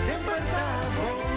semper ta bon.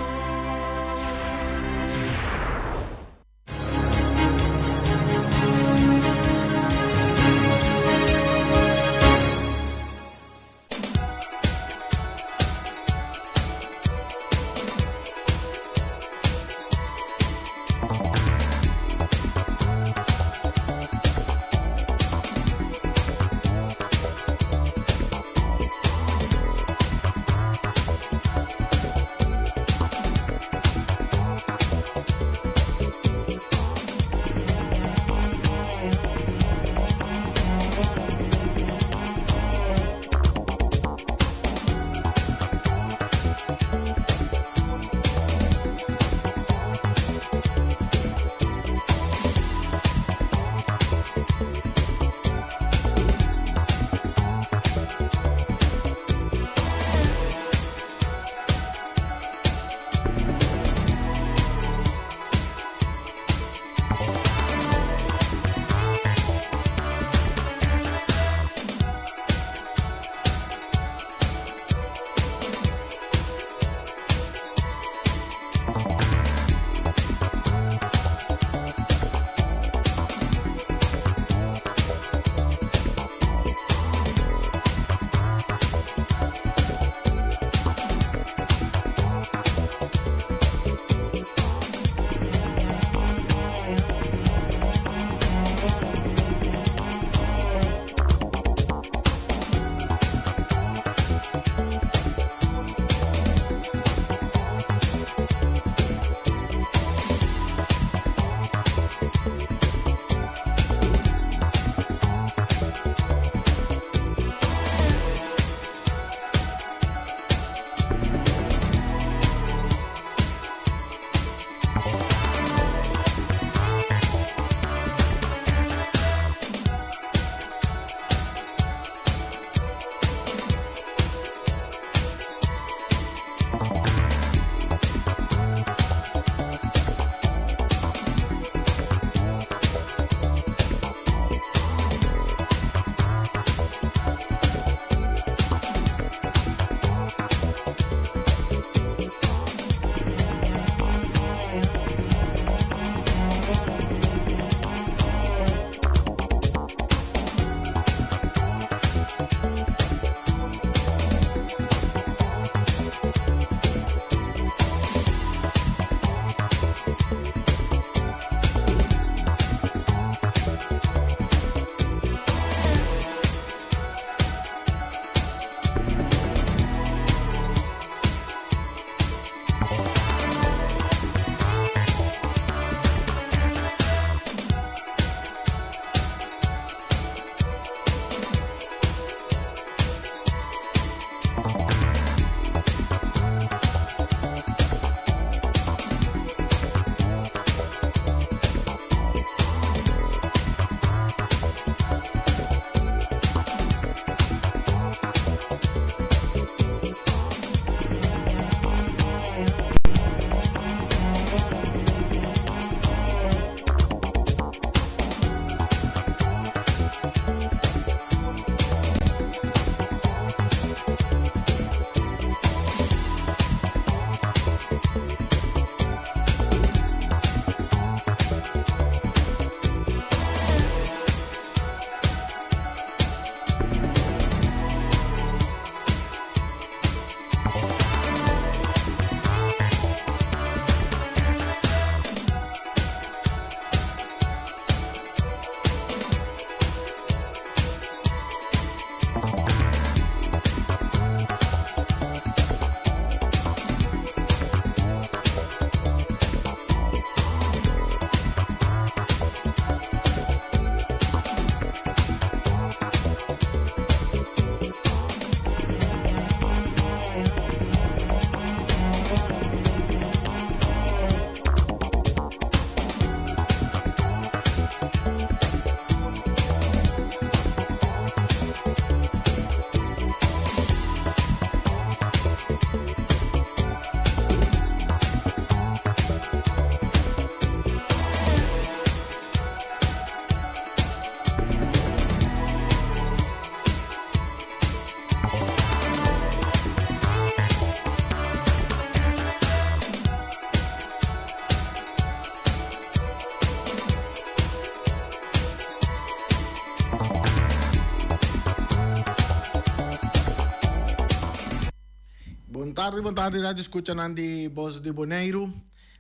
Bon tardi, bon tardi radio escuchanan di Bos di Boneiru.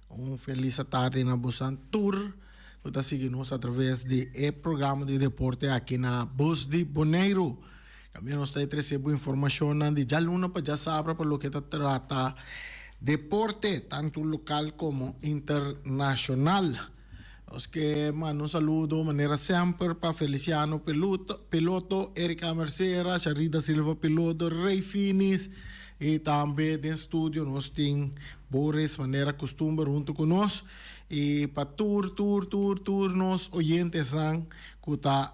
Un feliz tardi na bosan tur ku ta sigui nos a traves di e programa di deporte aki na Bos di Boneiru. También nos ta trese bo informashonnan di djaluna pa djasabra pa loke ta trata deporte, tantu lokal komo internashonal. Nos ke manda un saludo manera semper pa Feliciano Peluto, Erika Mercera, Sharida Silva Piloto, Rey Finis y tambe den studio nos tin Boris manera costumber hunto cu nos y pa tur tur tur tur nos oyentesnan cu ta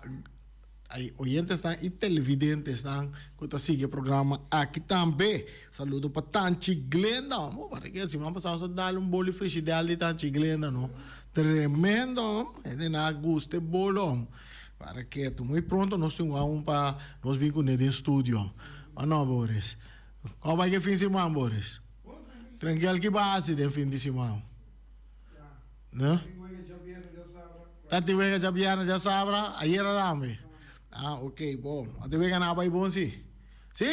Ay oyentesnan y televidentesnan cu ta sigui e programa aki tambe. Saludo pa Tanchi Glenda. Amo para que siman pasado nos a dal un bolo di frishidel di Tanchi Glenda no. Tremendo. Hende nan a gusta e bolo. Para que muy pronto nos tin un pa nos bin cune den studio. O no Boris? Como bay ke fin siman Boris? Tranquil ki bo a haci den fin di siman? No? Ta tin wega djabièrnè djasabra, ayera tambe. Ah, ok, bon. A tin wega nan a bai bon si. Si?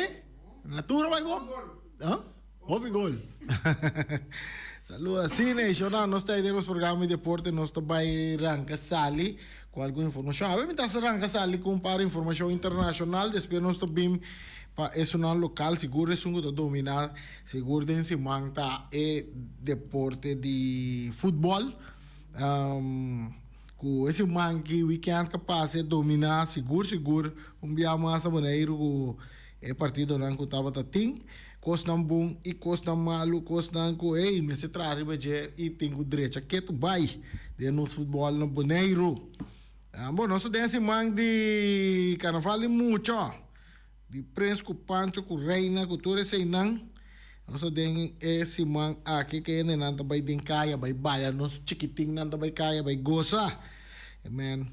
Na tur a bai bon? Ah? Hopi gol. Saluda. Si, Nation, nos ta den nos programa di deporte, nos ta bai ranka sali ku algun informashon. Awe mi ta ranka sali ku un par informashon internashonal, despues nos ta bin pa esunnan lokal, sigur esun ku ta dominá sigur den siman ta e deporte di futbòl. Ku e siman ki weekend ka pasa e dominá sigur sigur un bia mas na Boneiru ku e partidonan ku tabata tin. Kosnan bon i kosnan malu, kosnan ku ey mester traha riba dje i tin ku drecha ketu bai den nos futbòl na Boneiru. Bon, nos ta den e siman di karnaval di mucha. Di prens ku Pancho ku Reina ku tur eseinan nos ta den e siman aki ke hendenan ta bai den kaya bai baila nos chikitinnan ta bai kaya bai gosa amen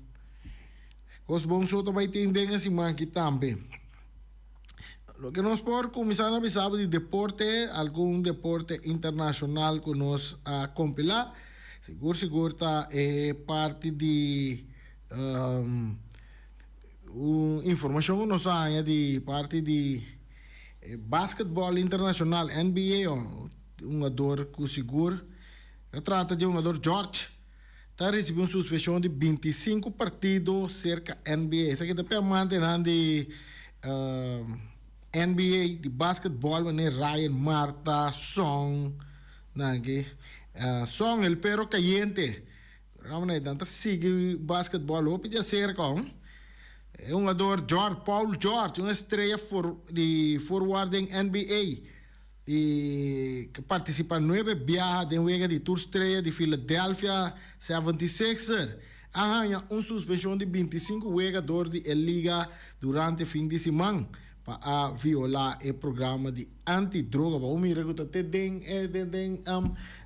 kos bon so ta bai tin den e siman aki tambe loke nos por kuminsá na bisa bo di deporte algun deporte internashonal ku nos a kompilá sigur sigur ta e parti di. Un informashon ku nos a haña di parti di basketbòl internashonal, NBA, un hungador ku sigur ta trata di hungador George ta risibí un suspenshon di 25 partido serka NBA. Esaki ta p'e amantenan di NBA di basketbòl manera Ryan Marta, Song, nan aki. Song el perro cayente. Ramon nan ta sigui basketball hopi di acerca hon. E hungador George, Paul George, un estrella for di forward den NBA y ke participa nuebe biaha den wega di tur strella di Philadelphia 76er, a haña un suspension di 25 wega dor di e liga durante fin di siman pa a viola e programa di Anti-droga bo mira ku ta te den e den den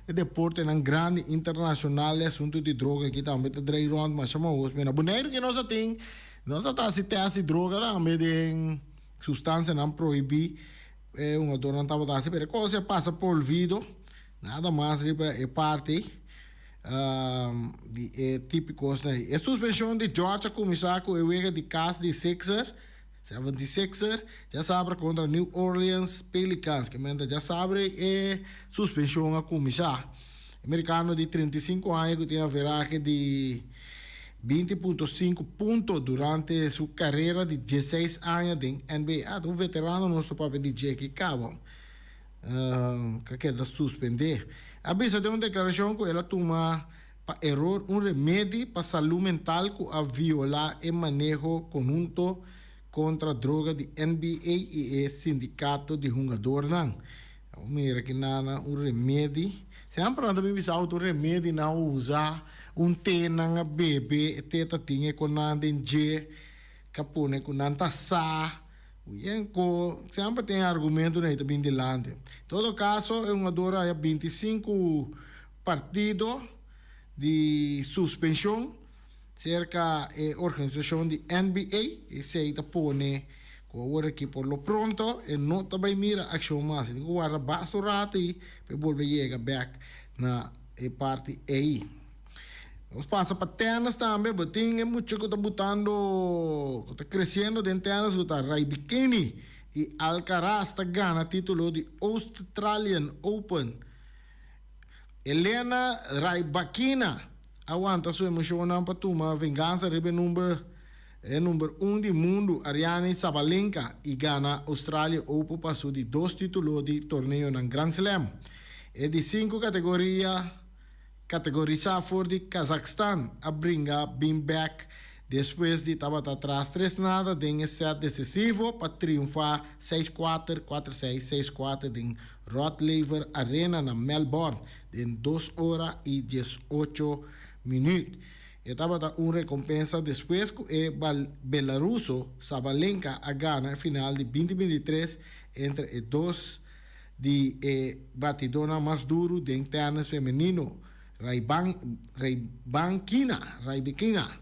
e deportenan grandi internashonal e asuntu di droga aki tambe ta drei rònt masha mahos. Mira Boneiru ke nos a tin nos a ta hasi tèst di droga tambe den sustansianan prohibí e hungadornan tabata hasi pero e kos a pasa por olvido nada mas riba e parti di e tipikosnan ei. E suspenshon di George a kuminsá ku e wega di kas di Sixer. 76er djasabra kontra New Orleans Pelicans, ke menta djasabra e suspenshon a kuminsá. E merikano di 35 aña ku tin averahe di 20.5 punto durante su karera di 16 aña den NBA. Ah, ta un veterano nos ta papia di dje aki kaba ka keda suspendé. A bisa den un deklarashon ku el a tuma pa eror un remedi pa salú mental ku a violá e maneho konhunto kontra droga di NBA i e sindikato di hungadornan. Bo mira ki nan un remedi. Semper nan ta bin bisa un remedi nan usa, un te nan a bebe, e te ta tin e konan den dje, ka pone ku nan ta sa. Uyenko semper tin e argumentonan ei ta bin dilanti. Todo kaso e hungador a haya 25 partido di suspenshon serka e organisashon di NBA. Esei ta pone ku awor aki por lo pronto e no ta bai mira akshon mas. E tin ku warda basta un rato ei pa e bolbe yega bèk na e parti ei. Nos pasa pa tènis tambe. Bo tin e mucha ku ta butando, ku ta kresiendo den tènis ku ta Ray Bikini. I Alcaraz ta gana título di Australian Open. Elena Rybakina a wanta su emoshonnan pa tuma vengansa riba e number e number un di mundu Aryna Sabalenka i gana Australia Open pa su di dos título di torneonan Grand Slam. E di sinku kategoria kategorisá for di Kazakhstan a bringa bin bèk despues di tabata tras 3-0 den e sèt desisivo pa triunfá 6-4, 4-6, 6-4 den Rod Laver Arena na Melbourne den 2 ora i 18 minüt. E tabata un rekompensa despues ku e belaruso Sabalenka a gana e final di 2023 entre e dos di e batidónan mas duru den tènis femenino, Raybankina, Rybakina,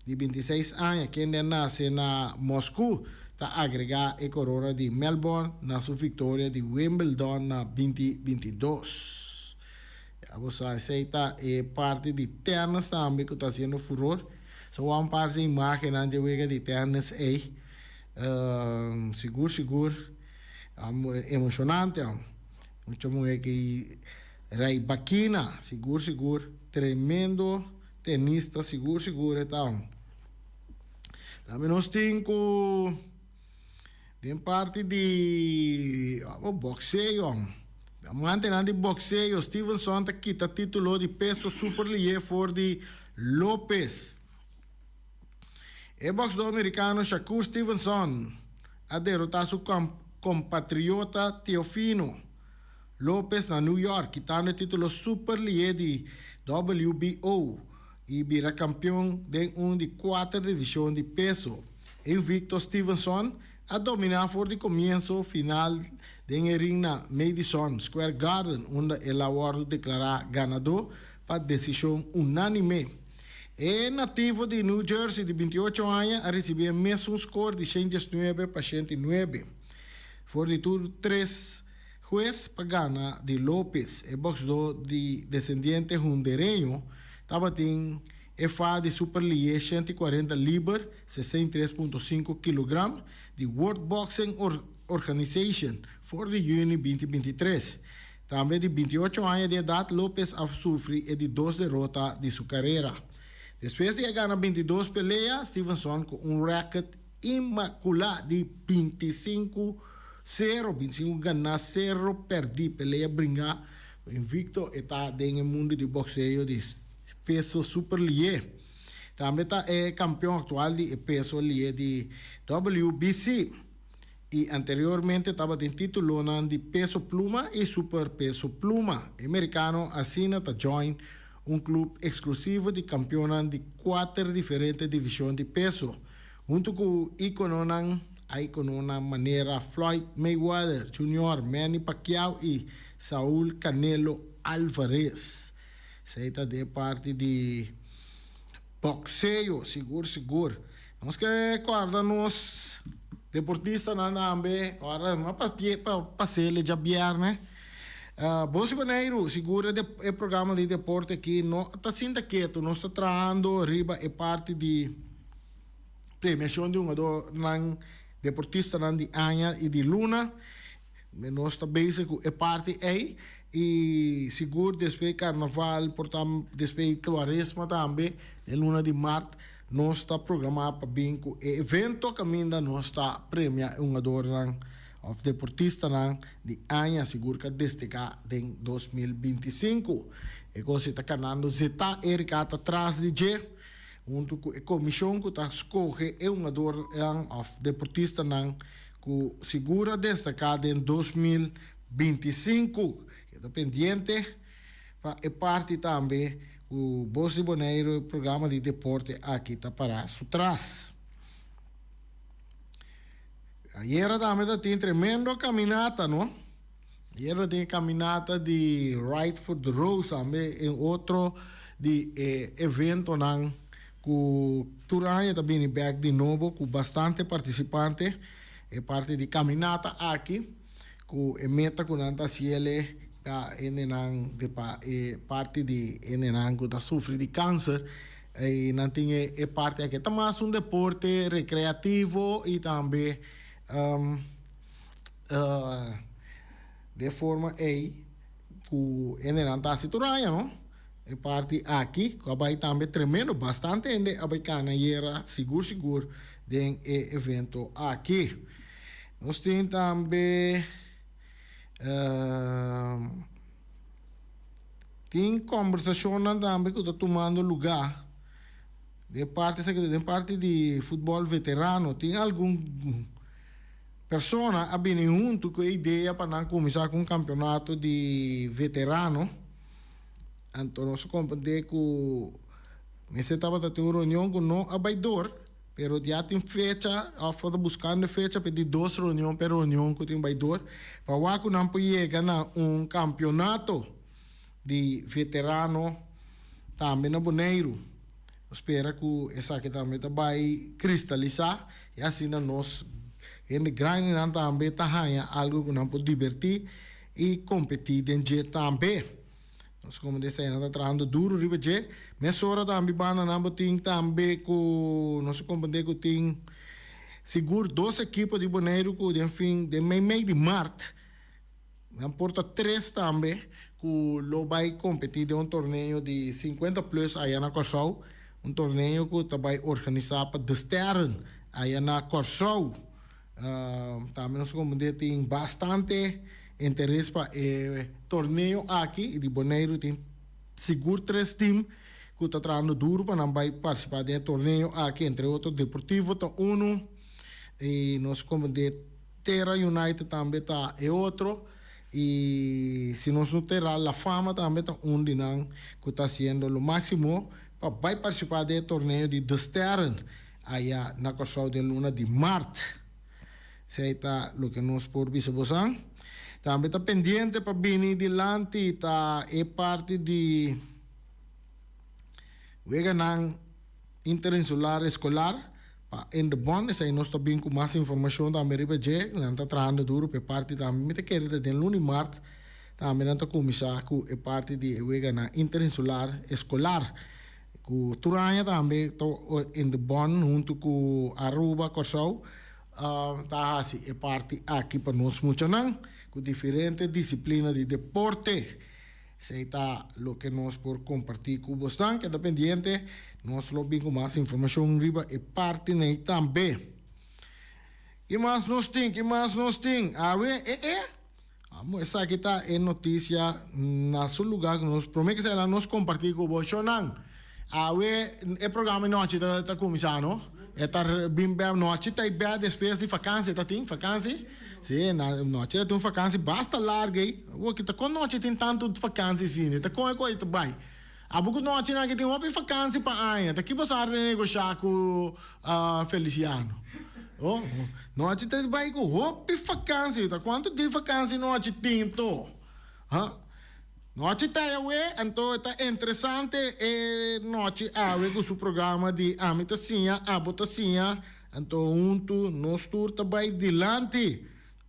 di 26 aña, kende a nase na Mosku, ta agregá e korona di Melbourne na su viktoria di Wimbledon na 2022. Ya bo sa, esei ta e parti di tènis tambe ku ta hasiendo furor. So wan parse imágennan dje wega di tènis ei. Sigur sigur emoshonante. Mucha muhé ki Rybakina, sigur sigur tremendo tenista, sigur sigur e ta. Tambe nos tin ku den parti di boxeo, amantenan di boxeo, Stevenson ta kita título di peso super lihe for di Lopez. E boxdor merikano Shakur Stevenson a derotá su kompatriota Teofimo Lopez na New York, kitando e título super lihe di WBO i bira kampion den un di kuater divishon di peso. Invicto Stevenson a dominá for di komienso final den e ring na Madison Square Garden, unda el a wòrdu deklará ganadó pa desishon unánime. E nativo di New Jersey di 28 aña a risibí e mesun skor di 119 pa 109 for di tur tres hues pa gana di Lopez. E boxdó di desendiente hondureño tabatin e faha di super lihe 140 liber, 63.5 kilogram, di World Boxing Organization for di yüni 2023. Tambe di 28 aña di edat, Lopez a sufri e di dos derota di su karera. Despues di a gana 22 pelea, Stevenson ku un rèkòrt inmakulá di 25-0, 25 ganá, 0 pèrdí, pelea bringá, invicto e ta den e mundu di boxeo di peso super lihe. Tambe ta e kampeon aktual di e peso lihe di WBC i anteriormente tabatin títulonan di peso pluma i super peso pluma. E merikano asina ta join un klup eksklusivo di kampionnan di kuater diferente divishon di peso, huntu ku ikononan manera Floyd Mayweather Jr., Manny Pacquiao i Saul Canelo Alvarez. Esei ta den parti di boxeo, sigur sigur. Nos ke kòrda nos deportistanan tambe, ora no pa pa pas'el djabièrnè. Bos di Boneiru, sigur e programa di deporte aki no ta sinta ketu, nos ta trahando riba e parti di premiashon di hungadornan, deportistanan di aña i di luna. Nos ta bezig ku e parti ei i sigur despues di karnaval, por ta despues di kuaresma tambe, den luna di mart, nos ta programá pa bin ku e evento kaminda nos ta premia e hungadornan òf deportistanan di aña sigur ku a destaká den 2025. E kos ei ta kanando Zeta Erika ta tras di dje huntu ku e komishon ku ta skohe e hungadornan òf deportistanan ku sigur a destaká den 2025. Keda pendiente pa e parti tambe ku Bos di Boneiru e programa di deporte aki ta pará su tras. Ayera tambe ta tin tremendo kaminata, no? Ayera tin kaminata di Ride for the Rose tambe en otro di e eventonan ku tur aña ta bini bèk di nobo ku bastante partisipante. E parti di kaminata aki ku e meta ku nan ta hasiel ta hendenan di pa e parti di hendenan ku ta sufri di kanser i nan tin e parti aki. Ta mas un deporte rekreativo i tambe. Den forma ei ku hendenan ta hasi tur aña no. E parti aki ku a bai tambe tremendo, bastante hende a bai kana yera sigur sigur den e evento aki. Nos tin tambe tin kombersashonnan tambe ku ta tumando lugá den parti esaki den parti di futbòl veterano tin algun Persona a bini huntu ku e idea pa nan kuminsá ku un kampionato di veterano. Anto nos a komprendé ku mester tabata tin un reunion ku no a bai dor, pero ya tin fecha òf ta buskando e fecha pa e di dos reunion pa e reunion ku tin bai dor pa wak ku nan por yega na un kampionato di veterano tambe na Boneiru. Nos spera ku esaki tambe ta bai kristalisá i asina nos hende grandinan tambe ta haña algu ku nan por dibertí i kompetí den dje tambe. Nos komo di esei nan ta trahando duru riba dje. Mesora tambe bandanan bo tin tambe ku nos a komprendé ku tin sigur dos ekipo di Boneiru ku den fin den meimei di mart Nan por ta tres tambe ku lo bai kompetí den un torneo di sinkuenta plus aya na Kòrsou, un torneo ku ta bai organisá pa De Sterren aya na Kòrsou. Tambe nos komprendé tin bastante interes pa e torneo aki i di Boneiru tin sigur tres tim ku ta trahando duru pa nan bai partisipá den e torneo aki, entre otro Deportivo ta unu i nos komprendé. Terra United tambe ta e otro y si nos no tera La Fama tambe ta un di nan cu ta haciendo lo maximo pa bay participa den e torneo di De Sterren aya na Corsou den luna di maart. Esey ta loke nos por bisa bosan. Tambe ta pendiente pa bini dilanti ta e parti di weganan interinsular escolar. Pa in de bond esei nos ta bin ku mas informashon tambe riba dje. Nan ta trahando duru pa e parti tambe. Mi ta kere ta den luna di mart tambe nan ta kuminsá ku e parti di e weganan interinsular eskolar. Ku tur aña tambe ta in de bond huntu ku Aruba, Kòrsou ta hasi e parti aki pa nos muchanan ku diferente disiplina di deporte. Esei ta loke nos por kompartí ku bosnan. Keda pendiente, nos lo bin ku mas informashon riba e parti nei tambe. Ki mas nos tin? Ki mas nos tin? Awe, e e. Amo, esaki ta e notisia na su lugá ku nos promé ke sela nos kompartí ku boshonan. Awe e programa nochi ta ta kuminsá, no? E ta bin bè nochi ta bè despues di fakansi ta tin fakansi? Si, na nochi ta tin un fakansi basta largu ei. Awor ki ta kon nochi tin tantu fakansi asina? Ta kon e kos ei ta bai? Abo ku nochinan aki tin hopi fakansi pa aña, ta ki bo sa renegoshá ku Feliciano? Oh, nochi ta bai ku hopi fakansi. Ta kuantu di fakansi nochi tin to? Ha? Nochi ta awe, anto ta interesante e nochi awe ku su programa di Ami ta siña, abo ta siña, anto huntu nos tur ta bai dilanti.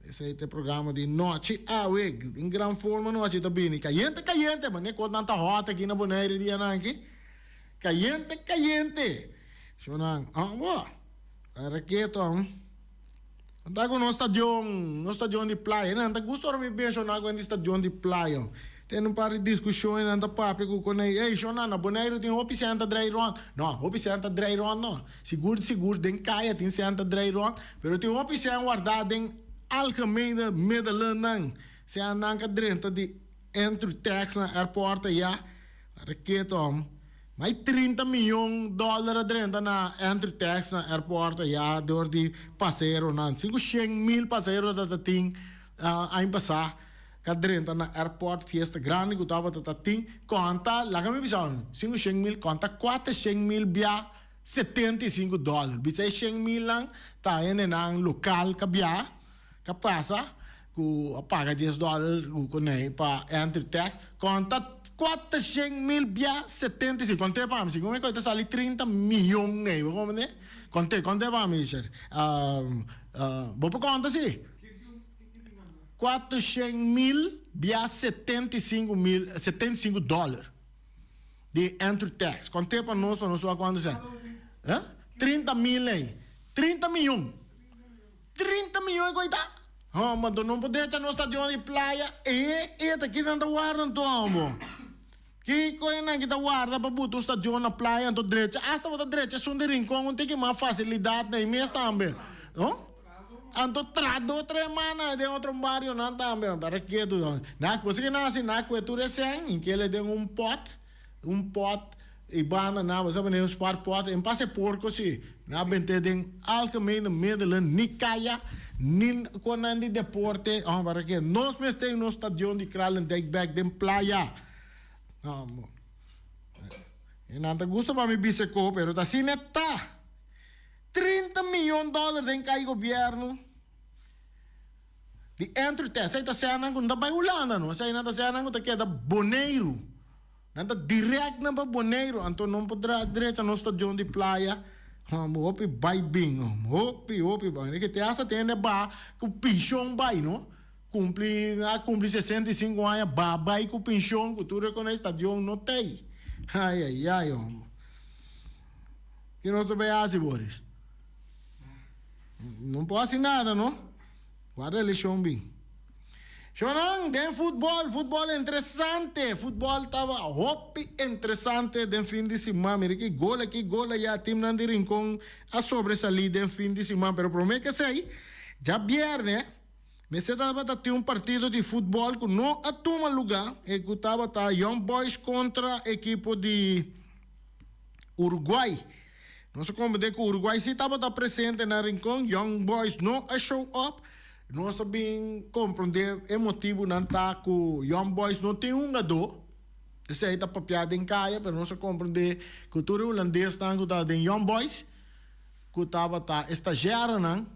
Esei ta e programa di nochi awe. Den gran forma nochi ta bini. Kayente kayente, mane kos nan ta hot aki na Bonaire dianan aki. Kayente kayente. Shownan, ah bo, ta reketo. Ta ku nos stadion, nos stadion di playa. Nan ta gusta ora mi menshoná ku di stadion di playa. Ten un par di diskushon i nan ta papia ku konei. Ey, shona, na Boneiru tin hopi sèn ta drei rònt. No, hopi sèn ta drei rònt no. Sigur sigur den kaya tin sèn ta drei rònt, pero tin hopi sèn wardá den algemene middelennan. Sènnan ka drenta di entry tax na airport ayá. Reketo. Mai 30 miyon dòler a drenta na entry tax na airport ayá dor di pasaheronan. 500,000 pasahero ta ta tin aña pasá ka drenta na airport fiesta grandi ku tabata ta tin. Konta, laga mi bisa unu, 500,000 konta 400,000 bia 75 dòler. Bisa e 100,000 nan ta hendenan lokal ka bia ka pasa ku a paga dies dòler ku konei pa entry tax konta 400,000 bia 75 kont'e pa mi segun mi koe ta sali 30 miyon nei bo komprende kont'e kont'e pa mi sher bo por konta si 400,000 bia 75 mil 75 dòler di entry tax kont'e pa nos pa nos wak kuantu sèn 30 mil nei 30 miyon 30 miyon e koe ta. Hòmber, anto no por drecha nos stadion di Playa? E, e ta kinan ta warda anto, hòmber? Kiko e nan ki ta warda pa buta un stadion na Playa anto drecha? Asta bo ta drecha esun di Rincon un tiki mas facilidad na e mes tambe, no? Anto trado otro hermana den otro barionan tambe, para ketu. Nan bo si ke nan hasi nan kue tur e sèn i kele den un pòt. Un pot y banda nan bo sa pone un spart pot en pasa e porco si nan a bente den algemene middelen ni caya ni conan di deporte oh para ke nos mester tin nos stadion di Kralendijk bek den playa oh e nan ta gusta pa mi bisa ko pero ta asina e ta 30 miyon dollar den cay gobierno. Di entry test. Esei ta seanan ku no ta bai Hulanda no. Esei nan ta seanan ku ta keda Boneiru. Nan ta direct nan pa Boneiru. Anto no por drecha nos stadion di playa. Homber hopi bai bin homber. Hopi hopi bai. Ricky te hasta tin hende baha ku penshon bai no. Kumpli a kumpli 65 aña baha bai ku penshon ku tur rekonosé stadion no t'ei. Ayayay homber. Ki nos ta bai hasi Boris? No por hasi nada no. Guarda eleccion bin. Shonan, den futbol, futbol interesante. Futbol taba hopi interesante den fin di siman. Mira ki gol aki, gol aya. Teamnan di Rincon a sobresali den fin di siman. Pero prome ke esey, djabierne, mester tabata tin un partido di futbol ku no a tuma luga. E ku tabata Young Boys kontra ekipo di Uruguay. Nos a comprende cu Uruguay si tabata presente na Rincon, Young Boys no a show up. Nos a bin comprende e motibonan ta cu Young Boys no tin hungador. Esey ta papia den caya, pero nos a comprende cu tur e Hulandesnan cu ta den Young Boys, cu tabata e stagiairnan,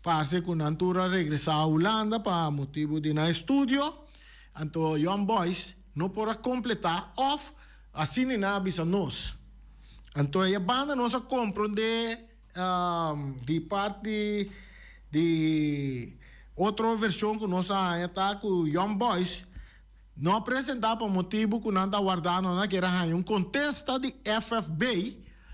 parce cu nan tur a regresa Hulanda pa motibo di nan estudio. Anto Young Boys no por a completa of asina nan a bisa nos. Anto e banda nos a comprende di parti di otro version cu nos a haña ta cu Young Boys no a presenta pa motibo cu nan ta wardando nan kier a haña un contesta di FFB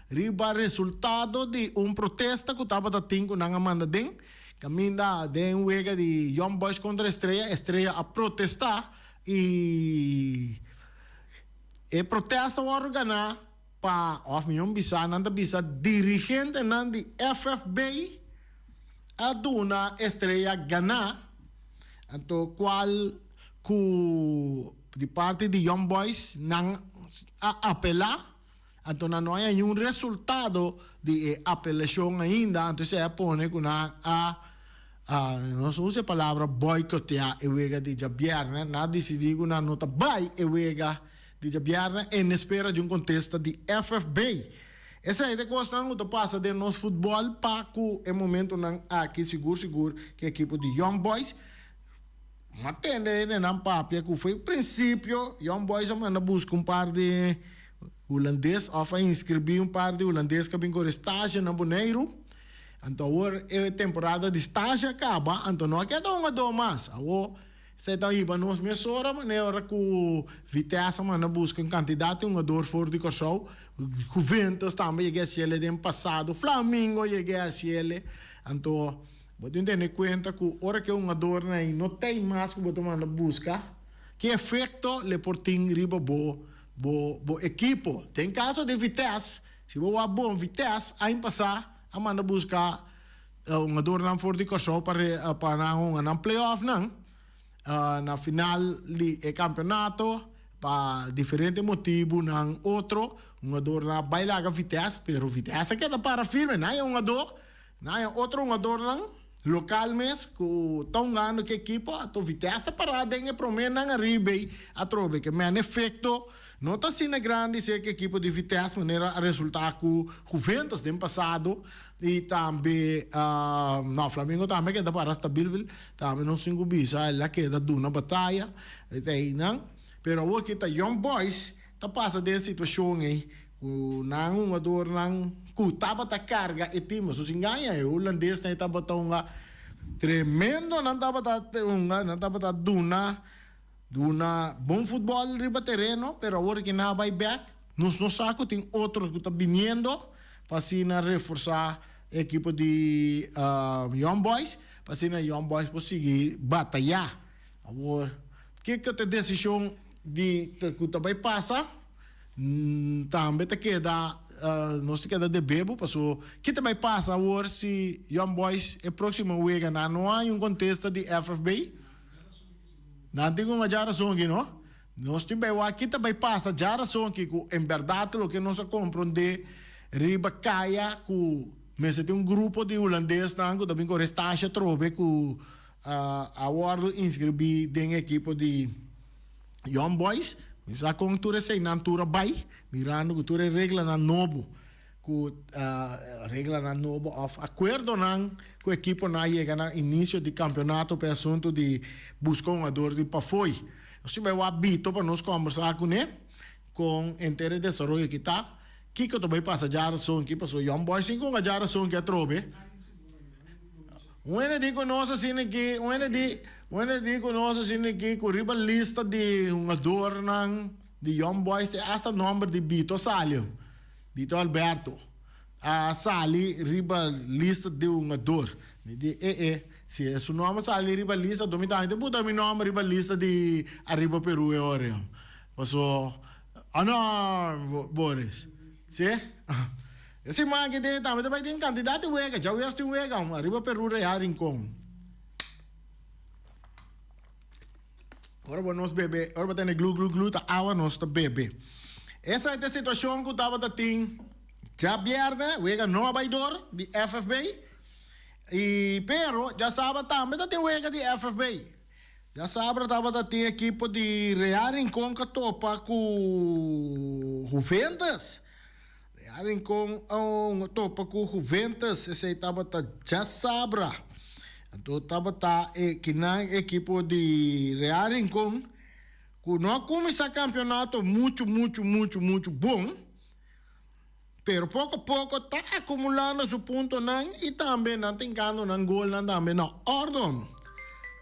riba resultado di un protesta cu tabata tin cu nan a manda den caminda den wega di Young Boys contra Estrella, Estrella a protesta y E protesta wòrdu ganá pa, òf mihó bisá, nan ta bisa dirigentenan di FFB a duna Estrella ganá, anto kual ku di parti di Young Boys nan a apelá, anto nan no a haña niun resultado di e apelashon ainda, anto esei a pone ku nan a, nos usa e palabra boykoteá e wega di djabièrnè, nan a disidí ku nan no ta bai e wega di djabièrnè en espera di un kontesta di FFB. Esei ta e kosnan ku ta pasa den nos futbòl pa ku e momentunan aki sigur sigur ku e ekipo di Young Boys. M'a tende hendenan papia ku foi prinsipio Young Boys a manda buska un par di hulandes òf a inskribí un par di hulandes ku a bin kore stasje na Boneiru. Anto awor e temporada di stasje a kaba, anto no a keda hungadó mas. Awor esei ta hiba nos mesora manera ora ku Vitesse a manda buska un kantidat di hungador for di Kòrsou. Juventus tambe yega hasiel den pasado, Flamingo yega hasiel. Anto bo tin tene kuenta ku ora ku e hungadornan ei no ta ei mas ku bo ta manda buska, ki efekto le por tin riba bo bo bo ekipo. Den kaso di Vitesse, si bo wak bon, Vitesse aña pasá a manda buska hungadornan for di Kòrsou pa pa nan hunga nan playoffnan na final di e kampeonato. Pa diferente motibunan otro hungadornan a bai laga Vitesse, pero Vitesse a keda para firme. Nan e hungador, nan e otro hungadornan lokal mes ku ta hungando ku ekipo, anto Vitesse ta pará den e proménan ariba ei atrobe. Ke men efekto no ta asina grandi si ku ekipo di Vitesse manera a resultá ku Juventus den pasado i tambe no Flamengo tambe a keda para stabil tambe nos tin ku bisa el a keda duna bataya einan. Pero awor ki ta Young Boys ta pasa den situashon ei ku nan hungadornan ku tabata karga e tim, pasobra sin gaña e hulandesnan ei tabata hunga tremendo, nan tabata hunga, nan tabata duna duna bon futbòl riba tereno, pero awor ki nan a bai bèk nos no sa ku tin otro ku ta biniendo pa asina reforsá e ekipo di Young Boys. pa asina Young Boys por sigui batayá. Awor, kiko ta e desishon di ku ta bai pasa? Tambe ta keda, nos ta keda debe bo, paso ki ta bai pasa awor si Young Boys e próksimo wega nan no haña un kontesta di FFB? Nan tin ku djarason aki, no? Nos tin bai wak ki ta bai pasa djarason aki ku en bèrdat loke nos a komprondé riba kaya ku mester tin un grupo di hulandesnan ku ta bin kore stasha atrobe ku a wòrdu inskribí den ekipo di Young Boys. Mi sa kon tur eseinan tur a bai, mirando ku tur e reglanan nobo ku reglanan nobo òf akuerdonan ku ekiponan a yega na inisio di kampionato pa e asuntu di buska un hugador di pafoi. Nos tin bai wak Bito pa nos kòmbersá kuné kon henter e desaroyo aki ta. Kiko ta bai pasa djarason aki pasobra Young Boys tin ku hunga djarason aki atrobe. Un hende di ku nos asina aki, un hende di, un hende di ku nos asina aki ku riba lista di hungadornan di Young Boys te hasta nomber di Bito Salio, Bito Alberto a sali riba lista di hungador. Mi di e e, si e su nomber sali riba lista, anto mi tambe ta buta mi nomber riba lista di Ariba Peru e ora. Paso, oh no, Boris. Si? E siman aki den tambe ta bai tin kantidat di wega. Djawees tin wega ariba Peru Real Rincon. Ora bo nos bebe, ora bo tene glu glu glu ta awa nos ta bebe. Esa ta e situashon ku tabata tin djabièrnè, wega no a bai dor di FFB. I pero djasabra tambe ta tin wega di FFB. Djasabra tabata tin ekipo di Real Rincon ka topa ku Juventus. Real Rincon a hunga topa ku Juventus, esei tabata djasabra. Anto tabata e kinan ekipo di Real Rincon ku no a kuminsá kampionato muchu muchu muchu muchu bon, pero poko poko ta akumulando su puntonan i tambe nan ta hinkando nan golnan tambe na òrdon.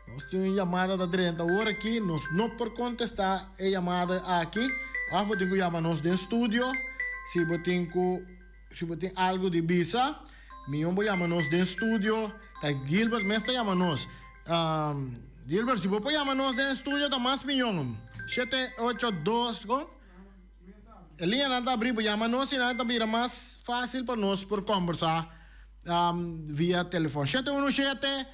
Nos tin un yamada ta drenta awor aki, nos no por contesta e yamada aki, of bo tin cu yama nos den studio, si bo tin cu, si bo tin algo di bisa, mion bo yama nos den studio, ta Gilbert mes ta yama nos, Gilbert si bo por yama nos den studio ta mas mion, shete ocho dos, con? E liñanan ta abri, bo yama nos y nan ta bira mas facil pa nos por combersa via telefon, shete uno shete.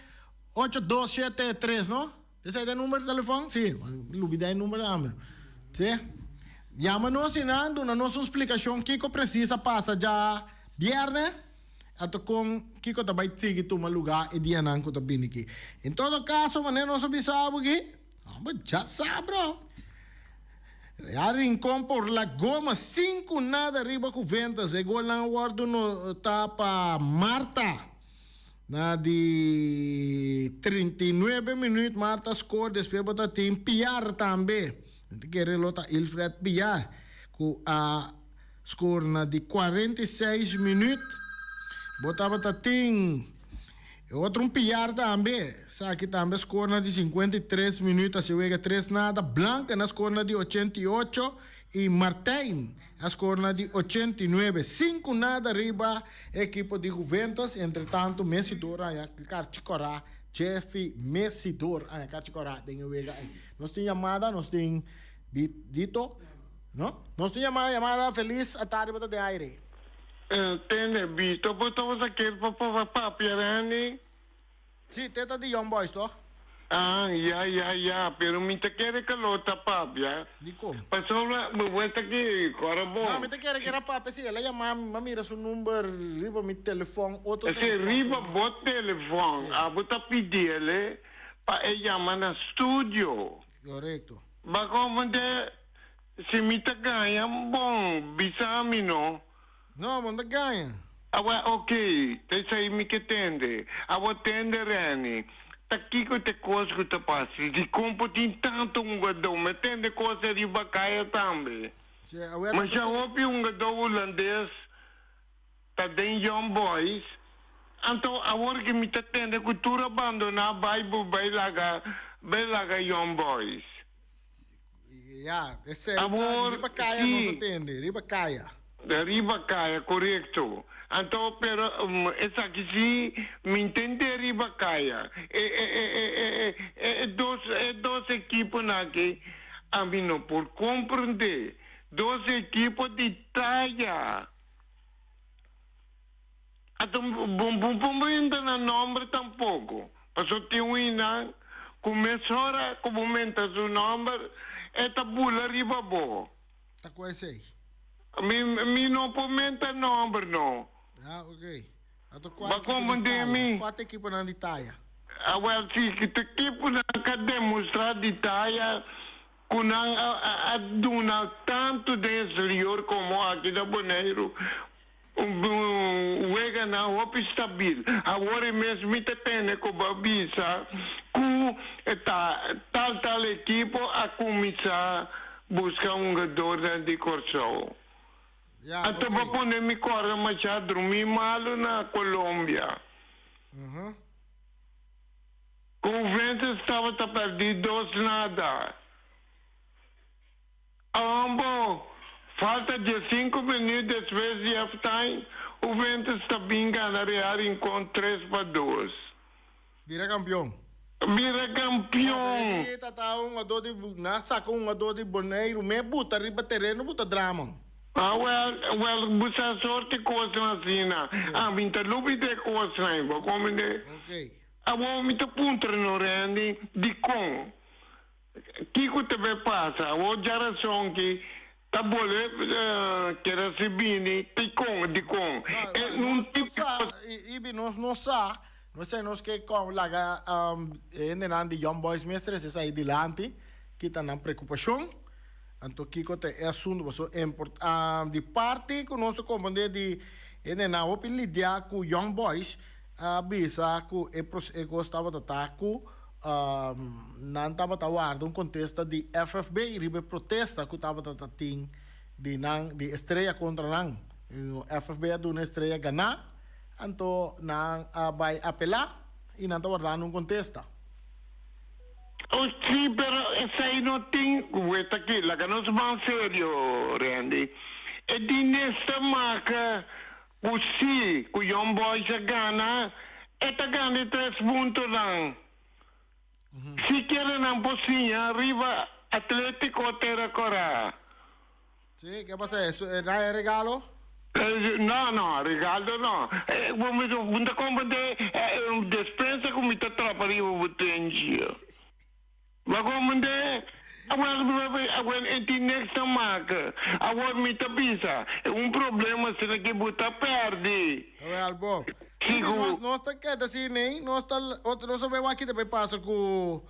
Ocho dos shete tres no? Esei ta e number di telefòn? Sí, mi lubidá e number tambe. Sí. Yama nos i nan duna nos un splikashon kiko presis a pasa dja bièrnè, anto kon kiko ta bai sigui tuma lugá e dianan ku ta bini aki. En todo kaso, manera nos a bisa bo aki, bo dja sa bro. Real Rincon por la goma 5-nada riba Juventus. E golnan a wòrdu notá pa Marta. Na di 39 minuut Marta score despues bo ta tin Piar tambe. Mi ta kere lo ta Ilfred Piar cu a score na di 46 minuut. Bo tabata tin e otro un Piar tambe. Esaki tambe a score na di 53 minuut. Asi wega 3-nada. Blanken a score na di 88 y Martijn A score na di 89, 5-nada riba e ekipo di Juventus. Entretanto Messidor a haña karchi kòrá, Jeffy Messidor a haña karchi kòrá den e wega ei. Nos tin yamada, nos tin Dito, no? Nos tin yamada, yamada, felis atardi bo ta den aire. Tende, Bito bo tabata kier pa papia Randy? Sí, te ta di Young Boys toch? Ah, ya, ya, ya, pero mi ta kere ke lo ta papia. Dikon? Pasobra mi wet aki, kora bon. No, mi ta kere ke era papia, sí, el a yama mi, mi a mira su number riba mi telefon, otro Ese telefon. riba bo telefon, Sí. abo ta pidiele pa e yama na studio. Korekto. Ba komprende, si mi ta gaña, bon, bisa mi no. No, bo no ta gaña. Awa ok, ta esei mi ke tende. Awa tende Renny, ta kiko ta e kos ku ta pasa? Dikon por tin tantu hungadó? Mi a tende kos ariba kaya tambe. Sí, awe ta Masha p'esei. hopi hungadó hulandes ta den Young Boys, anto awor ke mi ta tende ku tur a bandoná bai bo bai laga bai laga Young Boys. Ya, esei ta Awor, riba kaya nos a sí. tende, riba kaya. Riba kaya, korekto. Anto pero esaki si mi intende riba kaya. E e e e e e e dos e dos ekiponan aki ami no por komprende. Dos ekipo di taya. Anto bo bo por menta nan nomber tampoko. Paso tin un inan ku mesora ku bo menta su nomber e ta bula riba bo. Ta ku esei? Mi mi no por menta nomber no. Ah, ok. Anto kua Ba ekipo di taya? mi? Kua ta ekiponan di taya? Awel si ta ekiponan ka demostrá di taya ku nan a a a duna tantu den exterior komo aki na Boneiru Un weganan hopi stabil. Awor e mes mi ta tene ku bo a bisa ku ta tal tal ekipo a kuminsá buska hungadornan di Kòrsou. Anto bo pone mi kòrda mashá drumí malu na Colombia. Ku Juventus tabata pèrdí dos nada. Ambo, falta diesinku minuut despues di halftime, Juventus ta bin gana Real Rincon 3-2. Bira kampion. Bira kampion! Aki ta ta un hungador di nan saka un hungador di Boneiru me buta riba tereno buta drama. Ah wel, wel bo sa sorti kosnan asina. Ami ta lubida e kosnan ei, bo komende? Ok. Awor mi ta puntra no Randy, dikon? Kiko ta bay pasa? Awor djarason ki ta bolbe keda si bini tikon dikon? E un Nos no sa, Ibi, nos no sa, no sa nos ke kon laga e hendenan di Young Boys mes trese esai dilanti, kita nan preokupashon, anto kiko ta e asuntu, pasobra import di parti ku nos ta komprende di hendenan hopi lidia ku Young Boys a bisa ku e e kos tabata ta ku Nan tabata warda un kontesta di FFB riba e protesta ku tabata ta tin di nan di Estrella kontra nan. FFB a duna Estrella ganá, anto nan a bai apelá i nan ta wardando un kontesta. Oh si, pero esei no tin wet aki. Laga nos ban serio, Randy. E dines ta maka Ku si ku Young Boys a gana, e ta gana e tres puntonan. Sikiera nan por siña riba Atletico Tera Corá. Sí, ke pasa? Eso e da e regalo? No, no, regalo no. Bo bo ta komprende e despensa ku mi ta trapa riba bo tenchi. Ma komprende? Awor, awor e tin niks ta maka. Awor mi ta bisa, e un problema asina ki bo ta perdi. Awel bo. Sigur. Nos, nos ta keda si nei, nos ta, otro, nos ta bay wak kita bay pasa ku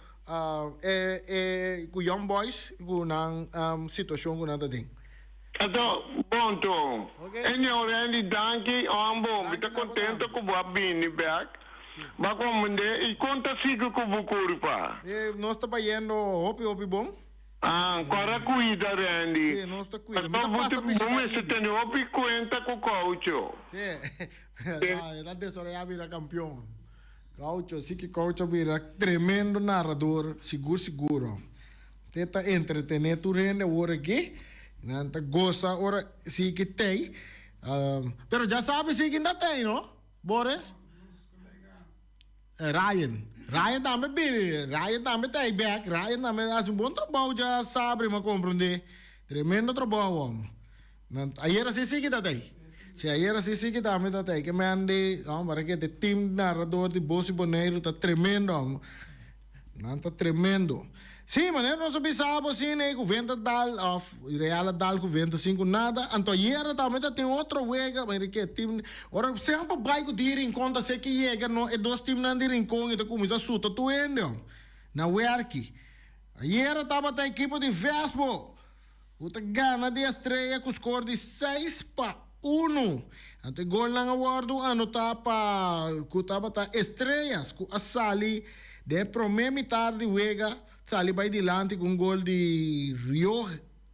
e, e, ku Young Boys, ku nan situacion ku nan ta den. Anto, bon to. Ok. Anyhow Randy, danki hombo. Mi ta contento ku bo a bini bek. Bo a komprende i kon ta sigui ku bo kurpa? E, nos ta bayendo hopi hopi bon. Ah, kòrda kuida Randy. Si, nos ta kuida. Mi ta pasa bishita Bo mester tene hopi kuenta ku Caucho. Si, e ta desaroyá bira kampion. Caucho, si ki Caucho a bira tremendo narador, sigur sigur. Te ta entretené tur hende awor aki. Nan ta gosa ora si ki tei. Pero ya sabi si ki ta tei, no? Boris? Ryan. Ryan tambe bini. Ryan tambe ta ei bek. Ryan tambe hasi un bon trabou dja sabri mi a komprondé. Tremendo trabou hom. Nan ayera si si ki ta tei. Si ayera si si ki tambe ta tei. Ke men di, hom, para ke te team narador di Bos di Boneiru ta tremendo hom. Nan ta tremendo. Sí, manera nos a bisa bo asina ei ku Venta dal òf Real a dal ku Venta sin ku nada. Anto ayera tambe ta tin otro wega, mira ke tim ora semper bai ku di Rincon ta seki yega no e dos timnan di Rincon i ta kuminsá suta tur hende hom na wèrki. Ayera tabata ekipo di Vespo ku ta gana di Estrella ku skor di 6-1. Anto e golnan a wòrdu anotá pa ku tabata Estrellas ku a sali den e promé mitar di wega sali bai dilanti ku un gol di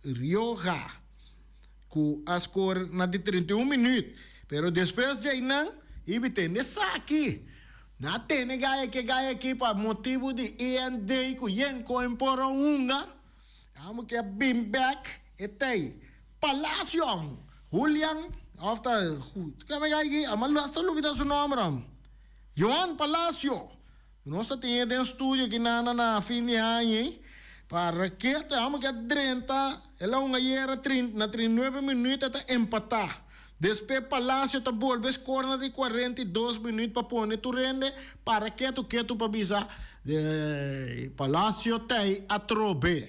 Rioja ku a skor na di 31 minüt. Pero despues dje einan ibi tende esaki. Nan a tene gaya aki gaya aki pa motibu di END ku yen koen por a hunga. Amo ke a bin bek e tei. Palacio amo. Julian. Of ta hasta lubida su nomber. Johan Palacio. Nos ta tin e den studio aki na na fin di aña ei. Para ke ta amo ke a drenta el a hunga ayera na 39 minuut e ta empatá. Despues Palacio ta bolbe score na di 42 minuut pa pone tur hende para ketu ketu pa bisa Palacio ta ei atrobe.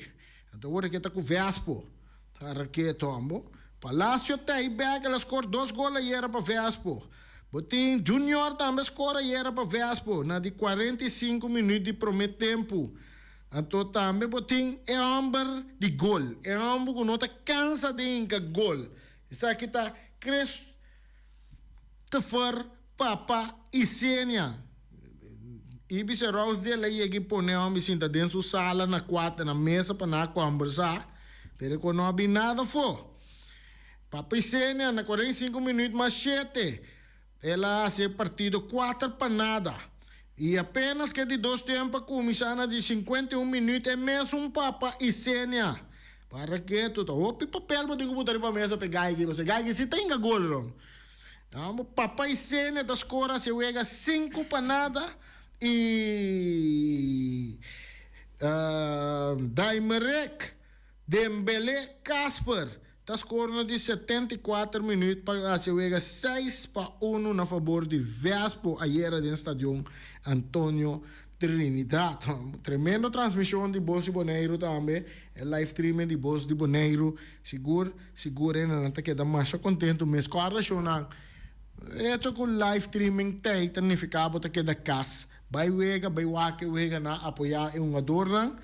Anto awor ke ta ku Vespo. Para ketu amo. Palacio ta ei bek el a score dos gol ayera pa Vespo. Bo tin Junior tambe score ayera pa Vespo na di 45 minuut di prome tempu. Anto tambe bo tin e homber di gol, e homber ku no ta kansa di hinka gol. Esaki ta Christopher Papa Isenia. Ibis Rousdale a yega i pone homber sinta den su sala na kuater na mesa pa nan a kombersá, pero ku no a bin nada afó. Papa Isenia na 45 minuut mas shete el a hasi e partido 4-0. I apenas ke di dos tempu a kuminsá na di 51 minuut e mesun Papa Isenia para ketu ta hopi papel bo tin ku buta riba mesa pa e gai aki pasobra e gai aki si ta hinka gol ron. Papa Isenia ta skor hasi e wega 5-0 i Daimerek Dembele Casper ta score na di 74 minuut pa haci e wega 6-1 na fabor di Vespo ayera den stadion Antonio Trinidad. Tremendo transmision di Bos di Boneiru tambe, e live streaming di Bos di Boneiru. Sigur, sigur hendenan ta keda masha contento mes cu a racionnan. Hecho cu live streaming t'ey ta nifica bo ta keda cas, bay wega, bay wak e weganan, apoya e hungadornan.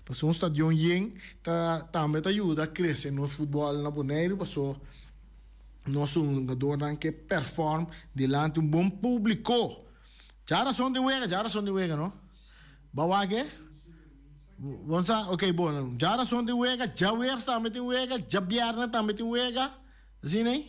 Pasobra un stadion yen ta tambe ta yuda crece nos futbol na Boneiru paso nos hungadornan ke perform dilanti un bon publico. Djarason tin wega, djarason tin wega no? Bo a wak e? Bo sa? Ok bon, djarason tin wega, djaweps tambe tin wega, djabierne tambe tin wega, asina ei?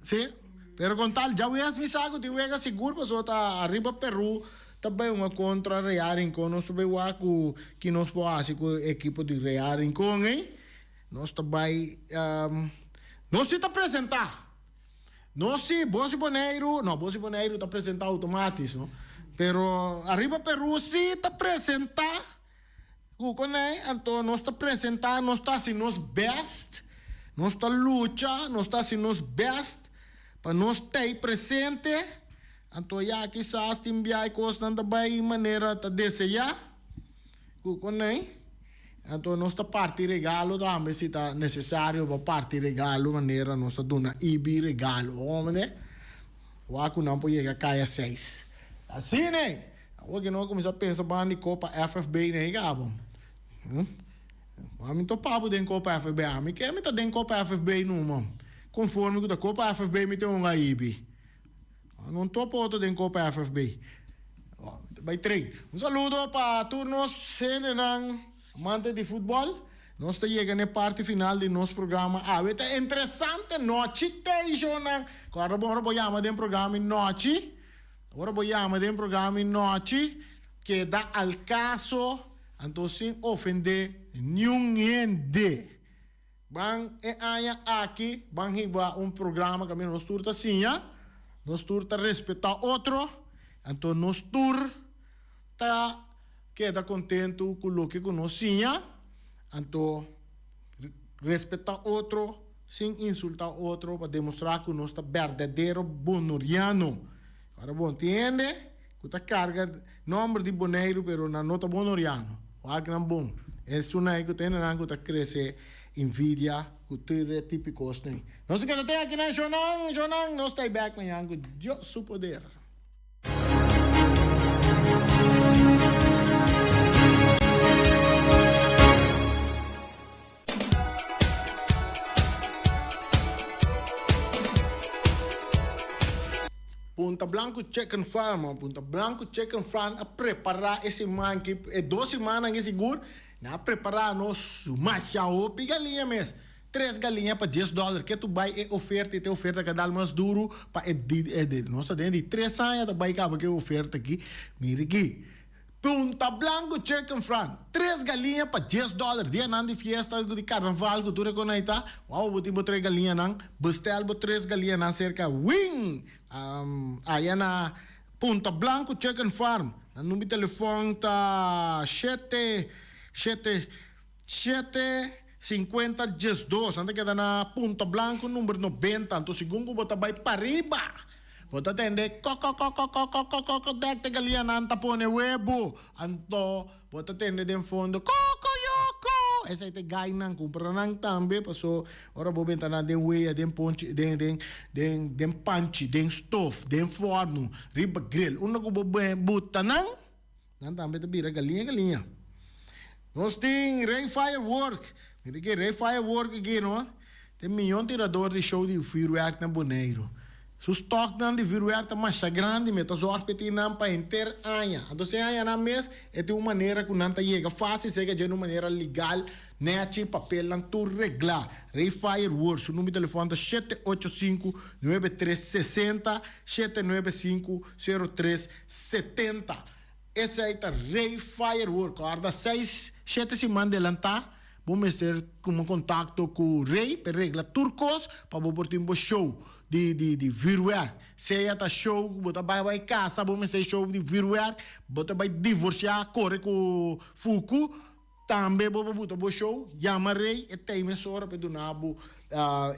Sí, pero con tal djaweps mi sa cu tin wega sigur pasobra ta ariba Peru ta bay hunga contra Real Rincon nos ta bay wak cu ki nos por haci cu e ekipo di Real Rincon ey. Nos ta bay nos si ta presenta nos si Bos di Boneiru no Bos di Boneiru ta presenta automatis no pero ariba Peru si ta presenta. Ku konei, anto nos ta presentá, nos ta hasi nos bèst, nos ta lucha, nos ta hasi nos bèst pa nos t'ei presente. Anto ya kisas tin bia e kosnan ta bai manera ta deseá. Ku konei, anto nos ta parti regalo tambe si ta nesesario pa parti regalo manera nos ta duna Ibi regalo. Hombre, wak ku nan por yega kaya seis. Asina ei! Awor ke no a kuminsá pensa ban di Kopa FFB nei gabo. Ami no topa bo den Kopa FFB. Ami ke mi ta den Kopa FFB numa. Konforme ku ta Kopa FFB mi ta hunga aibi. No topa otro den Kopa FFB. Bai train. Un saludo pa tur nos hendenan amante di futbòl. Nos ta yega na e parti final di nos programa awe. Ta interesante nochi teishonan. Kòrda bon ora bo yama den programa nochi. Ora bo yama den programa i nochi, keda al kaso, anto sin ofendé niun hende. Ban e aña aki ban hiba un programa kaminda nos tur ta siña, nos tur ta respetá otro, anto nos tur ta keda kontentu ku loke ku nos siña, anto respetá otro sin insultá otro pa demostrá ku nos ta berdadero bonoriano. Ora bo tin hende ku ta karga nòmber di Boneiru pero nan no ta bonoriano. Wak nan bon. Esun ei ku ta hendenan ku ta krese envidia ku tur e tipo kosnan. Nos ta keda te aki nan shonnan, shonnan, nos ta ei bèk mañan ku Dios su poder. Punta Blanco Chicken Farm, Punta Blanco Chicken Farm a prepara e siman ki, e dos simannan ki sigur, nan a prepara nos masha hopi galiña mes. Tres galiña pa dies dòler. Ke tu bai e oferta i ta e oferta ka dal mas duru pa e di, e di, nos ta den di tres aña ta bai kaba ku e oferta aki. Mira aki. Punta Blanco Chicken Farm, tres galiña pa dies dòler. Dianan di fiesta di karnaval ku tur e kon ei ta, wou bo tin bo tres galiñanan, bestel bo tres galiñanan serka Wing aya na Punta Blanco Chicken Farm. Nan number di telefòn ta shete shete shete sinkuenta diesdos. Nan ta keda na Punta Blanco number nobenta. Anto segun ku bo ta bai pariba. Bo ta tende kokokokokokokoko dek te galianan ta pone webu. Anto bo ta tende den fondo kokoyoko. Esei ta e gainan. Kumpra nan tambe paso ora bo benta nan den wea, den ponchi, den den den den panchi, den stof, den fornu, riba grill. Unda ku bo buta nan, nan tambe ta bira galiña galiña. Nos tin Rey Firework. Mira ke Rey Firework aki no. Ta e miyon tirador di show di vuurwerk na Boneiru. Su stòknan di vuurwerk ta masha grandi, mi ta zòrg pa e tin nan pa henter aña. Anto sin aña nan mes, e tin un manera ku nan ta yega fásil serka dje na un manera legal, nèchi, papelnan tur reglá. Rey Fireworks, su number di telefòn ta shete ocho sinku, nuebe tres sesenta, shete nuebe sinku, sero tres setenta. Esei ta Rey Firework. Kòrda seis, shete siman delantá bo mester kuma kontakto ku Rey pa e regla tur kos pa bo por tin bo show di di di vuurwerk. Sea ta show ku bo ta bai bai kasa bo mester show di vuurwerk, bo ta bai divorsiá kore ku fuku, tambe bo por buta bo show. Yama Rey e tei mesora pa e duna bo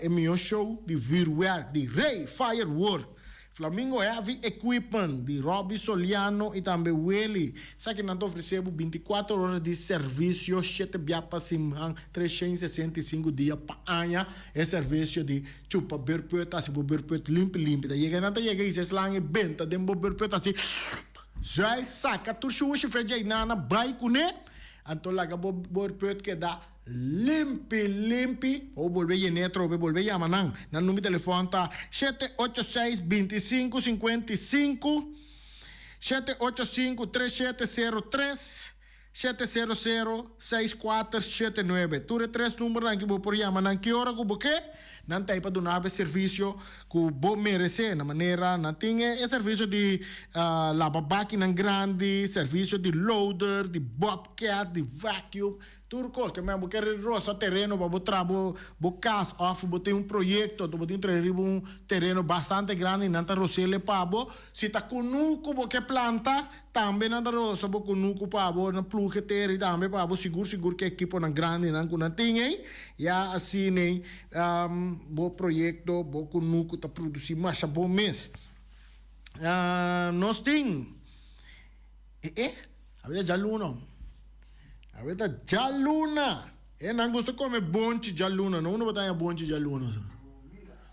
e mihó show di vuurwerk di Rey Firework. Flamingo Heavy Equipment di Robby Soliano y tambe Willy. Esaki nan ta ofrece bo binticuater ora di servicio, shete bia pa siman, 365 dia pa aña. E servicio di chupa beurput, haci bo beurput limpi limpi. Ta yega nan ta yega hisa e slang e benta den bo beurput haci zuig, saca tur shushi fe djey nana bay cune, anto laga bo beurput keda Limpi limpi o bolbe yene atrobe bolbe yama nan. Nan number di telefon ta shete ocho seis binti sinku sinkuenta i sinku, shete ocho sinku tres shete sero tres, shete sero sero seis kuater shete nuebe. Tur e tres numbernan ki bo por yama nan ki ora ku bo ke. Nan ta ei pa duna bo e servisio ku bo meresé. Na manera nan tin e servisio di laba bakinan grandi, servisio di loader, di bobcat, di vacuum. Tur kos ke men bo ke rosa tereno pa bo traha bo bo kas òf bo tin un proyekto anto bo tin traha riba un tereno bastante grandi nan ta ros'el pa bo. Si ta kunuku bo ke planta tambe nan ta rosa bo kunuku pa bo, nan plug e tera tambe pa bo sigur sigur ke ekiponan grandinan ku nan tin ei ya asina ei bo proyekto bo kunuku ta produsi masha bon mes. Nos tin e e a djaluna. Awe ta djaluna. E nan gusta come bonchi djaluna no? Unda bo ta haña bonchi djaluna sa?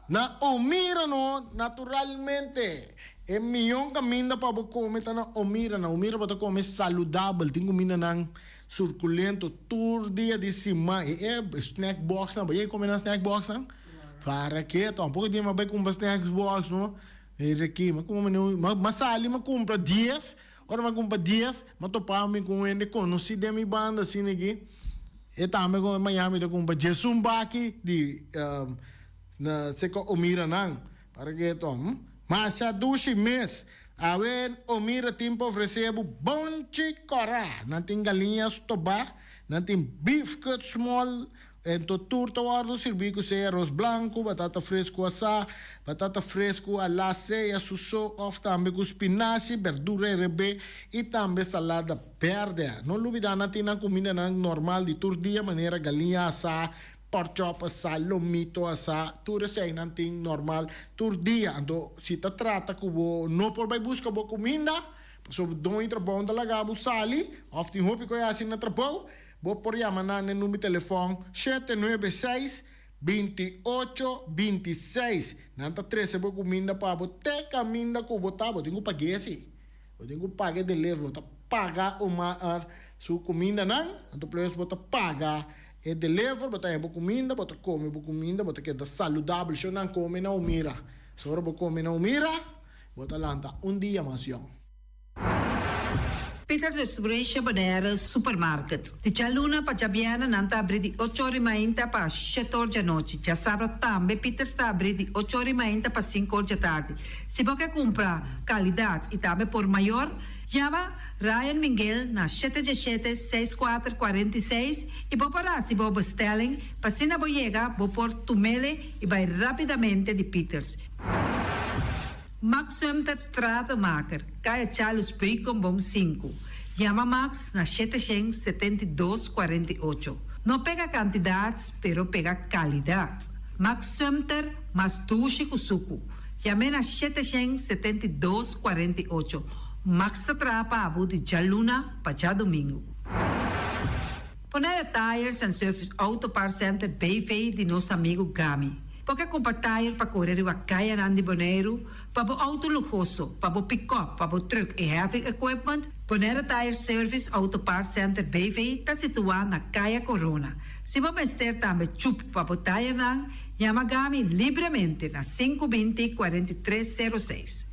Na Omira no, naturalmente. E miyon caminda pa bo come ta na Omira. Na Omira bo ta come saludabel. Tin cumindanan surculento tur dia di siman. E e snack box nan. Bo yega come nan snack box nan? Para ke? Tampoco dia mi a bay cumpra snack box no. E reki mi a cumpra mi a sali mi a cumpra dies. Ora mi a cumpra dies, mi a topa mi cu un hende conoci den mi banda asina aki, e tambe cu mañana mi ta cumpra diesun baki di na seco Omira nan, para ke tom. Masha dushi mes! Awe Omira tin pa ofrece bo bonchi cora, nan tin galiña stoba, nan tin beef cut small, Ento tur ta wòrdu sirbí ku sea aros blanku, batata fresku asá, batata fresku alá sea su so òf tambe ku spinashi, berdura herebé i tambe salada bèrdè. No lubidá nan tin nan kumindanan normal di tur dia manera galiña asá, pòrchòp asá, lomito asá, tur eseinan tin normal tur dia. Anto si ta trata ku bo no por bai buska bo kuminda pasobra doño trabou no ta laga bo sali òf tin hopi ku a hasi na trabou, Bo por yama nan n'e number telefòn shete nuebe seis, binti ocho, binti seis. Nan ta trese bo kuminda pa bo te kaminda ku bo ta. Bo tin ku pag'é si. Bo tin ku paga e delivery. Bo ta paga Omar su kumindanan, anto plus bo ta paga e delivery, bo ta haña bo kuminda, bo ta kome bo kuminda, bo ta keda saludabel. Shon nan kome na Omira. So ora bo kome na Omira, bo ta lanta un dia mas yòn. Peters Restauration Bonaire Supermarket. Di djaluna pa djabièrnè nan ta abrí di ocho ora i mainta pa shete or djanochi. Djasabra tambe Peters ta abrí di ocho ora i mainta pa sinku or djatardi. Si bo ke kumpra kalidat i tambe por mayor, yama Ryan Minguel na shete djeshete, seis kuater, 46 i bo por hasi bo bestelling pa asina bo yega bo por tumele i bai rápidamente di Peters. Max Sumter Stratenmaker, Kaya Charles Beukenboom sinku. Yama Max na 772 48. No pega kantidat, pero pega kalidat. Max Sumter, mas dushi ku suku. Yam'é na 772 48. Max ta traha pa bo di djaluna pa djadumingu. Bonaire Tires and Service Auto Parts Center BV di nos amigu Gami. Bo ke kumpra tire pa kore riba kayanan di Boneiru, pa bo outo luhoso, pa bo pikòp, pa bo trùk i heavy equipment? Bonaire Tire Service Auto Parts Center BV ta situá na Kaya Korona. Si bo mester tambe chup pa bo tirenan, yama Gami libremente na 520 43 06.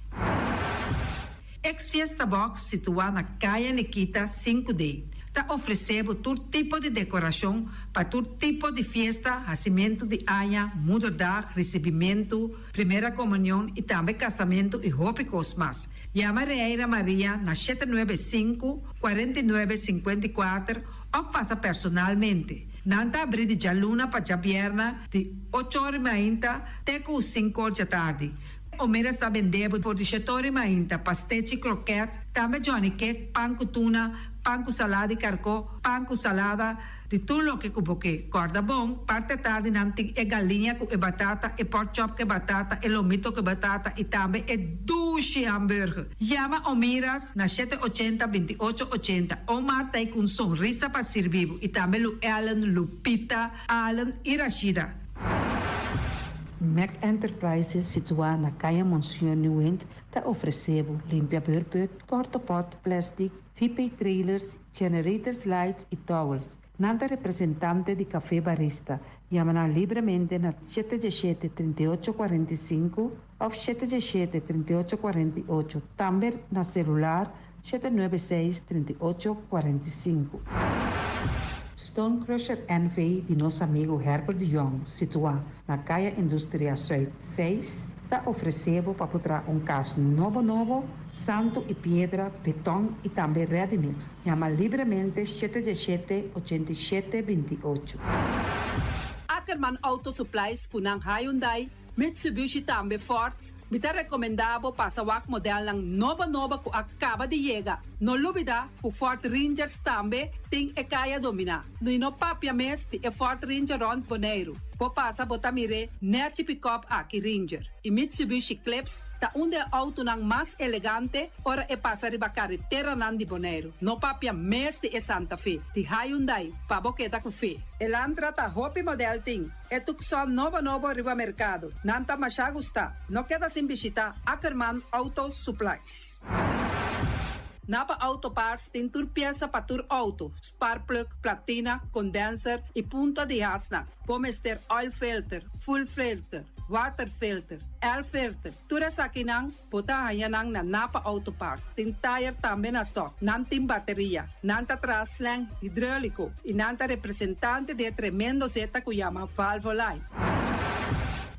Ex Fiesta Box situá na Kaya Nikita 5D ta ofresé bo tur tipo di dekorashon pa tur tipo di fiesta, hasimentu di aña, moederdag, risibimentu, primera komunion i tambe kasamentu i hopi kos mas. Yama Reira Maria na 795, 49 54 òf pasa personalmente. Nan ta abrí di djaluna pa djabièrnè di ocho or i mainta te ku sinku or djatardi. Omera sta bende bo for di shetori mainta, pastechi, kroket, tambe johnny cake, pan ku tuna, pan ku salada di karkó, pan ku salada, di tur loke ku bo ke. Kòrda bon, parti atardi nan tin e galiña ku e batata, e pork chop ku e batata, e lomito ku e batata i tambe e dushi hamburger. Yama Omiras na 780 28 80. Omar ta ei ku un sonrisa pa sirbi bo i tambe Lu Ellen, Lupita, Allen i Rashida. Mac Enterprises situá na Kaya Monseñor Nieuwind ta ofresé bo limpia beurput, portapot, plastic, VP trailers, generators lights i towels. Nan ta representante di Café Barista. Yama nan libremente na 717 38 45 òf 717 38 48. Tambe na selular 796 38 45. Stone Crusher NV di nos amigu Herbert de Jong, situá na Kaya Industria Zuid 6, ta ofresé bo pa traha un kas nobo nobo, santu i piedra, beton i tambe ready mix. Yama libremente 717 87 28. Ackerman Auto Supplies ku nan Hyundai, Mitsubishi tambe Ford. Mi ta rekomendá bo pasa wak modelnan nobo nobo ku a kaba di yega. No lubidá ku Ford Rangers tambe tin e kaya dominá. No no papia mes di e Ford Ranger rònt Boneiru. Bo pasa bo ta mir'é nèchi pick-up aki Ranger. I Mitsubishi Eclipse ta un di e outonan mas elegante ora e pasa riba kareteranan di Boneiru. No papia mes di e Santa Fe, di Hyundai, pa bo keda ku fe. Elantra ta hopi model tin. E Tucson nobo nobo riba merkado. Nan ta masha gusta. No keda sin bishitá Ackerman Auto Supplies. Napa Auto Parts tin tur piesa pa tur outo, spark plug, platina, condenser i punta di hasnan. Bo mester oil filter, fuel filter, water filter, air filter. Tur esakinan bo ta haña nan na Napa Auto Parts. Tin tire tambe na stock. Nan tin bateria. Nan ta traha slang hidráuliko i nan ta representante di e tremendo zeta ku yama Valvoline.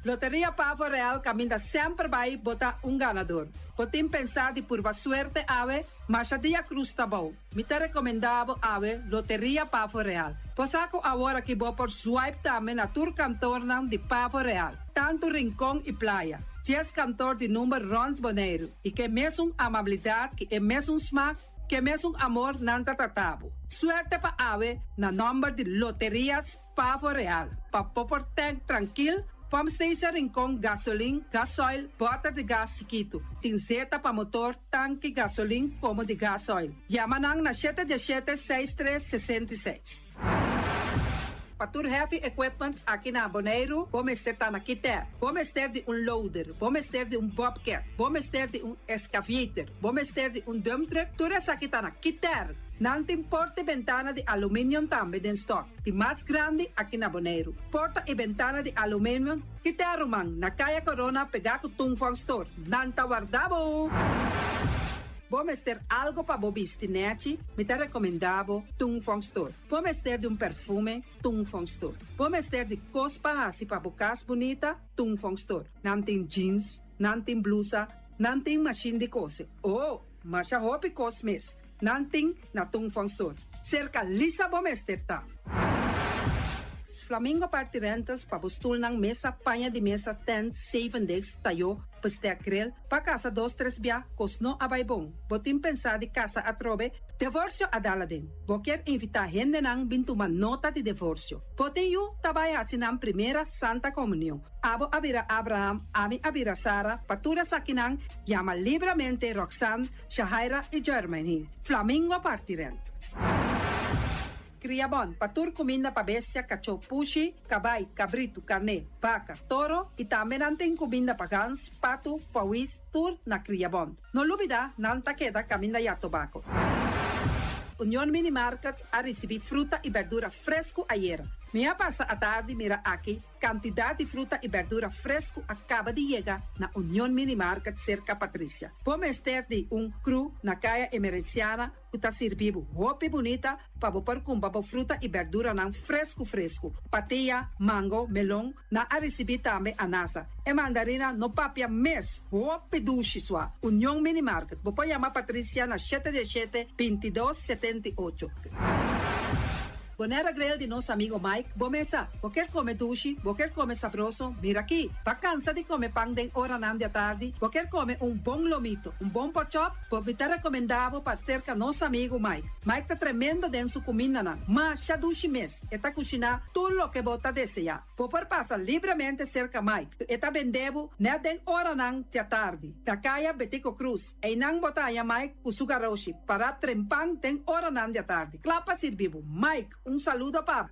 Loteria Pavo Real kaminda semper bai bo ta un ganador. Bo tin pensá di purba suerte awe? Masha dia krus ta bou. Mi ta rekomendá bo awe Loteria Pavo Real. Bo sa ku awor aki bo por swipe tambe na tur kantornan di Pavo Real, tantu Rincon i Playa. 10 kantor di number rònt Boneiru i ke mesun amabilidat ku e mesun smak, ke mesun amor nan ta trata bo. Suerte pa awe na nòmber di Loterias Pavo Real. Pa bo por tank trankil, pump station Rincon gasolin, gasoil, bòter di gas chikitu. Tin zeta pa motor, tanki gasolin komo di gasoil. Yama nan na 717 6366. Pa tur heavy equipment aki na Boneiru, bo mester ta na Kiter. Bo mester di un loader, bo mester di un bobcat, bo mester di un excavator, bo mester di un dump truck, tur esaki ta na Kiter. Nan tin porta i bentana di aluminium tambe den stock. Di mas grandi aki na Boneiru. Porta i bentana di aluminium, Kiter ruman, na Kaya Corona pegá ku Tung Fong Store. Nan ta warda bo! Bo mester algo pa bo bisti nechi? Mi ta recomenda bo Tung Fong Store. Bo mester di un perfume? Tung Fong Store. Bo mester di cos pa haci pa bo cas bunita? Tung Fong Store. Nan tin jeans, nan tin blusa, nan tin machine di cose. Oh, masha hopi cos mes. Nan tin na Tung Fong Store. Cerca Lisa bo mester ta. Flamingo Party Rentals pa bo stulnan, mesa, paña di mesa, tent, zeven desk, tayo, bestek, grill, pa casa dos tres bia, cos no a bay bon. Bo tin pensa di casa atrobe? Divorcio a dal aden. Bo kier invita hendenan bin tuma nota di divorcio. Bo tin yu ta bay haci nan primera Santa Comunion. Abo a bira Abraham, ami a bira Sara, pa tur esakinan yama libramente Roxanne, Shahaira y Jermaine. Flamingo Party Rentals. Kriabon, pa tur kuminda pa bestia, kachó, pushi, kabai, kabritu, karné, baka, toro i tambe nan tin kuminda pa gans, patu, pawis, tur na Kriabon. No lubidá, nan ta keda kaminda ya tobako. Union Mini Market a risibí fruta i bèrdura fresku ayera. Mi a pasa atardi mira aki Kantidat di fruta i bèrdura fresku a kaba di yega na Union Mini Market serka Patricia. Bo mester di un kru na Kaya Emerenciana ku ta sirbi bo hopi bunita pa bo por kumpra bo fruta i bèrduranan fresku fresku. Patia, mango, melon, nan a risibí tambe anasa. E mandarina no papia mes, hopi dushi sua. Union Mini Market, bo por yama Patricia na shete diesshete, bintidos, 78. Bonaire Grill di nos amigo Mike, bo mesa, bo kier come dushi, bo kier come sabroso, mira aki, ba cansa di come pan den oranan di atardi, bo kier come un bon lomito, un bon porkchop, bo mi ta recomenda bo pa cerca nos amigo Mike. Mike ta tremendo den su cumindanan, masha dushi mes, e ta cushina tur loke bo ta desea. Bo por pasa libremente cerca Mike, e ta bende bo net den oranan di atardi, na caya Betico Croes. Einan bo ta haña Mike ku su garoshi pará trempan den oranan di atardi, kla pa sirbi bo. Mike, un saludo pa bo.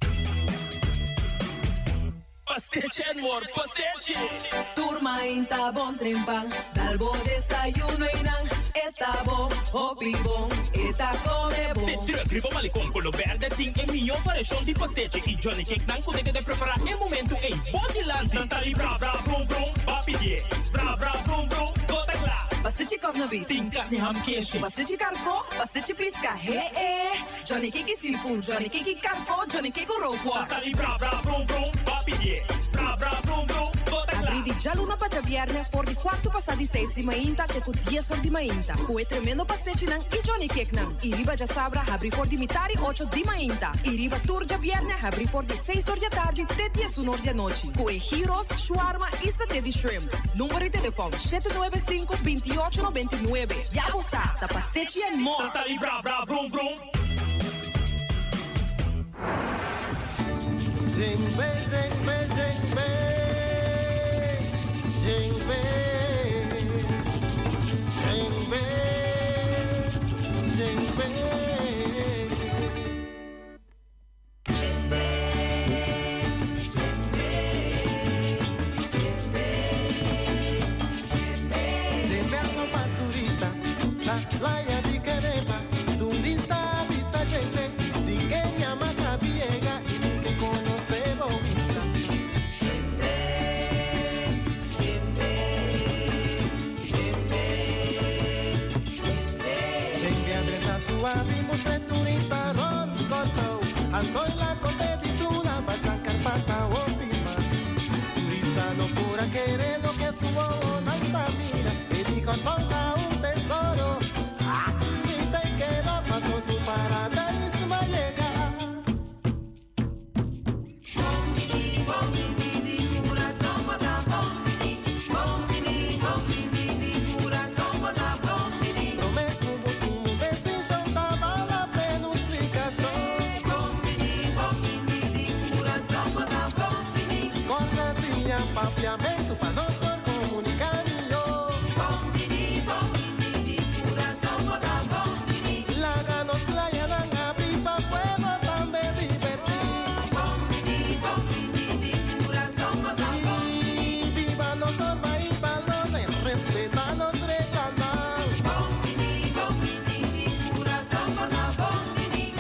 Pastechi and more pastechi! Tur mainta bon trempan, dal bo desayuno einan, e ta bon, hopi bon, e ta come bon. De druk riba Malecon Colo Berde tin e mihó variashon di pastechi i Johnny Cake nan ku ta keda prepará e momentu ei bo dilanti. Nan ta di bra bra brum brum, ba pidié bra bra brum brum, bo ta kla. Pastechi kòf na bif. Tin karni ham keshi. Pastechi karkó, pastechi piska, he e. Johnny Cake i seafood, Johnny Cake i karkó, Johnny Cake ku rookworst. Nan ta di bra bra brum brum, ba pidié bra bra brum brum, bo ta kla. Abrí di djaluna pa djabièrnè for di kuartu pasá di seis di mainta te ku dies or di mainta ku e tremendo pastechinan i Johnny Cakenan. I riba djasabra habrí for di mitar i ocho di mainta i riba tur djabièrnè habrí for di seis or di atardi te diesun or di anochi ku e gyros, shawarma i saté di shrimps. Number di telefòn, 795 28 99. Ya bo sa, ta pastechi and more! Nan ta di bra bra vrum vrum. Djembe, djembe, djembe, djembe, djembe, djembe. Djembe algo pa turista, na playa di Kenepa. Turista a bisa djembe, di Kenia m'a kabi yega i mi ke konosé bo bista. Djembe a drenta su avi mustra e turista rònt Kòrsou. Anto el a kont'é di Tula, Basha, Karpata hopi mas. Turista no por a kere loke su wowonan ta mira. E di Kòrsou ta un tesoro. Aki mi ta keda paso su paradijs m'a yega. Promé ku bo tuma un desishon ta bal la pena un splikashon. Kòrda siña papiamentu pa nos por komuniká mihó. Laga nos playanan abrí pa pueblo tambe divertí. Sí, biba nos norma i balornan, respetá nos reglanan.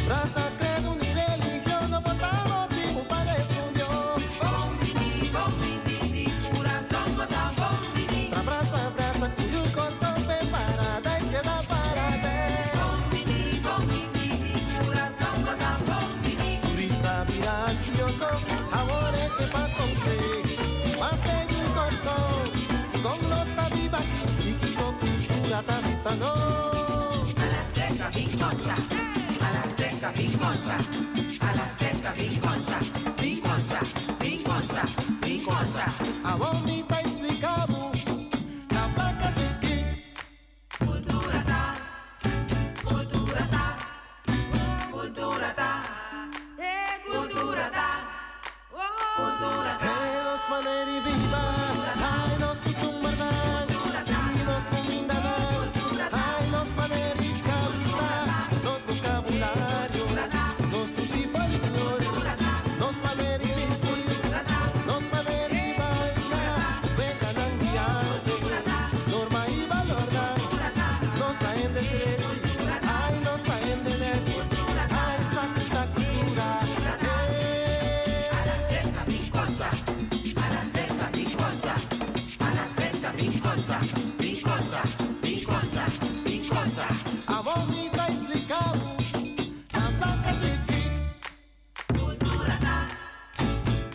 Rasa, kredo ni religion no por ta motibu pa desunion. Ansioso, awor e ke pa konf'é. Mas ke yu Kòrsou, kon nos ta biba aki i kiko kultura ta bisa nos. A la seka bin koncha, a la seka bin koncha, a la seka bin koncha, bin koncha, bin koncha, bin koncha. Awor mi ta explica bo na plaka chikí. Kultura ta, kultura ta, kultura ta, kultura ta, kultura ta. Hey, nos manera di biba, ay nos kustumbernan, si nos kumindanan, ay nos manera di kanta, nos vokabulario, nos dushi folklor, nos manera di bisti, nos manera di baila, weganan di antes, norma i balornan, nos ta hende drechi, ay nos ta hende nechi, ay esaki ta kultura, hey. A la seka bin koncha, a la seka bin koncha, a la seka bin koncha, bin koncha, bin koncha, bin koncha. Awor mi ta explica bo na plaka chikí. Kultura ta,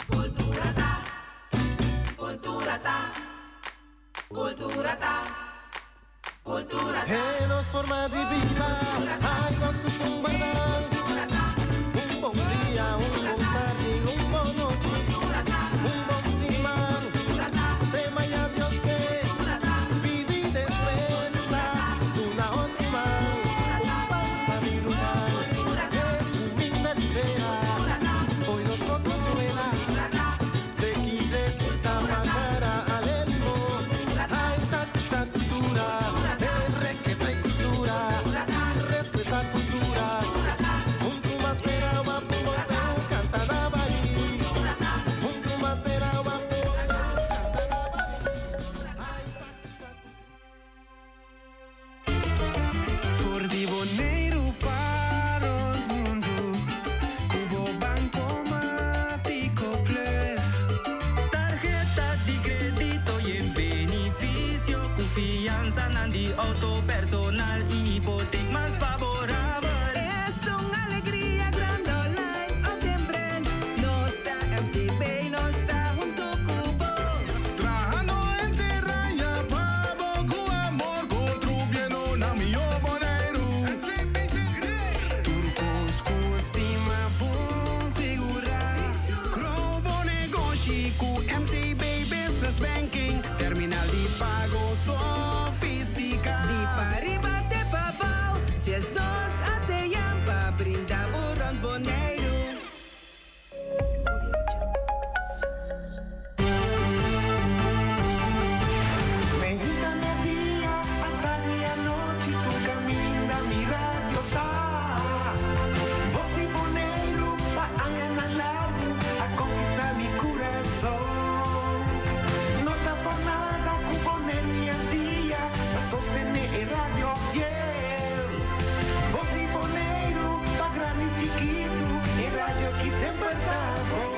kultura ta, kultura ta, kultura ta, kultura ta. Hey, nos forma di biba, ay nos kustumbernan. Un bon dia, un bon tardi, un bon nochi, un bon siman. Te mañan Dios ke pidi despensa, duna otro man, un pan pa mi ruman. E kuminda di tera, fo'i nos propio suela. Deki deki ta makara ale limon, ay esaki ta kultura, e rekete kultura, respetá kultura. Huntu m'a sera wapu bo kanta na barí. Huntu m'a sera wapu bo kanta na barí. Ay esaki ta For di Boneiru pa rònt mundu, ku bo Bankomatiko Plus. Tarheta di krédito i benefisio, ku fiansanan di outo personal i hipotek mas faborabel. Esta un alegria grandi online òf den branch. Nos ta MCB, nos ta huntu ku bo. Trahando henter aña pa bo ku amor, kontribuyendo na mihó Boneiru. Tur kos ku stima bon sigurá. Grow bo negoshi ku MCB Business Banking. Terminal di pago sofistiká. Di pariba te pabou, 12 ATM pa brinda bo rònt Boneiru. Mainta, mèrdia, atardi, anochi, tur kaminda mi radio ta. Bos di Boneiru, pa añanan largu, a konkistá mi kurason. No ta pa nada ku Boneiru i Antia, pa sostené e radio fiel. Bos di Boneiru, pa grandi i chikitu, e radio ku semper ta bon.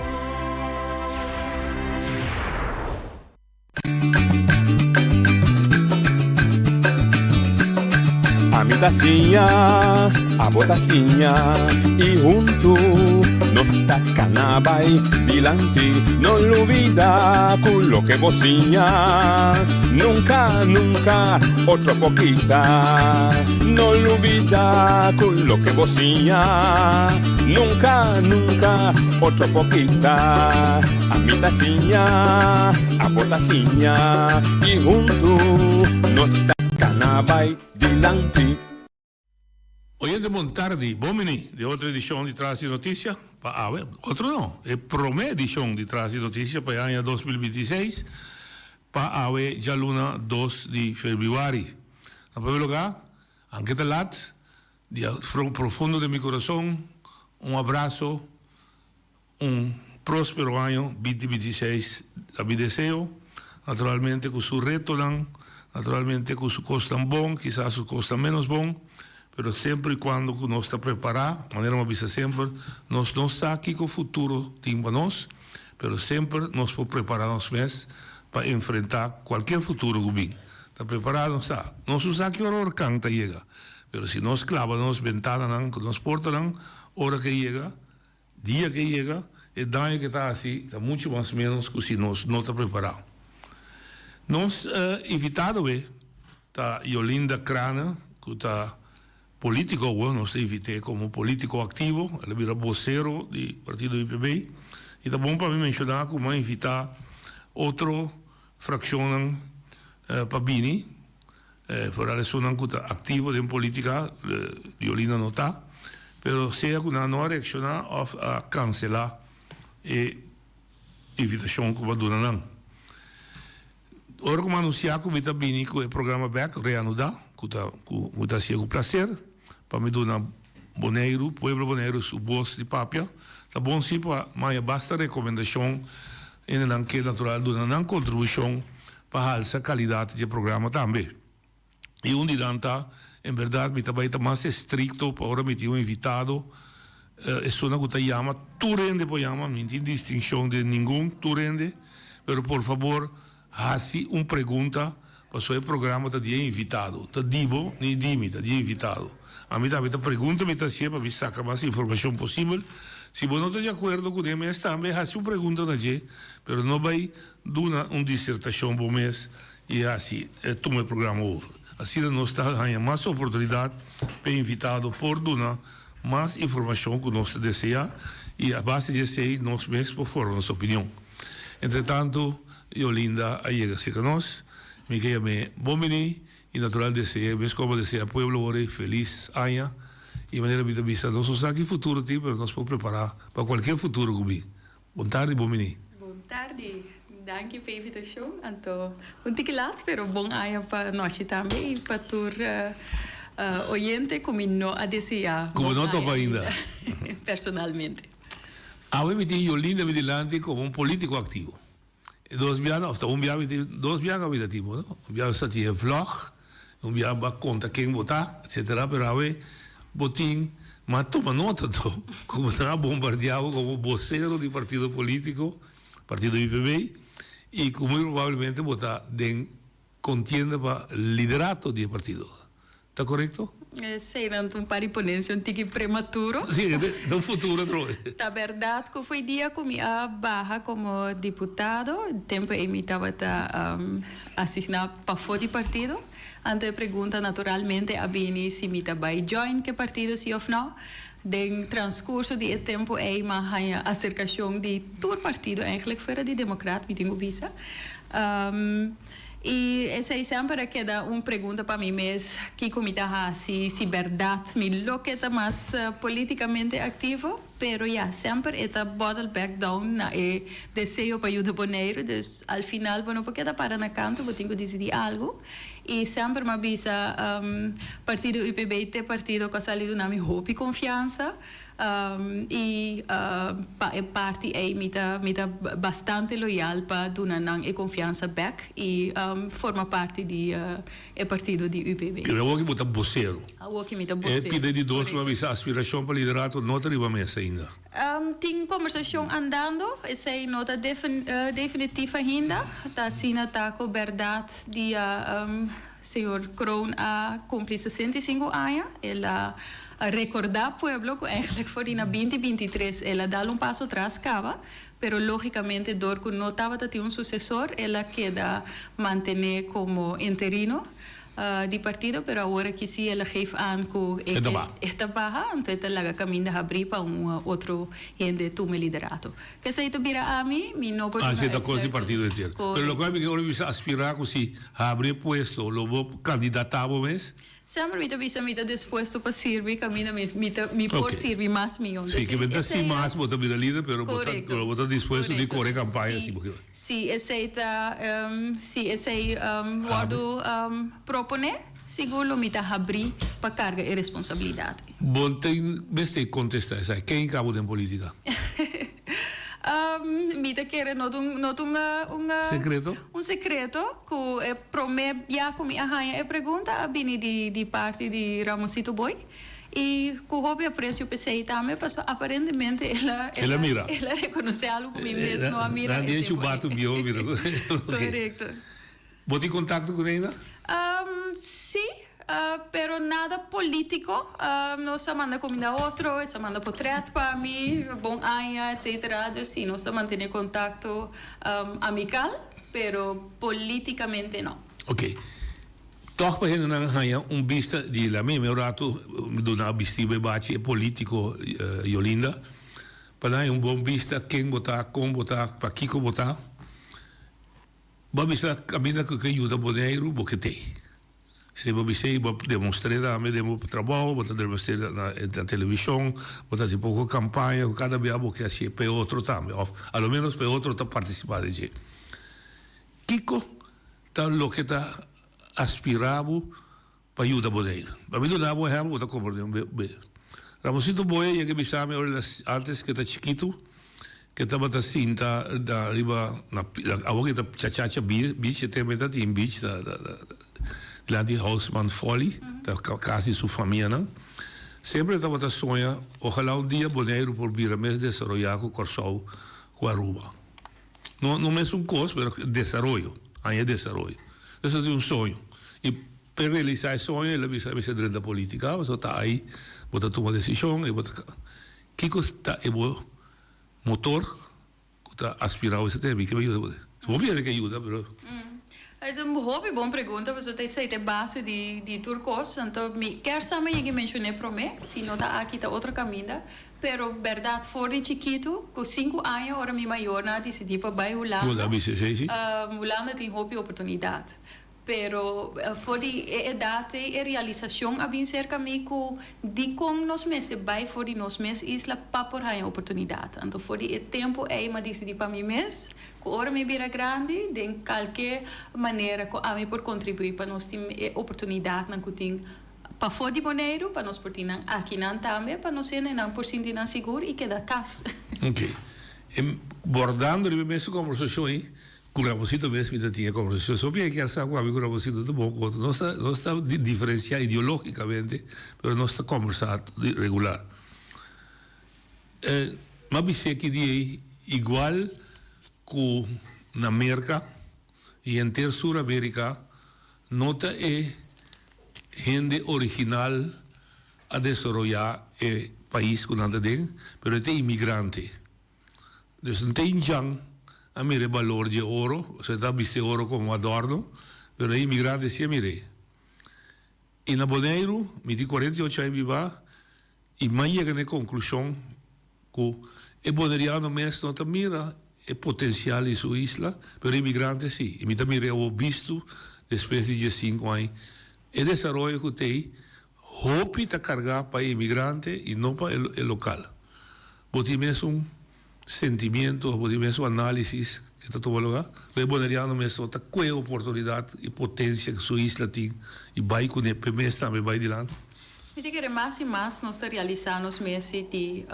Ami ta siña, abo ta siña, i huntu nos ta kana bai dilanti. No lubidá ku loke bo siña, nunka, nunka otro por kita. No lubidá ku loke bo siña, nunka, nunka otro por kita. Ami ta siña, abo ta siña, i huntu nos ta kana bai dilanti. Oyente bon tardi, bon bini den otro edishon di Tras di Notisia pa awe, otro no, e prome edishon di Tras di Notisia pa e aña 2026 pa awe djaluna 2 di febrüari. Na primer lugá, anke ta lat, di profundo di mi kurason un abraso, un próspero año 2026 ta mi deseo, naturalmente ku su retonan, naturalmente ku su kosnan bon, kisas su kosnan ménos bon, pero semper i kuando ku nos ta prepará, manera mi a bisa semper, nos no sa kiko futuro tin pa nos, pero semper nos por prepará nos mes pa enfrentá kualkier futuro ku bin. Ta prepará nos ta. Nos no sa ki ora orkan ta yega, pero si nos klaba nos bentananan ku nos portanan, ora ku e yega. Dia ku e yega, e daño ku e ta hasi ta muchu mas ménos ku si nos no ta prepará. Nos invitado awe ta Jolinda Craane, ku ta polítiko awe, nos ta invit'é komo polítiko aktivo, el a bira bosero di partido UPB. I ta bon pa mi menshoná ku mi a invitá otro frakshonnan pa bini, Foral esunnan ku ta aktivo den politika, Yolinda no ta, pero sea ku nan no a reakshoná òf a kanselá e invitashon ku bo a duna nan. Ora ku mi a anunsiá ku mi ta bini ku e programa bèk, reanudá, ku ta ku mi ta hasié ku plaser pa mi duna Boneiru, pueblo Boneiru su bos di papia, ta bon si pa maya basta rekomendashon hendenan ke natural duna nan kontribushon pa halsa kalidat dje programa tambe. I un di nan ta, en bèrdat mi ta bai ta mas estrikto pa ora mi tin un invitado, esunnan ku ta yama, tur hende por yama, mi no tin distinshon den ningun, tur hende, pero por fabor hasi un pregunta pasobra e programa ta di e invitado, ta di bo ni di mi, ta di e invitado. Ami tambe ta pregunta mi ta hasié pa mi saka mas informashon posibel. Si bo no ta di akuerdo kuné mes tambe hasi un pregunta na dje, pero no bai Duna un disertashon bo mes i hasi e tuma e programa over. Asina nos ta haña mas oportunidat pa e invitado por duna mas informashon ku nos ta deseá i a base di esei nos mes por forma nos opinion. Entretantu Yolinda a yega serka nos. Mi ke yam'é bon bini i natural dese'é mes komo a deseá pueblo wor e felis aña i manera mi ta bisa nos no sa ki futuro tin pero nos por prepará pa kualkier futuro ku bin. Bon tardi bon bini. Bon tardi, danki p'e invitashon. Anto un tiki lat pero bon aña pa nochi tambe i pa tur oyente ku mi no a deseá Ku bo bon no topa aña ainda. personalmente. Awe mi tin Yolinda mi dilanti komo un polítiko aktivo. E dos biaha of ta un biaha mi tin dos biaha mi ta tin bo no. Un biaha bo sa tin e vlog, un biaha bo a konta ken bo ta etcetera pero awe bo tin mas tuma nota anto ku bo nan a bombardia bo komo bosero di partido politico, partido UPB i ku muy probablemente bo ta den kontienda pa liderato di e partido. Ta korekto? Eseinan ta un par di ponencia un tiki prematuro. Sí, ta un futuro atrobe. Ta berdad cu foi dia cu mi a baha como diputado, tempo ey mi tabata asigna pafo di partido, anto e pregunta naturalmente a bini si mi ta bay join cu e partido si of no. Den transcurso di e tempo ey mi a haya acercacion di tur partido eigenlijk fuera di Democraat, mi tin cu bisa. I esei semper a keda un pregunta pa mi mes, kiko mi ta hasi si bèrdat mi lo ke ta mas politikamente aktivo? Pero ya, semper e ta bottle back down na e deseo pa yuda Boneiru, dus al final bo no por keda para na kantu, bo tin ku disidí algu. I semper mi a bisa partido UPB t'e partido ku a sali duna mi hopi konfiansa. I pa e parti ei mi ta mi ta bastante loyal pa duna nan e konfiansa bèk i forma parti di e partido di UPB. Pero awor ki bo ta bosero. Awor ki mi ta bosero. E pida di dos lo a bisa aspirashon pa liderato no ta riba mesa ainda. Tin kombersashon andando, esei no ta definitif ainda. Ta asina ta ku bèrdat dia Señor Kroon a cumpli 65 aña. El a recorda pueblo cu eigenlijk for di na binti 23 el a dal un paso tras caba, pero logicamente door cu no tabata tin un sucesor el a keda mantene como interino di partido, pero awor aki si el a geef aan cu e ta baha, anto e ta laga caminda habri pa un otro hende tuma e liderato. P'esei ta bira ami, mi no por duna uitsluiting. Ah, si ta cos di partido entero. Pero locual mi ke ora bisa aspira cu si habri e puesto lo bo candidata bo mes? Semper mi ta bisa mi ta dispuesto pa sirbi caminda mi mi ta mi por sirbi mas mion. Si, ke benta si mas bo ta bira lider pero bo ta bo ta dispuesto di core campaña si bo ke. Si esei ta si esei wordo propone sigur lo mi ta habri pa carga e responsabilidad. Bo tin mester contesta esaki. Ken cabo den politica? Mi ta kere no ta un no ta un un Secreto? un secreto cu e prome bia cu mi a haña e pregunta a bini di di parti di Ramosito Boy y cu hopi aprecio p'esey tambe pasobra aparentemente el a El a mira. el a reconoce algo cu mi mes no a mira Nan e di e tempo ey. chubato bieu a mira. Correcto. Bo tin contacto cu Neina? Sí. pero nada polítiko. Nos a manda kuminda otro, es a manda potret pa mi, bon aña, etcetera. Dus si, nos ta mantené kontakto amikal, pero polítikamente no. Ok. Tòg pa hendenan haña un bista di la mi. Mi un ratu duna bisti bo e bachi e polítiko Yolinda, pa nan haña un bon bista ken bo ta, kon bo ta, pakiko bo ta. Bo a bisa kaminda ku ke yuda Boneiru bo ke tei. Si bo bisa ei bo a demostr'é tambe den bo trabou, bo ta demostr'é na televishon, bo ta hasi poko kampaña ku kada bia bo ke hasié pa e otro tambe òf a lo ménos pa e otro ta partisipá den dje. Kiko ta loke ta aspirá bo pa yuda Boneiru? Pa mi duna bo un ehèmpel bo ta komprendé un be. Ramonsito Boya yega bisa mi ora el a antes ke ta chikitu ke tabata sinta na riba na awor ke ta Chachacha beach e tempo ta tin beach ta dilanti Houseman Folly ta kas di su famianan semper e tabata soña ojalá un dia Boneiru por bira mes desaroyá ku Kòrsou ku Aruba no no mesun kos pero desaroyo haña desaroyo eso ta un soño i P'e realisá e soño el a bisa mester drenta polítika, pasobra ta ai bo ta tuma desishon i bo ta Kiko ta e bo motor ku ta aspirá bo esei? Mi ke yuda bo. Hopi hende ke yuda pero. E ta un hopi bon pregunta pasobra ta esei ta e base di di tur kos. Anto mi kier sa mi yega menshoné promé, si no ta aki ta otro kaminda. Pero bèrdat for di chikitu ku sinku aña ora mi mayornan a disidí pa bai Hulanda, Bo a bisa esei si? Hulanda tin hopi oportunidat. Pero for di e edat ei e realisashon a bin serka mi ku dikon nos mester bai for di nos mes isla pa por haña oportunidat. Anto for di e tempu ei m'a disidí pa mi mes ku ora mi bira grandi den kalke manera ku ami por kontribuí pa nos tin e oportunidatnan ku tin pafó di Boneiru pa nos por tin nan akinan tambe pa nos hendenan por sinti nan sigur i keda kas. Oké. E bordando riba e mesun kombersashon ei, Ku Ramosito mes mi ta tin e konversashon. So mi a kier sa ku ami ku Ramosito ta bon ku otro. Nos ta nos ta diferensiá ideológikamente, pero nos ta kombersá regular. E m'a bis'é ki dia ei igual ku na Merka i henter Sur Amerika no ta e hende original a desaroyá e pais ku nan ta den, pero e ta imigrante. Dus no ta indjan a mira e balor dje oro, osea ta bisti e oro komo adorno, pero e imigrante si a mir'é. I na Boneiru, mi tin 48 aña bibá, i m'a yega na e konklushon ku e boneriano mes no ta mira e potensial di su isla, pero e imigrante si. I mi ta mir'é awor bistu despues di diesinku aña. E desaroyo ku t'ei, hopi ta kargá pa e imigrante i no pa e lokal. Bo tin mes un sentimiento of bo tin mes un análisis ke ta tuma lugá? Ku e boneriano mes no ta kue oportunidat i potensia ku su isla tin i bai kuné p'e mes tambe bai dilanti? Mi ta kere mas i mas nos ta realisá nos mes si di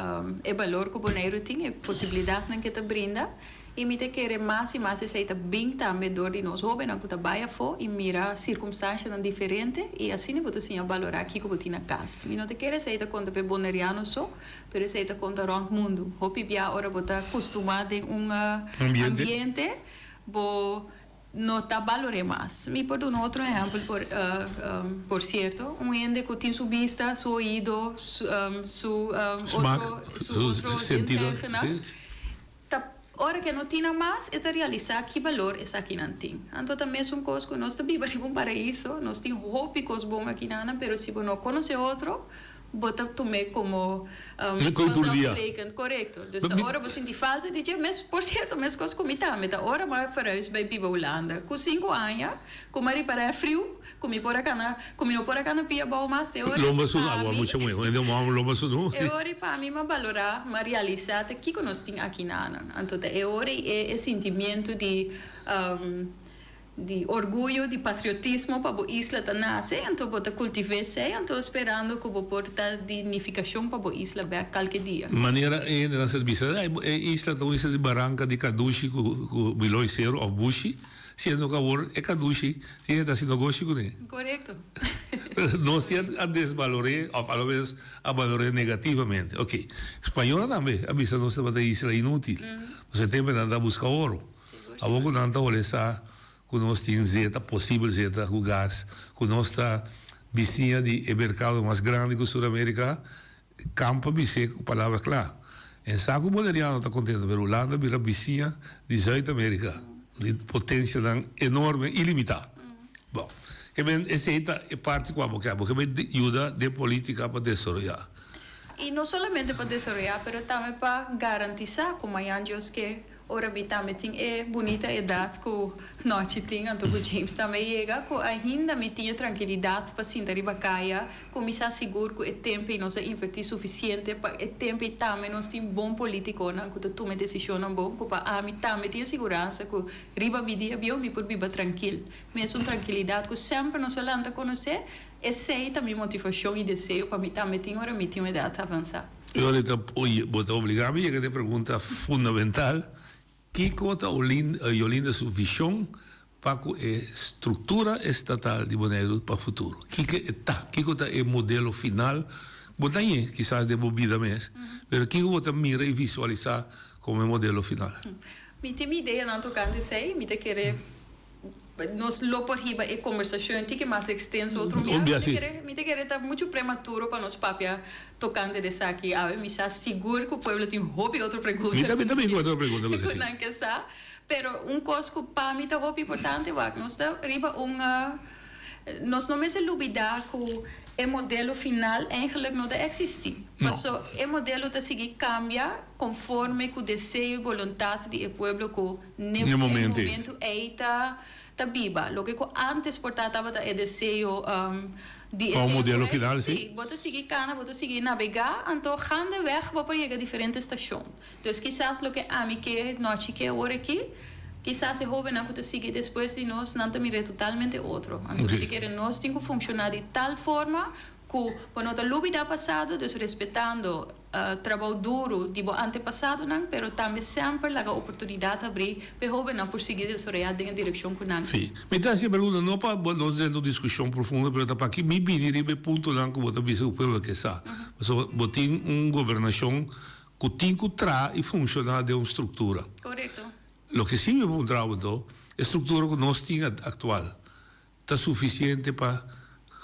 e balor ku Boneiru tin, e posibilidatnan ke ta brinda. I mi ta kere mas i mas esei ta bin tambe dor di nos hóbennan ku ta bai afó i mira sirkumstanshanan diferente i asina bo ta siña balorá kiko bo tin na kas. Mi no ta kere esei ta konta p'e boneriano so, Pero esei ta konta rònt mundu. Hopi bia ora bo ta kustumá den un ambiente, bo no ta balor'é mas. Mi por duna otro ehèmpel por por sierto. Un hende ku tin su bista, su oido, su otro su otro zintuigennan, ta ora ku e no tin nan mas, e ta realisá ki balor esakinan tin. Anto ta mesun kos ku nos ta biba riba un paraiso, nos tin hopi kos bon akinanan, pero si bo no konosé otro, Bo ta tum'é komo vanzelfsprekend, korekto. Dus ta ora bo sinti falta di dje, mes, por sierto, meskos ku mi tambe, ta ora mi a verhuis bai biba Hulanda, ku sinku aña, ku mi a ripará e friu, ku mi por a kana, ku mi no por a kana pia abou mas, te ora Lomba su, pa mi, e ora pa mi m'a balorá, m'a realisá ta kiko nos tin aki nanan. Anto ta e ora ei e sentimiento di. Di orguyo, di patriotismo pa bo isla ta nase, anto bo ta kultiv'é esei, anto sperando ku bo por ta di nifikashon pa bo isla bèk kalke dia. Manera e hendenan sa bisa, Ai, e isla ta un isla di baranka, di kadushi ku ku biloi seru òf bushi, siendo ku awor e kadushi tin hende ta hasi nogoshi kuné. Korekto. Nos si a desbalor'é òf alo menos a balor'é negativamente. Oke. Spañolnan tambe a bisa nos tabata isla inútil. Pasobra e tempu nan ta buska oro. Awor ku nan ta hole sa ku nos tin zeta, posibel zeta ku gas, ku nos ta bisiña di e merkado mas grandi ku Sur Amerika, Kamp a bis'é ku palabra kla. En sa ku Boneriano ta kontento, pero Hulanda bira bisiña di Zuid Amerika, di potensianan enorme, ilimitá. Bon, ke men esei ta e parti ku abo ke. Abo ke men yuda den politika pa desaroyá. I no solamente pa desaroyá, pero tambe pa garantisá ku mañan Dios ke Ora mi tambe tin e bunita edat ku Nochi tin, anto ku James tambe yega, ku ainda mi tin e trankilidat pa sinta riba kaya, ku mi sa sigur ku e tempu ei nos a invertí sufisiente pa e tempu ei tambe nos tin bon politikonan ku ta tuma e desishonnan bon, ku pa ami tambe tin e siguransa ku riba mi dia bieu mi por biba trankil. Mesun trankilidat ku semper nos a lanta konosé, esei ta mi motivashon i deseo pa mi tambe tin ora mi tin un edat avansá. E ora ta bo ta obligá mi yega na e pregunta fundamental, Kiko ta Yolinda su vishon pa ku e struktura estatal di Boneiru pa futuro? Kiko e ta? Kiko ta e modelo final? Bo ta ñe kisas den bo bida mes, pero kiko bo ta mira i visualisá komo e modelo final? Mi tin mi ideanan tokante esei. Mi ta kere Nos lo por hiba e kombersashon tiki mas ekstenso otro un bia. Mi ta kere, mi ta kere ta muchu prematuro pa nos papia tokante di esaki awe. Mi sa sigur ku pueblo tin hopi otro pregunta. Mi tambe tin otro pregunta ku ku nan ke sa. Pero un kos ku pa mi ta hopi importante wak, nos ta riba un, nos no mester lubida ku e modelo final eigenlik no ta eksistí. Paso e modelo ta sigui kambia konforme ku deseo i boluntat di e pueblo ku Ne e momento ei ta ta biba. Loke ku antes por ta tabata e deseo di e tempu ei. Sí, bo ta sigui kana, bo ta sigui nabegá, anto gaandeweg bo por yega diferente stashon. Dus kisas loke ami ke nochi ke awor aki, kisas e hóbennan ku ta sigui despues di nos, nan ta mir'é totalmente otro. Anto mi ta kere nos tin ku funshoná di tal forma ku bo no ta lubidá pasado, dus respetando Trabou duru di bo antepasadonan, pero tambe semper laga oportunidat habrí p'e hóbennan por sigui desaroyá den e direkshon ku nan. Sí. Mi ta hasi e pregunta no pa nos drenta un diskushon profundo, pero ta pa ki mi bini riba e puntonan ku bo ta bisa ku pueblo ke sa. Pasobra bo tin un gobernashon ku tin ku traha i funshoná den un struktura. Korekto. Loke sí mi por puntra bo anto, e struktura ku nos tin aktual, Ta sufisiente pa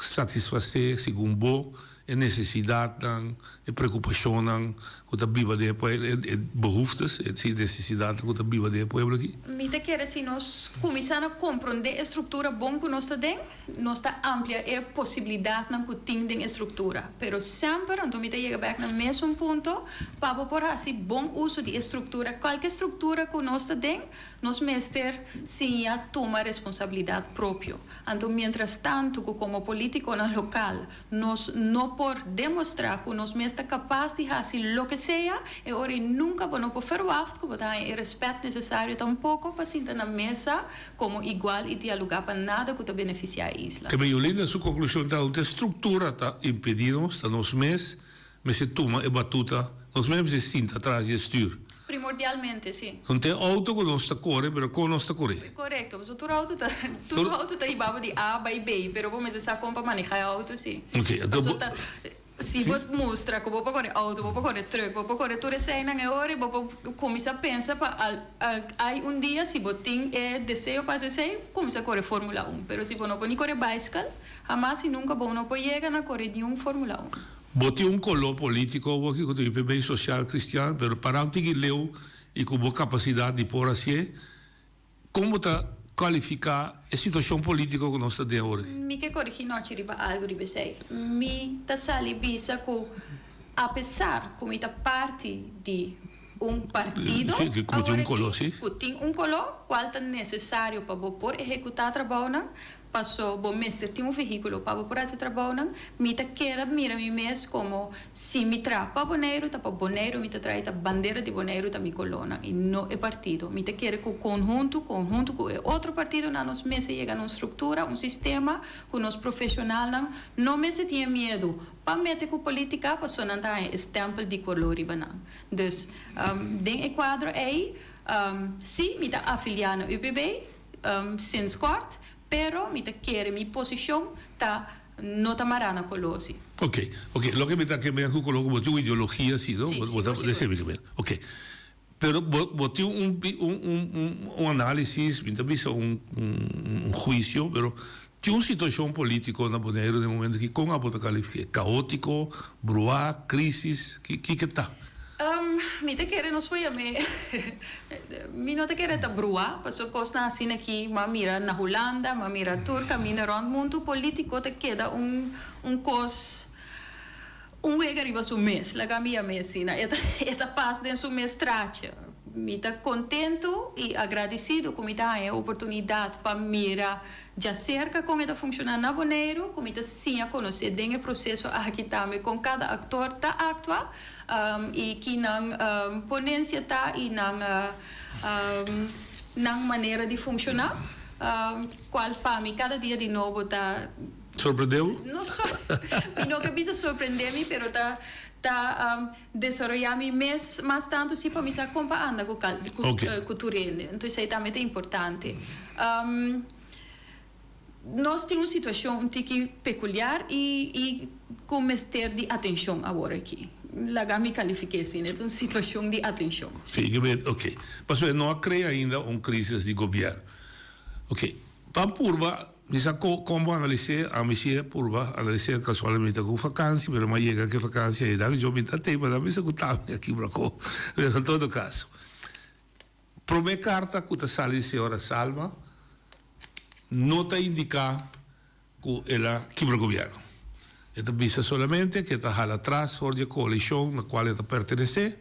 satisfasé, segun bo, e nesesidatnan, e preokupashonnan ku ta biba den e pueblo, e behoeftes, e si nesesidatnan ku ta biba den e pueblo aki? Mi ta kere si nos kuminsá na komprondé e struktura bon ku nos ta den, nos ta amplia e posibilidatnan ku tin den e struktura. Pero semper, anto mi ta yega bèk na mesun punto, pa bo por hasi bon uso di e struktura, kualke struktura ku nos ta den, Nos mester siña tuma responsabilidad propio. Anto mientras tanto cu como politiconan local nos no por demostra cu nos mes ta capaz di haci loke sea, e ora ei nunca bo no por verwacht cu bo ta haña e respet necesario tampoco pa sinta na mesa como igual y dialoga pa nada cu ta beneficia e isla. Kebe Yolinda su conclusion ta, un structura ta impedi nos, ta nos mes mester tuma e batuta, nos mes mester sinta tras di e stuur. Primordialmente, si. No tin auto ku nos ta kore, pero kon nos ta kore? Korekto, pasobra tur auto ta, tur auto ta hiba bo di A bai B, pero bo mester sa kon pa maneha e auto, si. Ok, anto bo. Pasobra ta, si bo mustra ku bo por kore auto, bo por kore truck, bo por kore tur eseinan, e ora bo por kuminsá pensa pa al, ai un dia si bo tin e deseo pa hasi esei, kuminsá kore Formula un. Pero si bo no por ni kore baiskel, hamas i nunka bo no por yega na kore niun Formula un. Bo tin un koló polítiko awor aki ku ta UPB Sosial Kristian, pero para un tiki leu i ku bo kapasidat di por hasié, kon bo ta kualifiká e situashon polítiko ku nos ta den awor aki? Mi ke korigí nochi riba algu riba esei. Mi ta sali bisa ku apesar ku mi ta parti di un partido awor aki ku tin un koló kual ta nesesario pa bo por ehekutá trabounan, Paso bo mester tin un vehíkulo pa bo por hasi trabounan. Mi ta keda mira mi mes komo si mi traha pa Boneiru ta pa Boneiru mi ta traha i ta bandera di Boneiru ta mi kolónan i no e partido. Mi ta kere ku konhuntu, konhuntu ku e otro partidonan nos mester yega na un struktura, un sistema ku nos profeshonalnan no mester tin e miedu pa mete ku polítika paso nan ta haña e stèmpel di koló riba nan. Dus den e kuadro ei si mi ta afiliá na UPB. Sinds kort, pero mi ta kere mi posishon ta no ta mará na koló si. Ok, ok, loke mi ta ke men ku koló ku bo tin un ideologia si, no? Si, Bo ta sigur, desea mi sigur. ke men. Ok. Pero bo bo tin un un un un un análisis, mi ta bisa un un un huisio, pero. Tin un situashon polítiko na Boneiru den momento aki, kon abo ta kalifik'é? Kaótiko, bruá, krísis, ki ke ta? Mi ta kere nos por yam'é, mi no ta kere ta bruá, pasobra kosnan asina aki m'a mira na Hulanda, m'a mira tur kaminda rònt mundu, polítiko ta keda un un kos, un wega riba su mes, laga mi yam'é asina, e ta e ta pas den su mes trache. Mi ta kontentu i agradesido ku mi ta haña e oportunidat pa mira djaserka kon e ta funshoná na Boneiru, ku mi ta siña konosé den e proseso aki tambe kon kada aktor ta aktua i ki nan ponensia ta i nan nan manera di funshoná, kual pa mi kada dia di nobo ta. Sorprendé bo? No sor, mi no ke bisa sorprendé mi, pero ta ta desaroyá mi mes mas tantu si pa mi sa kon pa anda ku kal ku ku tur hende. Enton esei tambe ta importante. Nos tin un situashon un tiki pekuliar i i ku mester di atenshon awor aki. Laga mi kalifik'é asina, e ta un situashon di atenshon. Sí, oke. Pasobra no a krea ainda un krisis di gobièrnu. Oke, Ban purba, mi sa ko kon bo analis'é, ami si e purba analis'é kasualmente ku fakansi, pero mi a yega ku e fakansi ei dan yo mi ta tei pa nan bisa ku ta mi a kibra ko. Pero en todo kaso, promé karta ku ta sali di señora Salma no ta indiká ku el a kibra gobièrnu. E ta bisa solamente ku e ta hala atras for di e koalishon na kual e ta pertenesé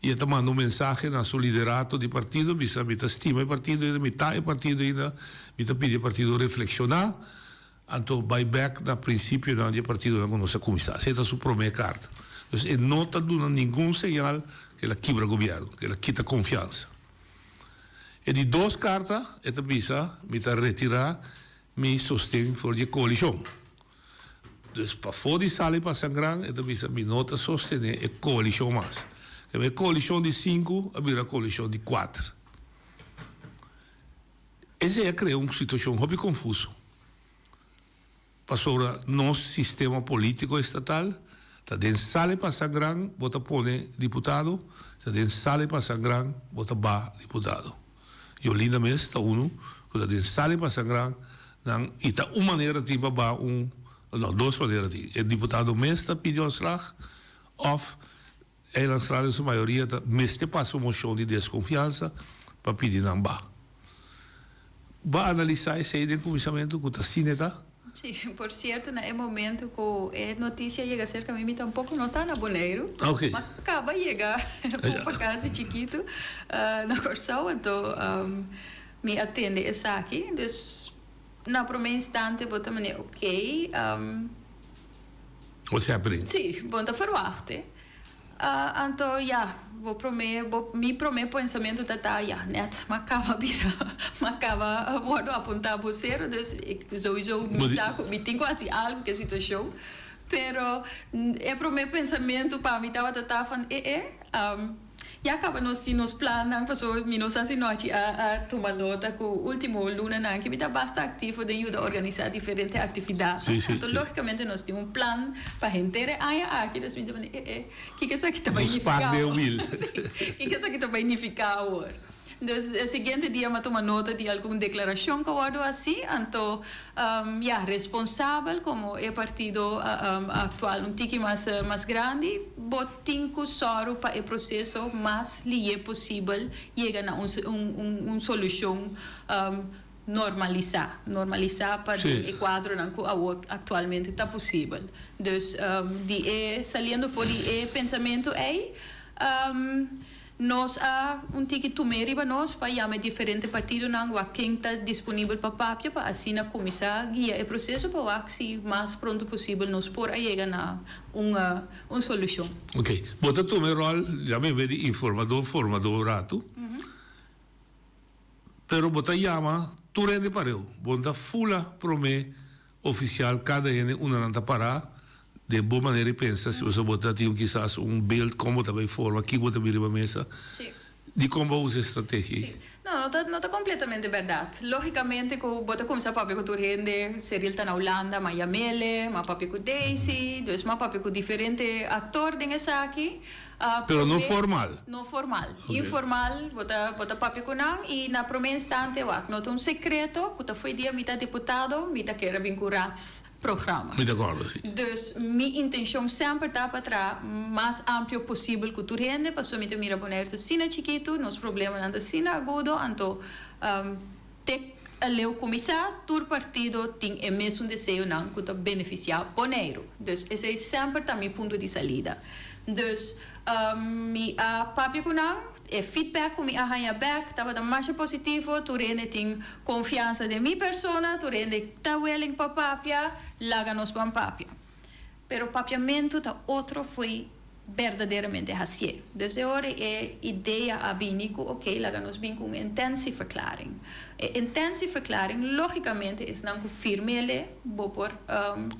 i e ta manda un mensahe na su liderato di partido bisa mi ta stima e partido ainda, mi ta e partido ainda, mi ta pidi e partido reflekshoná anto bai bèk na prinsipionan di e partidonan ku nos a kuminsá. Esei ta su promé karta. Dus e no ta duna ningun señal ku el a kibra gobièrnu, ku el a kita konfiansa. E di dos karta e ta bisa mi ta retirá Mi sosten for di e koalishon. Dus pafó di sali pa Sangran e ta bisa mi no ta sostené e koalishon mas. E koalishon di sinku a bira koalishon di kuater. Esei a krea un situashon hopi konfuso pasobra nos sistema polítiko estatal ta den sali pa Sangran bo ta pone diputado, ta den sali pa Sangran bo ta baha diputado. Yolinda mes ta unu ku ta den sali pa sangran nan i ta un manera tin pa baha un, no dos manera tin, e diputado mes ta pidi ontslag òf eilandsraad den su mayoria ta mester pasa un moshon di deskonfiansa pa pidi nan baha. Bo a analisá esei den kuminsamentu ku ta asina e ta? Sí, por cierto na e momento cu e noticia yega cerca mi, mi tampoco no ta na Boneiru. Ok. Ma caba yega pa un vakantie chikito na Corsou, anto mi a tende esaki. Dus na prome instante bo ta mane ok. What's happening? Sí, bo no ta verwacht e. Anto ya, bo prome, bo, mi prome pensamentu ta ta, ya, net m'a kaba bira, m'a kaba wòrdu apuntá bosero, dus ik souiso mi sa ku mi tin ku hasi algu ku e situashon. Pero e prome pensamentu pa mi tabata ta van, e e, Ya caba nos tin nos plannan pasobra mi no sa si nochi a a tuma nota cu ultimo lunanan aki mi ta basta activo den yuda organisa diferente actividadnan. Sí, sí, Anto sí. logicamente nos tin un plan pa henter e aña aki dus mi ta pone e e kiko esaki ta bai Un spak nifica den awor? wiel. Sí, kiko esaki ta bai nifica awor? Dus e siguiente dia mi a tuma nota di algun declaracion cu a wordo haci anto Ya, responsabel komo e partido aktual un tiki mas mas grandi, bo tin ku sòru pa e proseso mas lié posibel yega na un un un solushon normalisá, normalisá pa den e kuadronan ku awor aktualmente ta posibel. Dus di e saliendo for di e pensamentu ei, Nos a un tiki tum'é riba nos pa yama e diferente partidonan wak ken ta disponibel pa papia pa asina kuminsá guia e proseso pa wak si mas pronto posibel nos por a yega na un un solushon. Ok, bo ta tuma e ròl ya men di informadó, formadó un ratu, pero bo ta yama tur hende pareu, bo no ta fula promé Ofisial kada hende unda nan ta pará den bo manera di pensa si pasobra bo ta tin kisas un beeld kon bo ta bai forma kiko bo ta bira riba mesa. Sí. Dikon bo a usa e strategia ei? No, no ta, no ta completamente berdad. Logicamente cu bo ta cuminsa papia cu tur hende, Cyril ta na Hulanda, m'a yam'ele, m'a papia cu Daisy, dus m'a papia cu diferente actor den esaki. Pero no formal? No formal. Informal, bo ta, bo ta papia cu nan y na prome instante wak, no ta un secreto cu ta fo'i dia mi ta diputado, mi ta kere bin cu raads. Programa. Mi ta acorda, si. Dus mi intencion semper ta pa traha mas amplio posibel cu tur hende, pasobra mi ta mira Bonaire ta asina chikitu, nos problemanan ta asina agudo, anto te aleu cuminsa tur partido tin e mesun deseonan cu ta beneficia Boneiru. Dus esey semper ta mi punto di salida. Dus mi a papia cu nan, e feedback cu mi a haña bek tabata masha positivo, tur hende tin Konfiansa den mi persona, tur hende ta willing pa papia, laga nos ban papia. Pero papiamentu ta otro fo'i berdaderamente hasié. Dus e ora e idea a bini ku oké, laga nos bin ku un intentieverklaring. E intentieverklaring lógikamente esnan ku firm'é bo por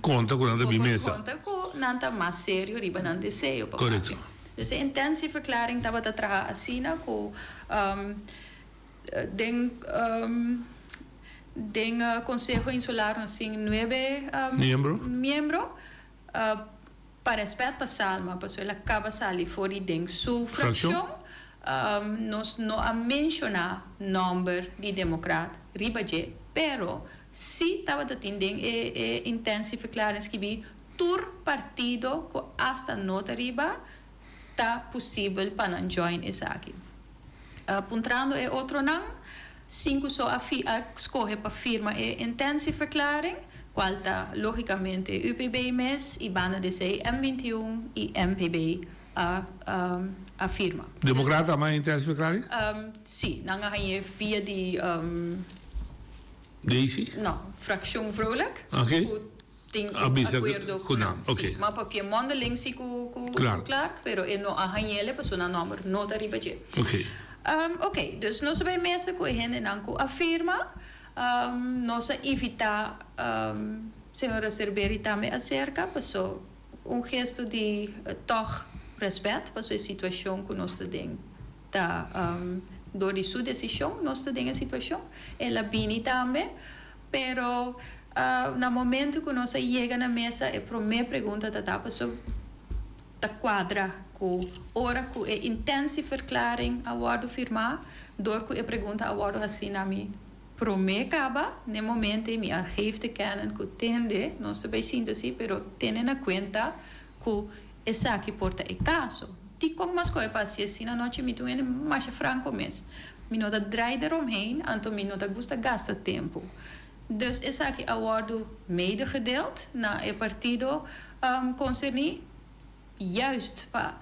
Konta ku nan ta bin mesa. Bo por konta ku nan ta mas serio riba nan deseo pa papia. Dus e intentieverklaring tabata traha asina ku. Den den Konseho Insular nos tin nuebe miembro. Pa rèspèt pa Salma, pasobra el a kaba sali for di den su frakshon, nos no a menshoná nòmber di Demokrat riba dje, pero sí tabata tin den e e intentieverklaring skibí tur partido ku asta no ta riba ta posibel pa nan join esaki. Puntrando e otronan, sinku so a a skohe pa firma e intentieverklaring, kual ta logikamente UPB mes i banda di esei M 21 i MPB a a firma. Demokrat a manda intentieverklaring? Si, nan a hañ'é via di. Daisy? No, Frakshon Vrolijk. Oké. Tin A bisa akuerdo ku nan, Si, oké. m'a papia mondeling si ku ku Klaar. Clark, pero e no a hañ'ele pasobra nan nòmber no ta riba dje. Oké. Oké, dus nos a bai mesa ku e hendenan ku a firma. Nos a invitá señora Cerveri tambe aserka paso un gesto di tòg rèspèt paso e situashon ku nos ta den ta dor di su desishon nos ta den e situashon. El a bini tambe. Pero na momento cu nos a yega na mesa e prome pregunta ta ta paso ta cuadra cu ora cu e intentieverklaring a wordo firma door cu e pregunta a wordo haci na mi prome caba n'e momento ey mi a geef te kennen cu tende nos ta bay sinta si pero tene na cuenta cu esaki por ta e caso. Dicon mas coe pa haci asina anochi mi ta un hende masha franco mes. Mi no ta draai eromheen, anto mi no ta gusta gasta tempu. Dus esaki a wòrdu medegedeeld na e partido konserní, juist pa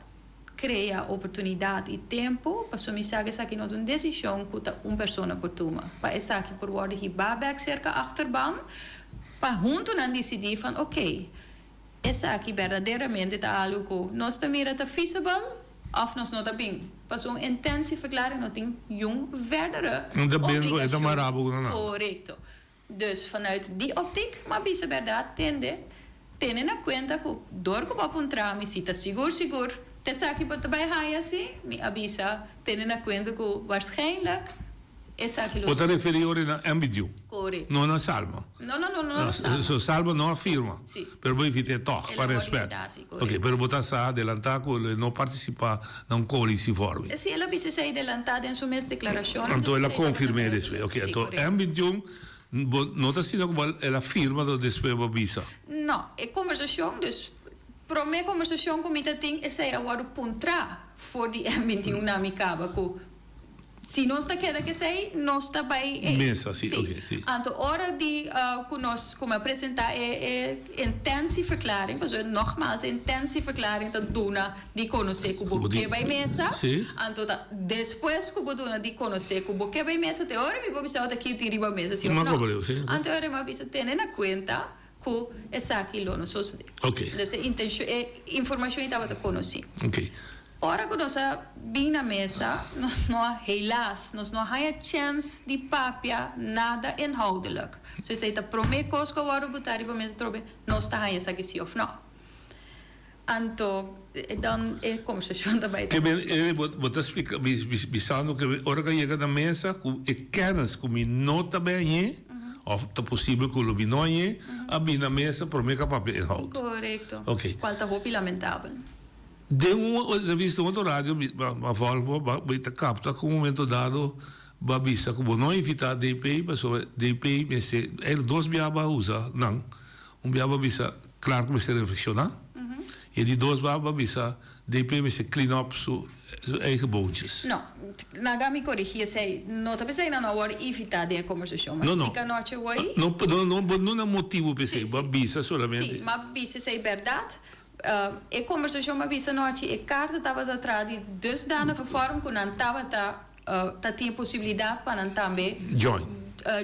krea oportunidat i tempu, pasobra mi sa ku esaki no ta un desishon ku ta un persona por tuma. Pa esaki por wòrdu hibá bèk serka achterban, pa huntu nan disidí van oké, Esaki berdaderamente ta algu ku nos ta mira ta feasible òf nos no ta bin? Pasobra un intentieverklaring no tin yun verdere No ta bin ku e ta mará bo ku nan. Korekto. Dus vanuit di optiek m'a bisa bèrdat tende, tene na kuenta ku dor ku bo a puntra mi si ta sigur sigur ta esaki bo ta bai haña si, mi a bisa tene na kuenta ku waarschijnlijk Esaki lo. Bo ta referí ora na Embidiu. Korekto. No na Salma. No, no, no, no na Salma. So Salma no a firma. Si. Pero bo invit'é tòg, pa El a wòrdu rèspèt. invitá, si, korekto. Oké, pero bo ta sa adelantá ku lo e no partisipá na un koalisievorming. Si, el a bisa esei adelantá den su mes deklarashon. Anto el a konfirm'é despues. Oké, Si, anto korekto. M21, bo no ta asina ku bo el a firma anto despues bo a bisa. No, e kombersashon, dus promé kombersashon ku mi ta tin, esei a wòrdu puntrá for di M21 na mi kaba ku Si nos ta keda kesei, nos ta bai ei. Mesa, si, oke, si. Anto ora di ku nos ku mi a presentá e e intentieverklaring, pasobra nogmaals e intentieverklaring ta duna di konosé ku bo ke bai mesa. Si. Anto ta despues ku bo duna di konosé ku bo ke bai mesa, te ora mi por bisa bo ta kiu tin riba mesa si òf no. Si. Anto e ora mi a bisa tene na kuenta ku esaki lo no sosodé. Oke. Dus e intenshon, e informashon ei tabata konosí. Oke. Ora ku nos a bin na mesa, nos no a, helaas, nos no a haña chèns di papia nada inhoudelijk. So esei ta promé kos ku a wòrdu botá riba mesa atrobe, nos ta haña esaki sí òf nò. Anto dan e kombersashon ta bai Ke men e bo bo ta splika bisando ke ora ku a yega na mesa ku e kennis ku mi no ta bay hañ'é òf ta posibel ku lo mi no hañ'é a bini na mesa promé ku a papia inhoud. Korekto. Oke. Kual ta hopi lamentabel. Den un entrevista un otro radio mi a vòlg bo bo ta kapta ku un momento dado bo a bisa ku bo no a invitá DP pasobra DP mester e dos biaha bo a usa nan Un bia bo a bisa Clark mester reflexiona y e di dos bia bo a bisa DP mester clean up su eigen boontjes. No, laga mi corigi esey. No ta pesey nan no a worde invita den e conversacion, ma No, no. splica anochi hoy. No, no, no, bo no na motibo pesey, bo a bisa solamente. Si, m'a bisa esey berdad. E conversacion m'a bisa anochi, e carta tabata traha di dusdanige vorm cu nan tabata ta tin e posibilidad pa nan tambe Join.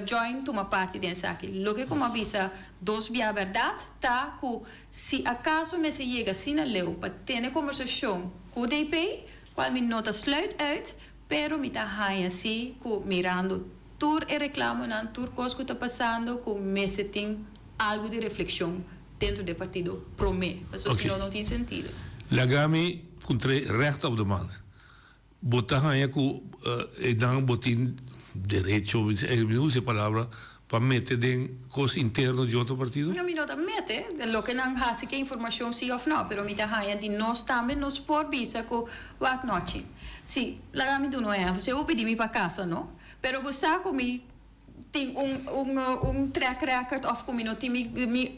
join tuma parti den esaki. Loke ku m'a bisa dos bia bèrdat ta ku si akaso mester yega asina leu pa tene kombersashon ku DP, kual mi no ta sluit uit, pero mi ta haña si ku mirando tur e reklamonan, tur kos ku ta pasando ku mester tin algu di reflekshon dentro di e partido promé, pasobra si no no tin sentido. Laga mi puntr'é recht op de man. Bo ta haña ku einan bo tin derecho, mi no usa e palabra, pa mete den kos interno di otro partido? No, mi no ta mete den loke nan hasi ku e informashon si òf no, pero mi ta haña di nos tambe nos por bisa ku wak nochi. Si, laga mi duna un ehèmpel, si bo pidi mi pa kasa no, pero bo sa ku mi tin un un un track record òf ku mi no tin mi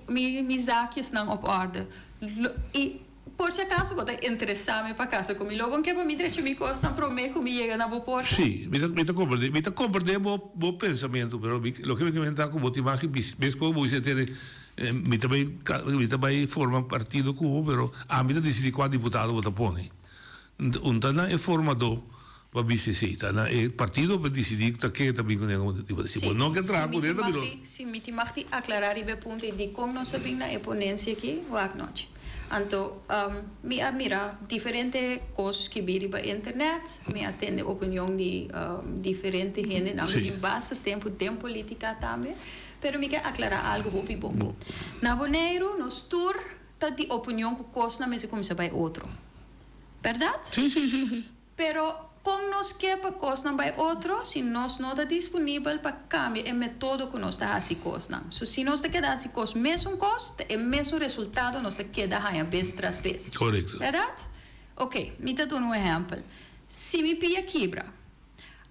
mi mi zaakjesnan op orde i Por si acaso bo ta interesa mi pa casa cu mi, lo bon ke pa mi drecha mi cosnan prome cu mi yega na bo porta? Sí, mi ta, mi ta comprende, mi ta comprende bo, bo pensamiento, pero mi, loke mi ke menta cu bo tin maki bis, mes cu bo bisa tene, mi ta bay, mi ta bay forma partido cu bo, pero ami ta dicidi cua diputado bo ta pone. Un ta na e formadó pa bisa esei, ta na e partido pa disidí ta ken ta bin kuné komo diputado. Si bo no ke traha kuné ta bira. Si mi tin mag di aklará riba e punto ei dikon nos a bin na e ponensia aki wak nochi. Anto mi a mira diferente kos skibí riba internet, mi a tende opinion di diferente hendenan ku tin basta tempu den polítika tambe, pero mi ke aklará algu hopi bon. Na Boneiru nos tur ta di opinion ku kosnan mester kuminsá bai otro. Bèrdat? Sí, sí, sí, sí. Pero kon nos ke pa kosnan bai otro si nos no ta disponibel pa kambia e metodo ku nos ta hasi kosnan? So si nos ta keda hasi kos mesun kos, ta e mesun resultado nos ta keda haña bes tras bes. Korekto. Bèrdat? Oke, mi ta duna un ehèmpel. Si mi pia kibra,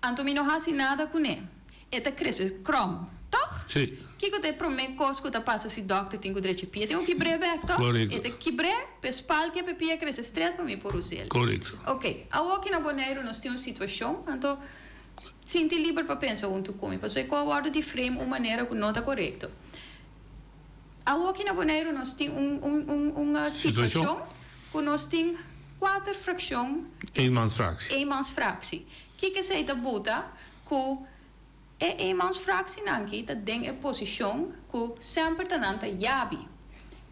Anto mi no hasi nada kuné. E ta krese krom, tòg? Sí. Kiko ta e promé kos ku ta pasa si dòkter tin ku drecha pia? Tin ku kibr'é bèk, tòg? Korekto. E ta kibr'é, p'e spalkia p'e pia krese stret pa mi por us'el. Korekto. Oké, awoki na Boneiru nos tin un situashon, anto sinti liber pa pensa huntu ku mi, pasobra e kos a wòrdu di frame un manera ku no ta korekto. Awoki na Boneiru nos tin un un un un situashon ku nos tin kuater frakshon. Eenmansfractie. Eenmansfractie. Kiko esei ta buta? Ku e eenmansfractienan ki ta den e posishon ku semper ta nan ta yabi.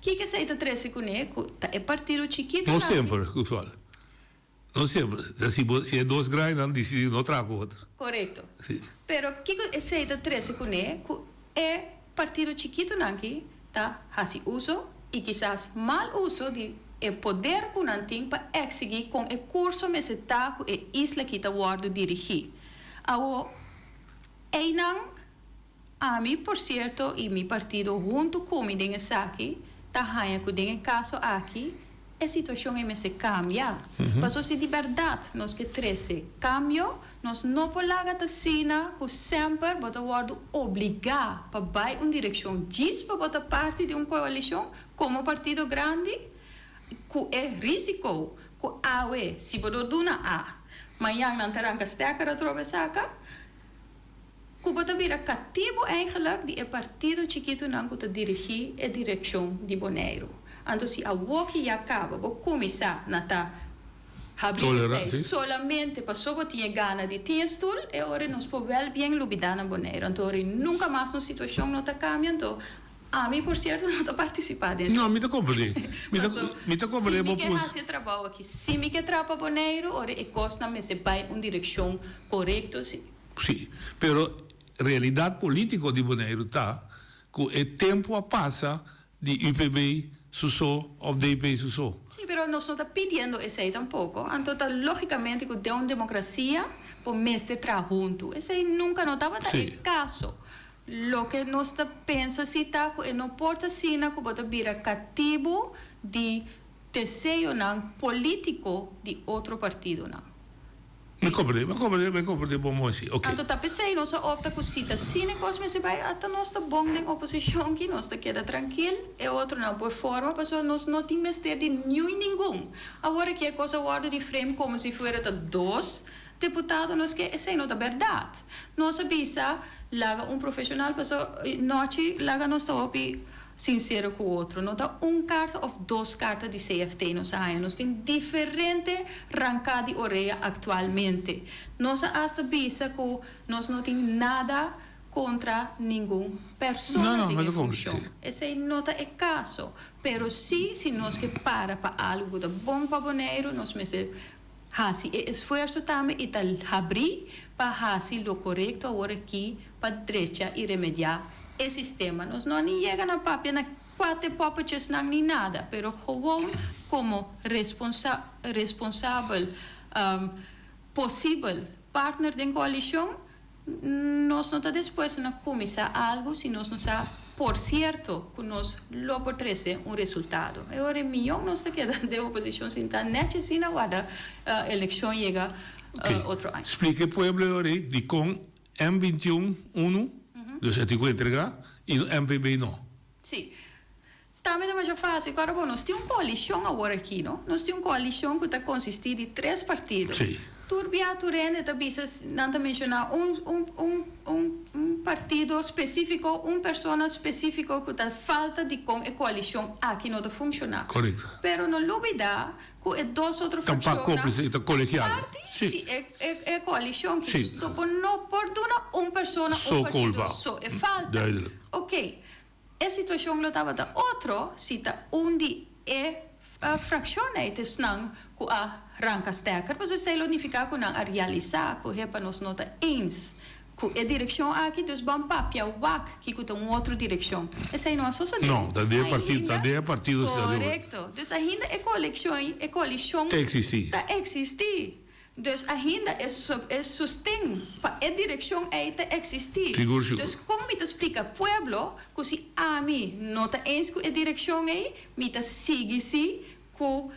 Kiko esei ta trese kuné? Ku ta e partido chikitunan No semper, usual. No semper. Ta si bo si e dos grandinan disidí no traha ku otro. Korekto. Si. Pero kiko esei ta trese kuné? Ku e partido chikitunan ki ta hasi uso i kisas mal uso di e poder ku nan tin pa eksigí kon e kurso mester ta ku e isla ki ta wòrdu dirigí. Awo einan ami por sierto i mi partido huntu ku mi den esaki ta haña ku den e kaso aki e situashon ei mester kambia. Paso si di bèrdat nos ke trese kambio Nos no por laga ta asina ku semper bo ta wòrdu obligá pa bai un direkshon djis pa bo ta parti di un koalishon komo partido grandi, ku e risiko ku awe si bo no duna A, mañan nan ta ranka stèker atrobe saka, ku bo ta bira katibu eigenlik di e partido chikitunan ku ta dirigí e direkshon di Boneiru. Anto si awoki ya kaba bo kuminsá na ta. Habri esei solamente paso bo tin e gana di tin e stul, e ora nos por wel bien lubida na Boneiru. Anto ora nunca mas nos situacion no ta cambia, anto ami por cierto no ta participa den esei. No, mi ta comprende. Mi ta, mi ta comprende Si bo mi ke pus. haci e trabao aki, si mi ke traha pa Boneiru, ora e cosnan mester bay un direccion corecto, si. Si, pero realidad politico di Boneiru ta cu e tempo a pasa di UPB. Su so of DP su so? Sí, pero nos no ta pidiendo esei tampoco. Anto ta logicamente cu den un democracia bo mester traha hunto. Esei nunca no tabata e caso. Loke nos ta pensa si ta cu e no por ta asina cu bo ta bira catibu di deseonan politico di otro partidonan. Mi comprende, mi comprende, mi comprende bo mooi si, ok. Anto ta p'esei nos a opta ku si ta asina e kos mester bai, ata nos ta bon den oposishon ki nos ta keda trankil, e otronan por forma pasobra nos no tin mester di niun ningun. Awor aki e kos a wòrdu di frame komo si fuera ta dos deputado nos ke, esei no ta bèrdat. Nos a bisa laga un profeshonal pasobra nochi laga nos ta hopi. Sincero cu otro. No ta un carta of dos carta di CFT nos a haña. Nos tin diferente ranca di orea actualmente. Nos a hasta bisa cu nos no tin nada contra ningun persona den e funcion. Esey no ta e caso. Pero si, si nos ke para pa algo cu ta bon pa Boneiru, nos mester haci e esfuerzo tambe y ta habri pa haci lo corecto awor aki pa drecha y remedia e sistema. Nos no a ni yega na papia na cuate poppetjesnan ni nada, pero gewoon como responsa responsabel posibel partner den coalicion, nos no ta dispuesto na cuminsa algo si nos no sa por cierto cu nos lo por trece un resultado. E ora e miyon nos ta keda den oposicion sinta nechi asina warda eleccion yega otro aña. Splica e pueblo e ora ey dicon M 21 unu, dus e tin ku entregá, i MPB no. Sí. Tambe ta masha fásil. Kòrda bo, nos tin un koalishon awor aki, no? Nos tin un koalishon ku ta konsistí di tres partido. Sí. Tur bia tur hende ta bisa, nan ta menshoná un, un, un, un, un partido spesífiko, un persona spesífiko ku ta falta dikon e koalishon aki no ta funshoná. Korekto. Pero no lubidá Ku e dos otro Tampak frakshonnan kómplise i ta kolegial. parti Sí. di e e e koalishon ki Sí. dus bo no por duna un persona un So partido kulpa. so e falta. Duidelijk. Oké, e situashon lo tabata otro si ta un di e frakshonnan ei ta esnan ku a ranka stekker pasobra esei lo nifiká ku nan a realisá ku hepa nos no ta eens Ku e direkshon aki dus ban papia wak kiko ta un otro direkshon. Esei no a sosodé. No, ta den e partido, ta den e partido si ta den. Korekto. Dus ainda e kolekshon, e koalishon Ta eksistí. ta eksistí. Dus ainda e e sosten pa e direkshon ei ta eksistí. Sigur, sigur. Dus kon mi ta splika pueblo ku si ami no ta eens ku e direkshon ei, mi ta sigui si ku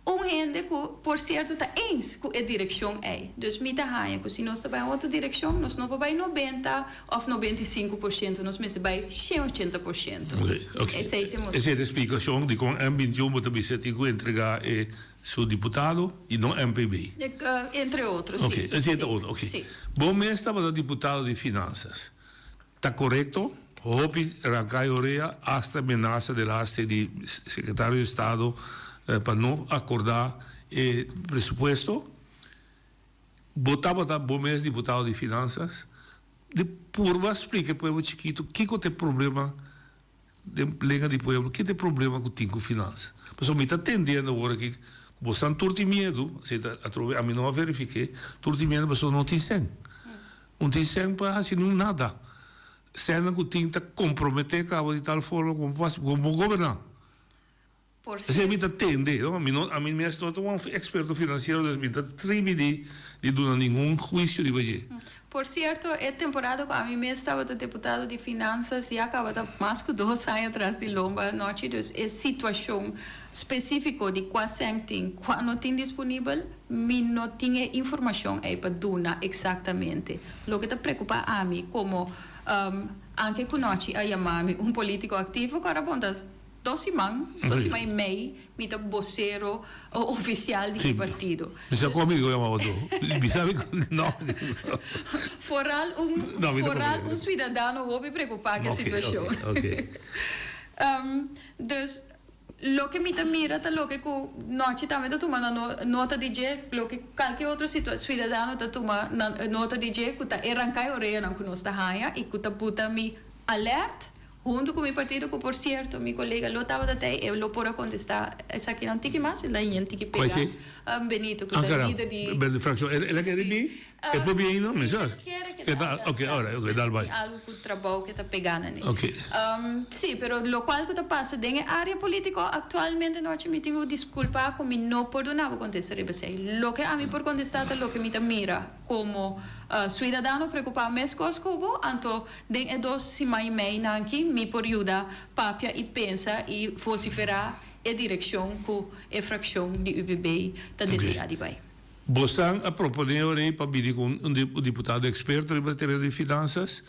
Un hende ku por sierto ta eens ku e direkshon ei. Dus mi ta haña ku si nos ta bai un otro direkshon, nos no por bai nobenta òf 95%, nos mester bai 180%. Oké, oké. Esei ta e motibu. Esei ta e splikashon dikon M 21 bo ta bisa tin ku entregá e su diputado i no MPB. Entre otro, si. Oké, esei ta otro, oké. Si. Bo mes tabata diputado di finansas. Ta korekto, hopi ranka e orea, asta menasa delaste di Sekretario di Estado pa no akordá e presupuesto. Bo tabata bo mes diputado di Finansas, di purba splika e pueblo chikitu kiko ta e problema den lenga di pueblo, kiko ta e problema ku tin ku finansa. Pasobra mi ta tendiendo awor aki ku bosan tur tin miedu, asina ta atrobe ami no a verifiké, tur tin miedu pasobra no tin sèn. Un tin sèn pa hasi niun nada. Sènnan ku tin ta komprometé kaba di tal forma ku bo ku bo goberná. Por Esei mi ta tende, no? Mi no, ami mes no ta un eksperto finansiero, dus mi ta tribi di di duna ningun huisio riba dje. Por sierto, e temporada ku ami mes tabata deputado di finansas ya kaba ta mas ku dos aña tras di lomba anochi, dus e situashon spesífiko di kua sèn tin, kua no tin disponibel, Mi no tin e informacion ey pa duna exactamente. Loke ta preocupa ami como anke cu nochi a yama mi un politico activo cu ora bon ta dos siman, dos siman y mey mi ta bocero oficial di e partido. Mi sa con amigo yama bo tu. Mi sabi cu no. Vooral un, vooral un ciudadano hopi preocupa cu e situacion. Dus. Loke mi ta mira ta loke ku nochi tambe ta tuma na nota di dje, loke kalke otro suidadano ta tuma na nota di dje, ku ta e ranka e oreanan ku nos ta haña i ku ta buta mi alert huntu ku mi partido, ku por sierto mi kolega lo tabata tei, e lo por a kontestá esakinan tiki mas, el a yen tiki pega Benito ku ta lider di. El a kere bi? E por bien no, mi sa. Kere ta, ok, ora, ok, dal bai. Algo ku trabou ke ta pega na ne. Ok. Sí, pero lokual ku ta pasa den e área polítiko aktualmente nochi mi tin ku diskulpa ku mi no por duna bo kontesta riba esei. Loke ami por kontestá ta loke mi ta mira komo suidadano preokupá meskos ku bo, anto den e dos siman i mei nan aki mi por yuda papia i pensa i vosiferá e direkshon ku e frakshon di UPB ta deseá di bai. Bosan a proponé ora ei pa bini ku un diputado eksperto riba e tereno di finansas.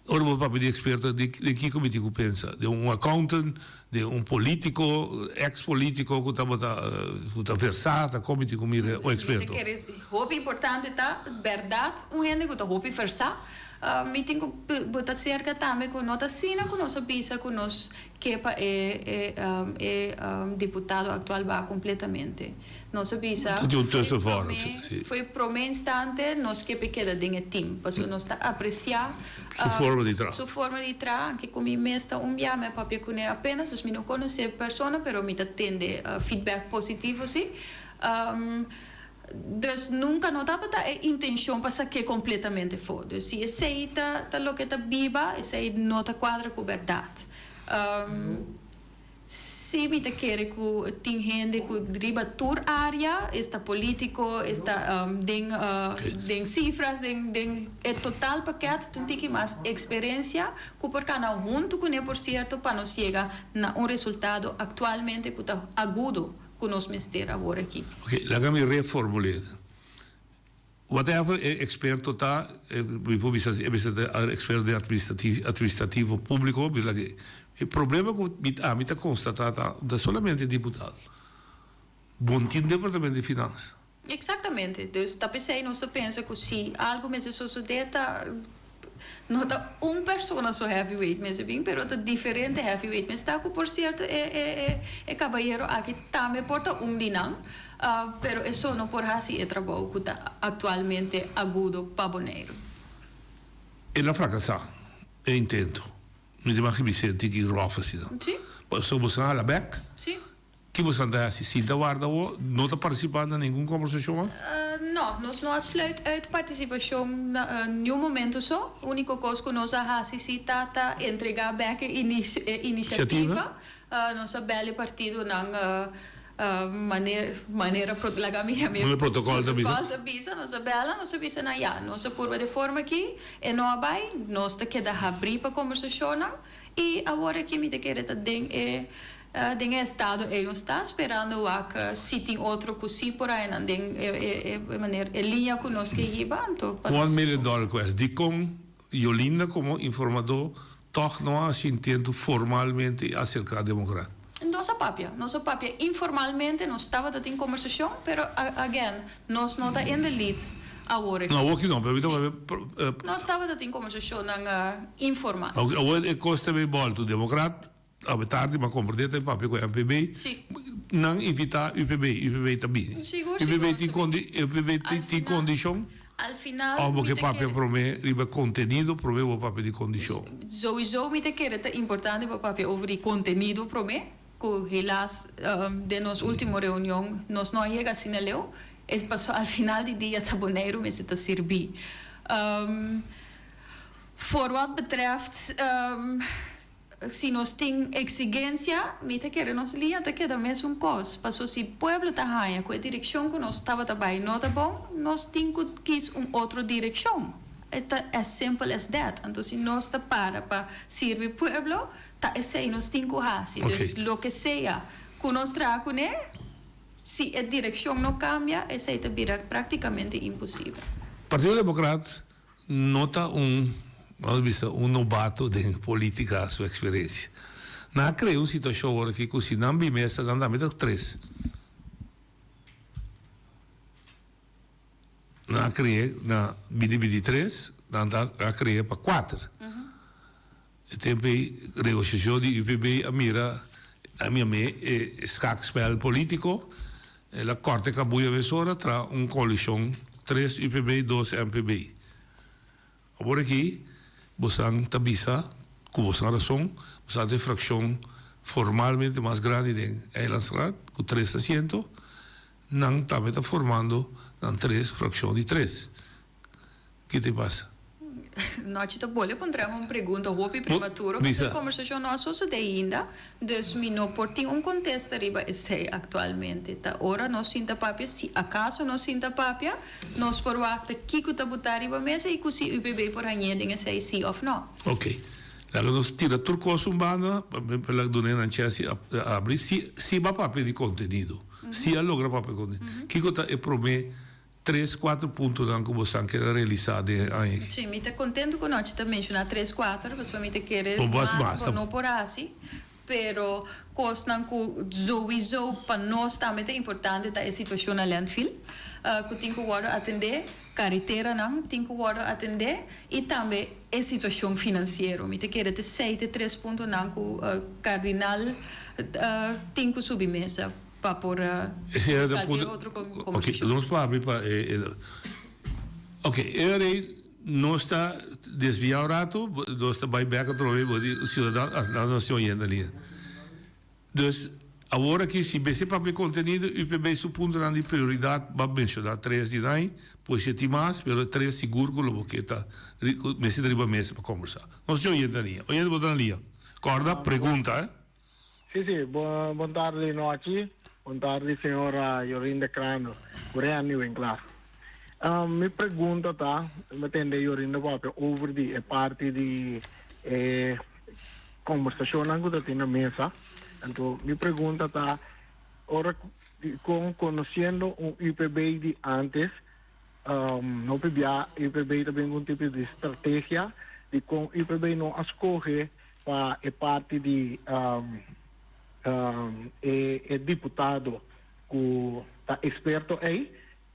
Ora bo papia di eksperto, di kiko mi tin ku pensa? Di un accountant, di un polítiko, eks polítiko ku tabata ku ta versá, ta kon mi tin ku mira un eksperto? Mi ta kere hopi importante ta bèrdat un hende ku ta hopi versá. Mi tin ku bo ta serka tambe ku no ta asina ku nos a bisa ku nos ke pa e e diputado aktual baha kompletamente. Nos a bisa foi prome instante nos ke p'e keda den e team pasobra nos ta aprecia Su forma di traha. Su forma di traha anke ku mi mes ta un bia mi a papia kuné apenas dus mi no konosé persona pero mi ta tende feedback positivo si. Dus nunka no tabata e intencion pa sak'é kompletamente afó. Dus si esei ta ta loke ta biba esei no ta kuadra ku bèrdat. Sí, mi ta kere ku tin hende ku riba tur área, esta polítiko, esta den den sifras, den den e total pakèt tin un tiki mas eksperensia ku por kana huntu kuné por sierto pa nos yega na un resultado aktualmente ku ta agudo ku nos mester awor aki. Oke, laga mi reformul'é. Whatever e experto ta, mi por bisa e mester ta experto den administrativo publico, mi laga e problema cu mi ami ta constata ta no ta solamente diputado, bo no tin departamento di finansa. Exactamente, dus ta p'esey nos ta pensa cu si algo mester sosode ta no ta un persona so heavyweight mester bin, pero ta diferente heavyweight mester ta, cu por cierto e e cabayero aki tambe por ta un di nan. Pero eso no por haci e trabou cu ta actualmente agudo pa Boneiru. El a fracasa e intento. Mi ta imagina bis'é tin ki rof asina. Sí. Pasobra boso a hala bek. Sí. Ki boso a ta haci? Sinta warda awor? No ta participa na ningun conversacion? No, nos no a sluit uit participacion na niun momento so. Unico cos cu nos a haci si ta ta entrega bek e iniciativa. Nos a bel e partidonan manera laga mi yam'é protocol ta bisa. Protocol ta bisa, nos a bela, nos a bisa nan ya, nos a purba de forma aki, e no a bai, nos ta keda habrí pa kombersashonnan i awor aki mi ta kere ta den e den e estado ei nos ta sperando wak si tin otro ku si por ainan den e manera e liña ku nos ke hiba anto pa nos. One million dollar quest, dikon Yolinda komo informadó Tòg no a hasi intento formalmente aserká Demokrat. Nos a papia. Nos a papia informalmente, nos tabata tin kombersashon, pero again, nos no ta in the lead awor aki. No, awor aki no, pero mi ta papia. Nos tabata tin kombersashonnan informal. Oke, awor e kos ta bay bòltu. Demokrat, awe tardi mi a komprendé ta papia ku MPB. Si. Nan invitá UPB, UPB ta bini. Sigur, sigur. UPB tin kondi, UPB tin kondishon? Al final Of bo mi ke ta papia kere. prome riba kontenido prome bo papia di kondishon? Souiso mi ta kere ta importante pa papia over di kontenido prome, ku helaas den nos ultimo reunion nos no a yega asina leu, es paso al final di dia ta Boneiru mester ta sirbi. Voor wat betreft Si nos tin exigencia, mi ta kere nos lia ta keda mesun cos. Paso si pueblo ta haña cu e direccion cu nos tabata bay no ta bon, nos tin cu kies un otro direccion. E ta as simple as that. Anto si nos ta para pa sirbi pueblo, ta esey nos tin cu haci. Dus loke sea cu nos traha cune, si e direccion no cambia, esey ta bira practicamente imposibel. Partido Democrat No ta un, vamos bisa, un nobato den politica su experiencia. Nan a crea un situacion awor aki cu si nan bin mesa nan tambe ta tres. Nan a crea na binti 23, nan ta a crea pa cuater. E tempo ei negociacion di UPB a mira, a mi a e schaakspel politico, el a corta e cabuya mesora tra un coalicion tres UPB, dos MPB. Awor aki bosan ta bisa cu bosan razon, bosan ta e fraccion formalmente mas grandi den Eilandsraad cu tres asiento, nan tambe ta formando. Nan tres, frakshon di tres. Ki ta pasa? Nochi ta bole puntra mi un pregunta hopi prematuro pasobra e kombersashon no a sosode ainda, dus mi no por tin un kontesta riba esei aktualmente. Ta ora nos sinta papia, si akaso nos sinta papia, nos por wak ta kiko ta butá riba mesa i ku si UPB por hañ'é den esei si òf no. Ok. Laga nos tira tur kos un banda pa laga duna nan chèns di abri si si bo a papia di kontenido, si a logra papia di kontenido. Kiko ta e promé Tres kuater puntonan ku bosan keda realisá den e aña aki. Sí, mi ta kontentu ku nochi ta menshoná tres kuater, pasobra mi ta kere mas bo no por hasi, pero kosnan ku souiso pa nos tambe ta importante ta e situashon na landfill, ku tin ku wòrdu atendé, kareteranan tin ku wòrdu atendé i tambe e situashon finansiero. Mi ta kere ta esei ta e tres puntonan ku kardinal tin ku subi mesa. Pa por cualkier otro conversacion. Ok, nos por habri pa e. Ok, e ora ei nos ta desvia un rato, nos ta bai bek atrobe bo di ciudadano, nos tin oyente liña. Dus, awor aki si mester papia contenido, UPB su puntonan di prioridad bo a menciona tres di nan, pues e tin mas, pero tres sigur cu lo bo ke ta, mester ta riba mesa pa conversa. Nos tin oyente liña. Oyente bo ta na liña. Corda, pregunta, eh. Sí, sí, bon, bon tardi nochi. Bon tardi señora Jorinda Kramer, ku Randy Winklaar. Um, mi pregunta ta, mi tende Jorinda papia over di e parti di e conversacionnan ku ta tin na mesa. Anto mi pregunta ta, ora con conociendo un UPB di antes, um, no pibia UPB ta bin un tipo di estrategia di con UPB no a scoge Pa e parti di e e diputado ku ta eksperto ei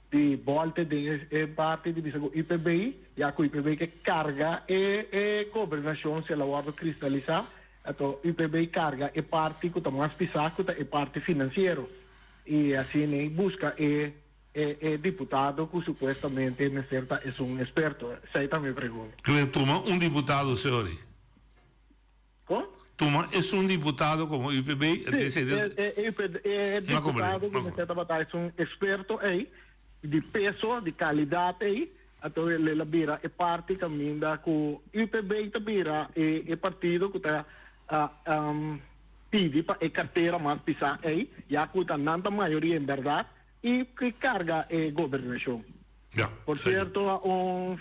di bòlte den e parti di bisa ku UPB ya ku UPB ke karga e e gobernashon si el a wòrdu kristalisá anto UPB karga e parti ku ta mas pisá ku ta e parti finansiero i asina ei buska e e e diputado ku supuestamente mester ta esun eksperto esei ta mi pregunta. Kere tuma un diputado señor. Kon? Tuma esun diputado komo UPB, Sí, e e e diputado ku mester tabata esun eksperto ei, di peso, di kalidat ei, anto el a bira e parti kaminda ku UPB ta bira e e partido ku ta pidi pa e kartera mas pisá ei, ya ku ta nan ta mayoria en bèrdat i ki karga e gobernashon. Por sierto un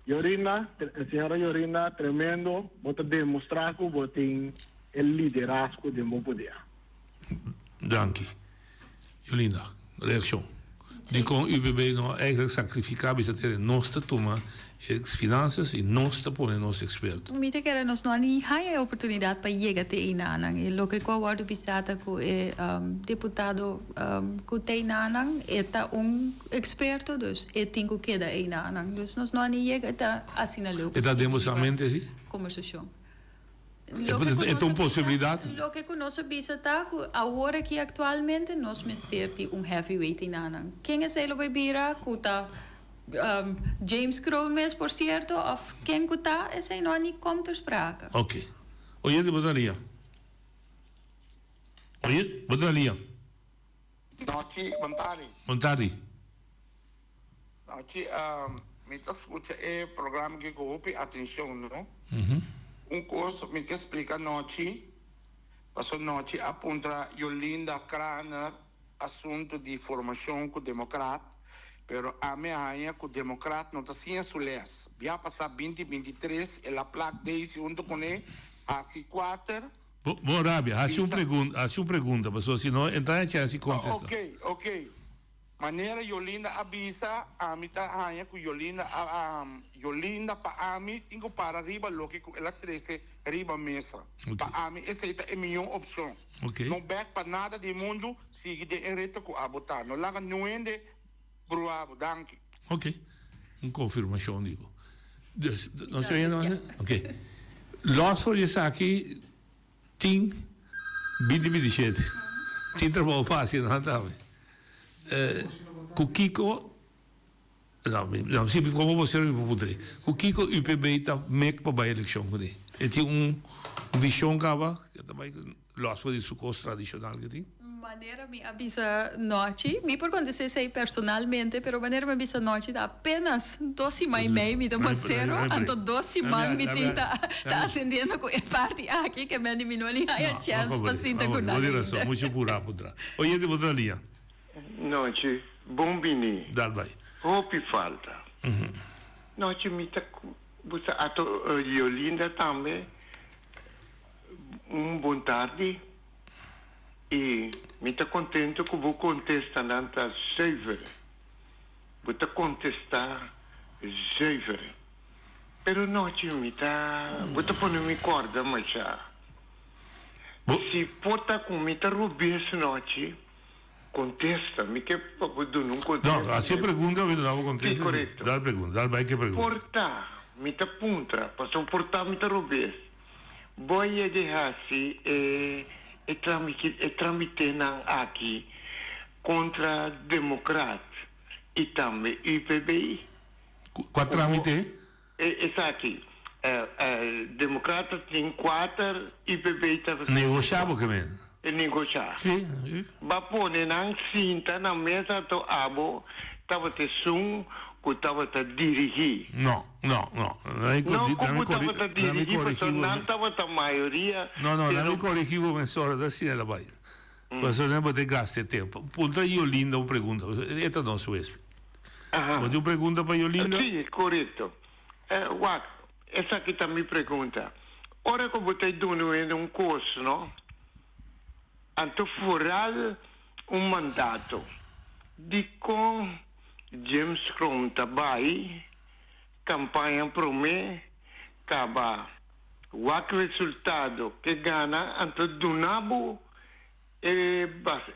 Jorinda, señora Jorinda, tremendo, bo ta demostra cu bo tin e liderazgo den bo poder. Danki. Jolinda, reaccion. Dicon UPB no a eigenlijk sacrifica bisa tene nos ta tuma e finanzas y nos ta pone nos experto. Mi ta kere nos no a ni haya e oportunidad pa yega te einanan. E loke cu a wordo bisa ta cu e diputado cu ta einanan e ta un experto dus e tin cu keda einanan. Dus nos no a ni yega ta asina leu E ta den boso mente si? Conversacion. E ta un posibilidad? Loke cu nos a bisa ta cu awor aki actualmente nos mester di un heavyweight einanan. Ken esey lo bay bira cu ta James Kroon mes por cierto of ken cu ta esey no a ni kom ter sprake. Ok. Oyente bo ta lia. Oyente bo ta lia. Nochi, bon tardi. Bon tardi. Nochi, mi ta scucha e programa aki cu hopi atencion no. Un cos mi ke splica nochi, pasobra nochi a puntra Jolinda Kraner asunto di formacion cu Democrat, pero ami a haña cu Democrat no ta siña su les. Bia pasa binti 23 el a plak Daisy hunto cune, haci cuater. Bo, bo rabia, haci un pregunta, haci un pregunta, pasobra si no e ta haci contesta. Ok, ok. Manera Jolinda a bisa, ami ta haña cu Jolinda a, Jolinda pa ami tin cu para riba loke cu el a trece riba mesa. Pa ami esey ta e miyon opcion. No bek pa nada di mundu, sigui den e reto cu abo ta. No laga niun hende brua bo. Danki. Ok. Un confirmacion di bo. Dus, nos ta oyendo? Ok. Los for di esaki. Tin binti bintishete. Tin trabou fácil nan tambe. Ku kiko, no, no, si komo bosero mi por puntra ei. Ku kiko UPB ta mek pa bai elekshon kuné? E tin un vishon kaba ke ta bai lòs for di su kos tradishonal ke tin? Manera mi a bisa nochi, mi por contesta esey personalmente, pero manera mi a bisa nochi ta apenas dos siman y mei mi ta bosero, anto dos siman mi tin ta atendiendo cu e parti aki ke men di mi no a haya chance pa sinta cu nan ainda. Mucho pura puntra. Oyente bo ta lia. Nochi, bon bini. Dal bai. Hopi falta. Nochi mi ta busa ato Yolinda tambe un bon tardi. I mi ta kontentu ku bo kontestanan ta zuiver. Bo ta kontestá zuiver. Pero nochi mi ta, bo ta pone mi kòrda mashá. Si por ta ku mi ta robes nochi, kontesta. Mi ke pa bo duna un kontesta. No, hasi e pregunta, mi ta duna bo kontesta. Si, korekto. Dal pregunta, dal bai ku e pregunta. Por ta mi ta puntra, pasobra por ta mi ta robes. Bo a yega e hasi e e tramitenan aki kontra Demokrat i tambe UPB? Kua tramite? Esaki. Demokrat ta tin kuater, UPB ta. Negoshá bo ke men? Negoshá. Si. Bo a pone nan sinta na mesa anto abo tabata esun ku tabata dirigí. No. No, no. No ku bo tabata dirigí pasobra nan tabata mayoria. No, no, laat mi corregí bo mesora, ta asina la bai. Pasobra nan bo ta gasta e tempo. Puntra Yolinda un pregunta, e ta nos huesped. Bo tin un pregunta pa Yolinda? Si, korekto. Wak, esaki ta mi pregunta. Ora ku bo ta duna un hende un kos, no? Anto foral un mandato. Dikon James Kroon ta bai kampaña promé kaba wak resultado ke gana anto duna bo e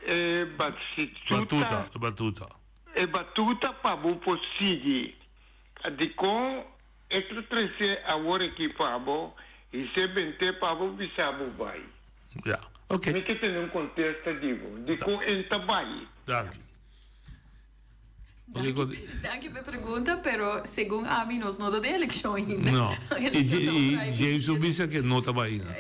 e batuta e batuta e batuta pa bo por sigui dikon e ta trese awor aki pa bo i se bent'é pa bo bisa bo bai. Ya, ok. Mi ke tene un kontesta di bo dikon e ta bai. Danki. Danki pa e pregunta, pero segun ami nos no ta den elekshon ainda. No. I James a bisa ke no ta bai ainda.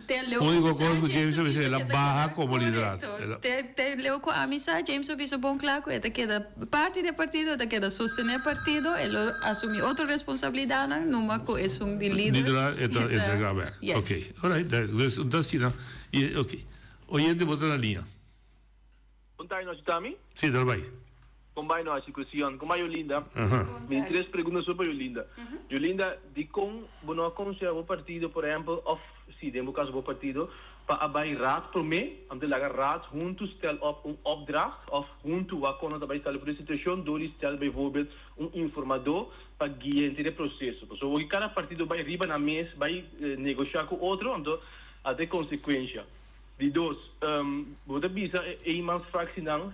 Te leu Úniko kos ku James a bisa el a baha komo liderato. Te te leu ku ami sa James a bisa bon kla ku e ta keda parti di e partido, e ta keda sostené e partido, e lo asumí otro responsabilidatnan numa ku esun di lider. Liderato e ta entregá bèk. Yes. Oke, alright. Dus ta asina. Oke. Oyente bo ta na liña. Bon tardi nochi Tami. Si, dal bai. Kon bai nochi Cusion? Kon bai Yolinda? Mi tin tres pregunta so pa Yolinda. Yolinda, dikon bo no a konseha bo partido por ehempel of si den bo kaso bo partido pa a bai raad prome anto laga raad huntu stel op un opdracht of huntu wak kon nan ta bai sali for di situacion dor di stel bijvoorbeeld un informador pa guia henter e proceso. Pasobra oki kada partido bai riba nan mes bai negosha ku otro anto a ta e consecuencia. Di dos, bo ta bisa e eenmansfractienan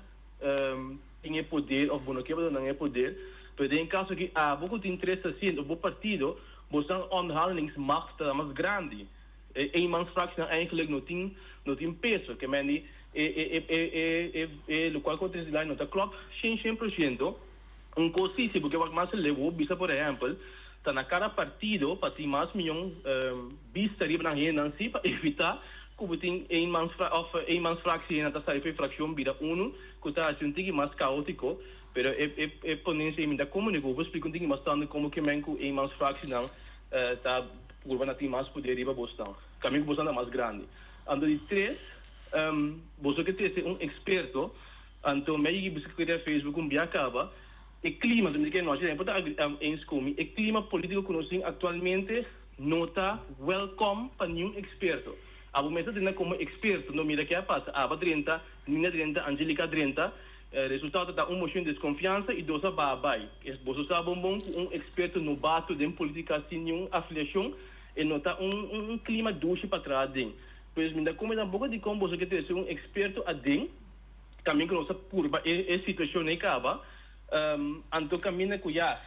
tin e poder of bo no ke pa duna nan e poder, pero den e caso aki abo cu tin tres asiento of bo partido, boso onderhandelingsmacht ta mas grandi. E eenmansfractienan eigenlijk no tin no tin peso, ke men di e e e e e locual cu a trece dilanti no ta klop shen shen por ciento. Un cos si, si bo ke wak mas leu, bo bisa por ehempel, ta na cada partido pa tin mas miyon bista riba nan hendenan si pa evita cu bo tin eenmans of eenmansfractie hendenan ta sali for e fraccion bira uno cu ta haci un tiki mas caotico, pero e e e ponencia ey mi ta comunica bo por splica un tiki mas tanto como ke men cu eenmansfractienan ta purba na tin mas poder riba bosnan caminda cu bosnan ta mas grandi. Anto di tres, boso ke trece un experto. Anto mi a yigi buska ku riba Facebook un bia kaba e klima, anto mi di ke nochi tambe por ta eens ku mi, e klima politiko ku nos tin aktualmente no ta welkom pa niun eksperto. Abo mes ta drenta komo eksperto, no mira ke a pasa, abo a drenta, Nina a drenta, Angelica a drenta, resultado ta un moshon di deskonfiansa i dos a baha bai. Boso sa bon bon ku un eksperto nobato den politika sin niun afiliashon e no ta un un klima dushi pa traha aden. Pues mi ta komenta tampoko dikon boso ke trese un eksperto aden. Kaminda ku nos a purba e situashon ei kaba, anto kaminda ku ya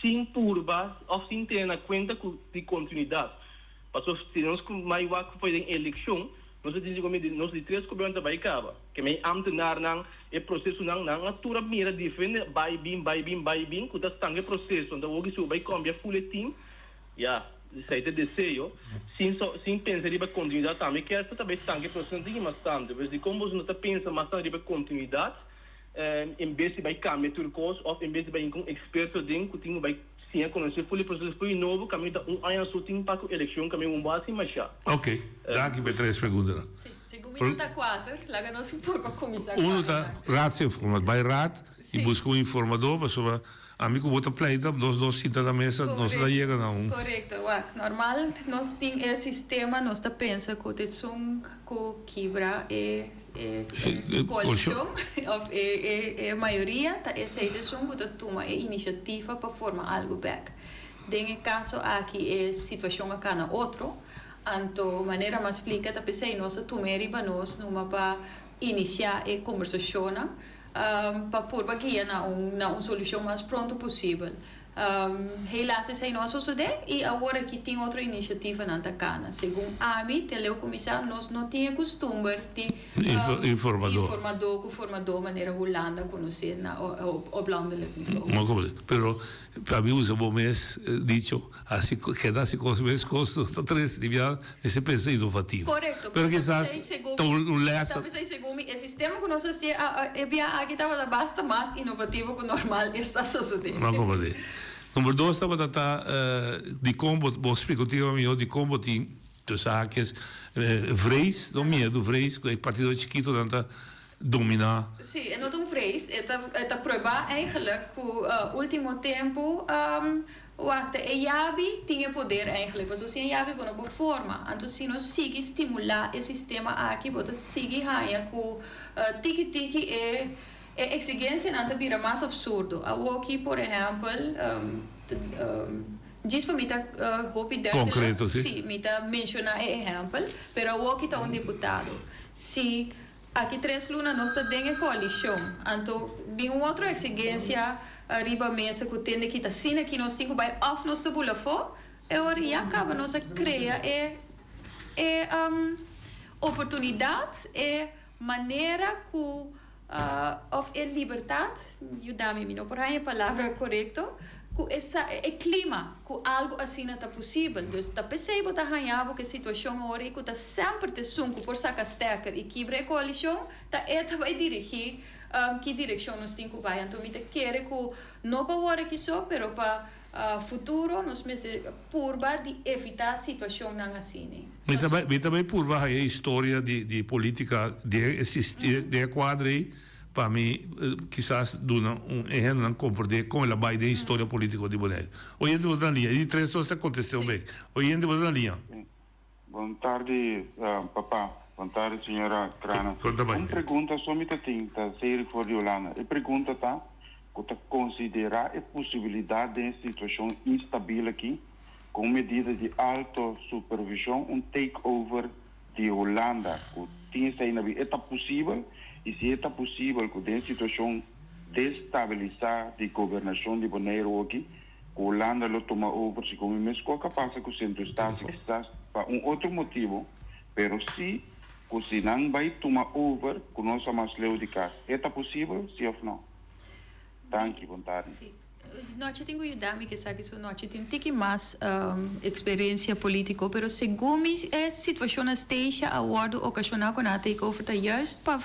sin purba òf sin tene na kuenta ku di kontinuidat. Pasobra si nos ku mai wak ku den elekshon, nos a sinti ku nos di tres gobièrnu ta bai kaba. Ke mei ámtenarnan, e prosesonan, nan a tur a mira diferente bai bin, bai bin, bai bin ku ta stanka e proseso. Anto awor ki si bo bai kambia ful e tim, ya. Esei ta e deseo, sin so sin pensa riba kontinuidat tambe. Kier pa ta bai stanka e proseso no tin mas tantu. Pues dikon boso no ta pensa mas tantu riba kontinuidat en bes di bai kambia tur kos òf en bes di bai hinka un eksperto den ku tin ku bai siña konosé ful e proseso ful di nobo kaminda ta un aña so tin pa ku elekshon kaminda un bo hasi mashá. Ok, danki pa e tres preguntanan. Sí, segun mi nan ta kuater, laga nos purba kuminsá Uno ta kuaternan. raadsinformatie, bai raad i Sí. buska un informador pasobra Ami ku bo ta pleita, nos dos sinta na mesa, nos ta yega na un. Korekto, wak. Normal nos tin e sistema, nos ta pensa ku ta esun ku kibra e e koalishon òf e e e mayoria ta esei ta esun ku ta tuma e inisiativa pa forma algu bèk. Den e kaso aki e situashon a kana otro, anto manera mi a splika ta p'esei nos a tuma e riba nos numa pa inisiá e kombersashonnan. pa purba guia na un na un solucion mas pronto posibel. Helaas esei no a sosode y awor aki tin otro iniciativanan ta cana. Segun ami, te leu cuminsa nos no tin e custumber di Informador. informador cu formador manera Hulanda conoce na op landelijk niveau. No comprende. Pero pa mi usa bo mes dicho. Hasi keda hasi kos mes kos ta trese di bia mester pensa inovativo. Korekto, Pero kisas ta un un les. Ta p'esei segun mi e sistema ku nos hasi e bia aki tabata basta mas inovativo ku normal esta sosodé. No komprendé. Number dos tabata ta dikon bo bo splika un tiki mihó dikon bo tin tussen haakjes vrees, no miedu, vrees ku e partido chikitonan ta dominá. Sí, e no ta un vrees, e ta e ta pruebá eigenlijk ku ultimo tempu Wak, ta e yabi tin e poder eigenlijk, pasobra sin e yabi bo no por forma. Anto si nos sigui stimulá e sistema aki, bo ta sigui haña ku tiki tiki e e eksigensianan ta bira mas apsurdo. Awoki, por ehèmpel, djis pa mi ta hopi duidelijk, Konkreto, si. si, mi ta menshoná e ehèmpel, pero awoki ta un diputado. Si Aki tres luna nos ta den e koalishon, anto bin un otro eksigensia riba mesa ku tende kita asina ki nos tin ku bai òf nos ta bula afó, e ora ya kaba nos a krea e e oportunidat, e manera ku òf e libertat, yuda mi, mi no por haña e palabra korekto, ku e sa e klima ku algu asina ta posibel. Dus ta p'esei bo ta haña bo ku e situashon awor ei ku ta semper t'esun ku por saka stekker i kibra e koalishon, ta e ta bai dirigí ki direkshon nos tin ku bai. Anto mi ta kere ku no pa awor aki so, pero pa futuro nos mester purba di evitá situashonnan asina. Mi ta bai mi ta bai purba haña historia di di politika den e den e kuadro ei. Pa mi kisas duna un ehempel komprendé kon el a bai den historia polítiko di Boneiru. Oyente bo ta na liña. E di tres nos ta kontest'é un bek. Oyente bo ta na liña. Bon tardi papa. Bon tardi señora Crana. Kon ta bai? Un pregunta so mi ta tin, ta Cedric for di Holanda. E pregunta ta ku ta konsiderá e posibilidat den e situashon instabil aki ku un medida di alto supervishon un take over di Hulanda ku tin esei na bin, e ta posibel? I si e ta posibel ku den situashon destabilisá di gobernashon di Boneiru oki, ku Hulanda lo tuma over segun mi mes ku a ka pasa ku Sint Eustatius kisas pa un otro motibu, pero si ku si nan bai tuma over ku nos a mas leu di kas, e ta posibel si òf no? Danki, bon tardi. Nochi tin ku yuda mi ke esaki su nochi tin tiki mas eksperensia politiko pero segun mi e situashon na Statia a wòrdu okashoná ku nan a take over ta juist pa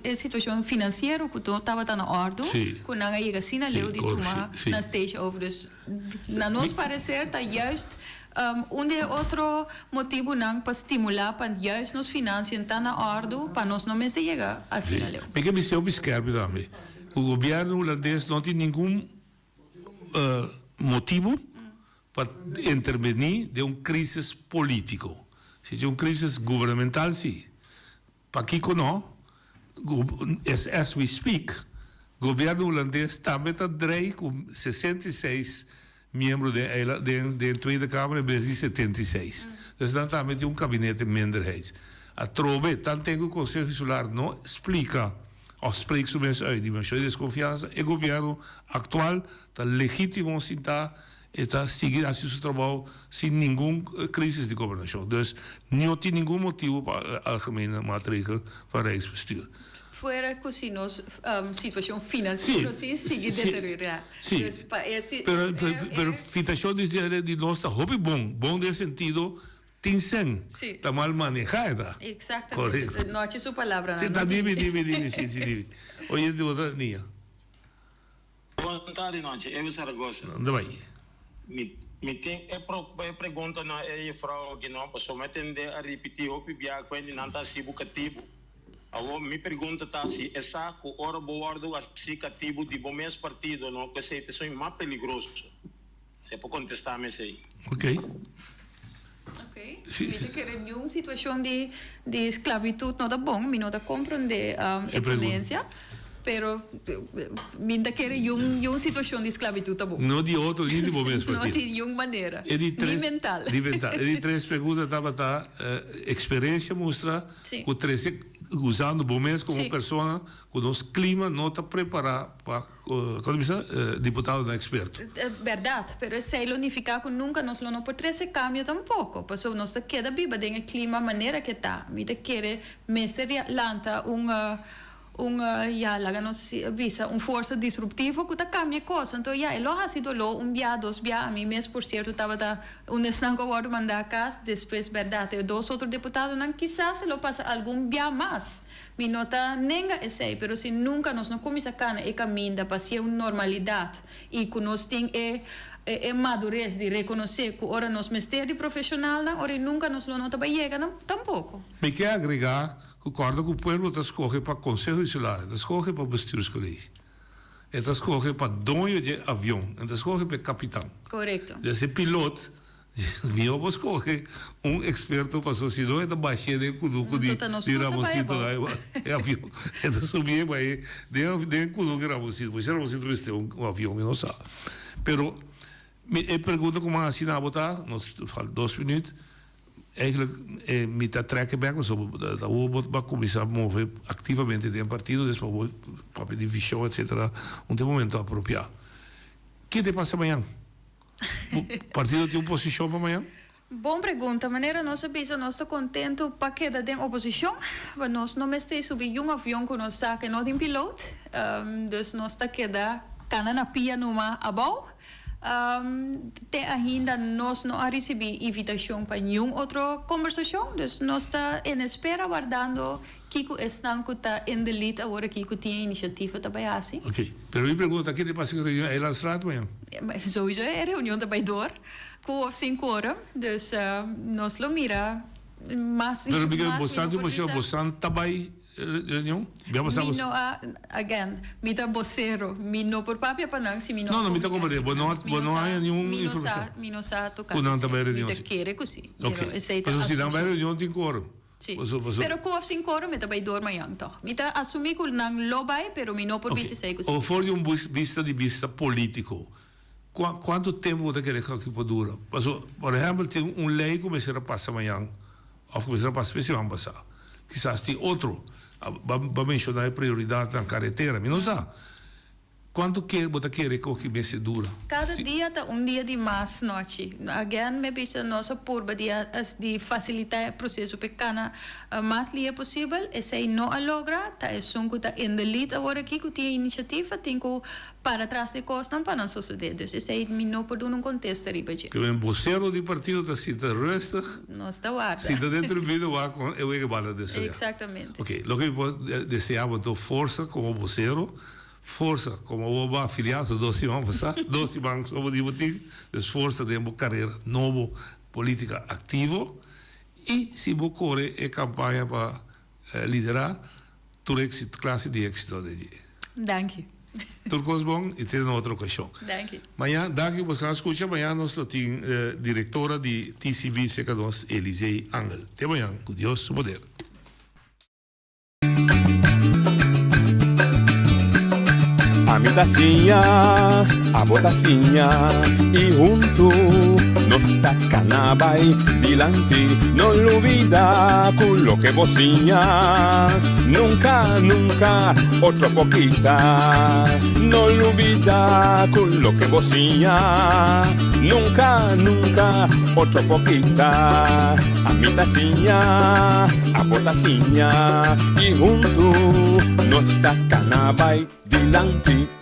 e situashon finansiero ku no tabata na òrdu ku nan a yega asina leu di tuma na Statia over dus na nos pareser ta juist un di e otro motibunan pa stimulá pa juist nos finansian ta na òrdu pa nos no mester yega asina leu. Mi ke bis'é hopi skèrpi tambe. Ku gobièrnu hulandes no tin ningun motibu pa intervení den un krísis polítiko. Si tin un krísis gubernamental si. Pakiko no? As we speak, gobièrnu hulandes tambe ta drei ku 66 miembro den den Tweede Kamer en bes di 76. Dus nan tambe tin un kabinete minderheids. Atrobe, tanten ku Konseho Insular no splika òf spreek su mes uit di moshon di deskonfiansa, e gobièrnu aktual ta legítimo sintá, e ta sigui hasi su trabou sin ningun krísis di gobernashon. Dus no tin ningun motibu pa algemene maatregel van Rijksbestuur. Fuera ku si nos situashon finansiero si sigui deteriorá. Sí. Dus pa e si. Pero pero situashon di nos ta hopi bon. Bon den sentido tin sèn. Sí. Ta mal manehá e ta. Exactamente. Korekto. Nochi su palabranan. Sí, ta dibi dibi dibi sí sí dibi. Oyente bo ta Nia. Bon tardi Nochi, Evi Zaragoza. Unda bai? Mi mi tin e pro e pregunta na e jefrouw aki no, pasobra mi a tende a ripiti hopi bia ku hende nan ta hasi bo katibu. Awor mi pregunta ta si e sa ku ora bo wòrdu hasi katibu di bo mes partido no, ku esei ta esun mas peligroso. Si e por kontestá mi esei. Ok. Ok. Mi ta kere niun situashon di di sklabitut no ta bon. Mi no ta komprondé e ponencia. Pero mi ta kere yun yun situashon di sklabitut ta bon. No di otro ni di bo mes partido. No di yun manera. E di tres. Ni mental. Ni mental. E di tres pregunta tabata eksperensia mustra ku trese usando bo mes komo persona Ku nos klima no ta prepará pa, kon ta bisa, diputadonan eksperto. Bèrdat, pero esei lo nifiká ku nunka nos lo no por trese kambio tampoko, pasobra nos ta keda biba den e klima manera ke ta. Mi ta kere mester lanta un, un, ya, laga nos bisa, un forsa disruptivo ku ta kambia e kos. Anto, ya, e lo hasi doló un bia, dos bia. Ami mes, por sierto, tabata un esnan ku a wòrdu mandá kas. Despues, bèrdat, e dos otro diputadonan kisas e lo pasa algun bia mas. Mi no ta nenga esei, pero si nunka nos no kuminsá kana e kaminda pa hacié un normalidat i ku nos tin e e madures di rekonosé ku ora nos mester di profeshonalnan, ora i nunka nos lo no ta bai yega nan tampoko. Mi ke agregá ku kòrda ku pueblo ta skohe pa Konseho Insular, e ta skohe pa Bestuurscollege, e ta skohe pa doño dje avion, e ta skohe pa e kapitan. Korekto. Des e pilot Mihó bo skohe un eksperto paso si no e ta bash'é den kunuku di Ramosito e avion. E ta subié bai den kunuku di Ramosito. Por si Ramosito mester un avion mi no sa. Pero mi e pregunta ku mi a hasi na bo ta, nos falta dos minüt, eigenlijk mi ta trèk e bèk pasobra awor bo a kuminsá move aktivamente den partido despues bo papia di vishon etsetera un ta e momento apropiá. Ke ta pasa mañan? Partido tin un posishon pa mañan? Bon pregunta. Manera nos a bisa nos ta kontentu pa keda den oposishon, pa nos no mester subi yun avion ku nos sa ke no tin pilot, dus nos ta keda kana na pia numa abou. Te ainda nos no a risibí invitashon pa niun otro kombersashon, dus nos ta en espera wardando Kiko esnan ku ta in the lead awor aki ku tin e inisiativa ta bai hasi? Ok, pero mi pregunta ta kende pasa ku reunion Eilandsraad mañan? Souiso e reunion ta bai door, ku of sin quorum, dus nos lo mira mas Pero mi mas mi bosan no tin por posicion, bisa. bosan ta bai reunion? Bia bosan Mi no a, again, mi ta bosero, mi no por papia pa nan si mi no No, a no, mi ta comunica comprende, esei bo ku no nan. Mi bo no no sa, haña niun mi no sa, informacion mi no sa ku tocante nan ta esei. bai Mi reunion ta si. kere ku si, Ok, pero esei ta pasobra si nan bai asuncion. reunion tin quorum. Sí. Paso, paso. Pero ku of sin koro mi ta bai door mañan tòg. Mi ta asumí ku nan lo bai, pero mi no por Ok. bisa esei ku O sí. for di un bus bista di bista polítiko, kua kuantu tempu bo ta kere ku aki por dura? Paso, por ehèmpel tin un lei ku mester a pasa mañan òf ku mester a pasa siman pasá. Kisas tin otro. Ba ba menshoná e prioridatnan karetera, mi no sa. Cuanto ke bo ta kere cu aki mester dura? Cada Si. dia ta un dia di mas nochi. Again mi bisa nos a purba di a di facilita e proceso p'e cana mas lihe posibel. Esey no a logra. Ta esun cu ta in the lead awor aki cu tin e iniciativa tin cu para tras di cosnan pa nan sosode. Dus esey mi no por duna un contesta riba dje. Ke men bocero di partido ta sinta rustig. Nos ta warda. Sinta den tribuna wak con e wega banda desea. Exactamente. Ok, loke mi por desea bo to forsa como bocero. Forsa, komo bo bo afiliá so dos siman pasá, dos siman so bo di bo tin, dus forsa den bo karera nobo polítika aktivo i si bo kore e kampaña pa liderá, tur éksito, klase di éksito den dje. Danki. Tur kos bon i te na otro okashon. Danki. Mañan, danki boso a skucha, mañan nos lo tin direktora di TCB serka nos, Elisey Angel. Te mañan, ku Dios su poder. Ami ta siña, abo ta siña, i huntu. Nos ta kana bai dilanti, no lubida ku loke bo siña nunka, nunka otro por kita. No lubida ku loke bo siña nunka, nunka otro por kita. Ami ta siña, abo ta siña i huntu nos ta kana bai dilanti.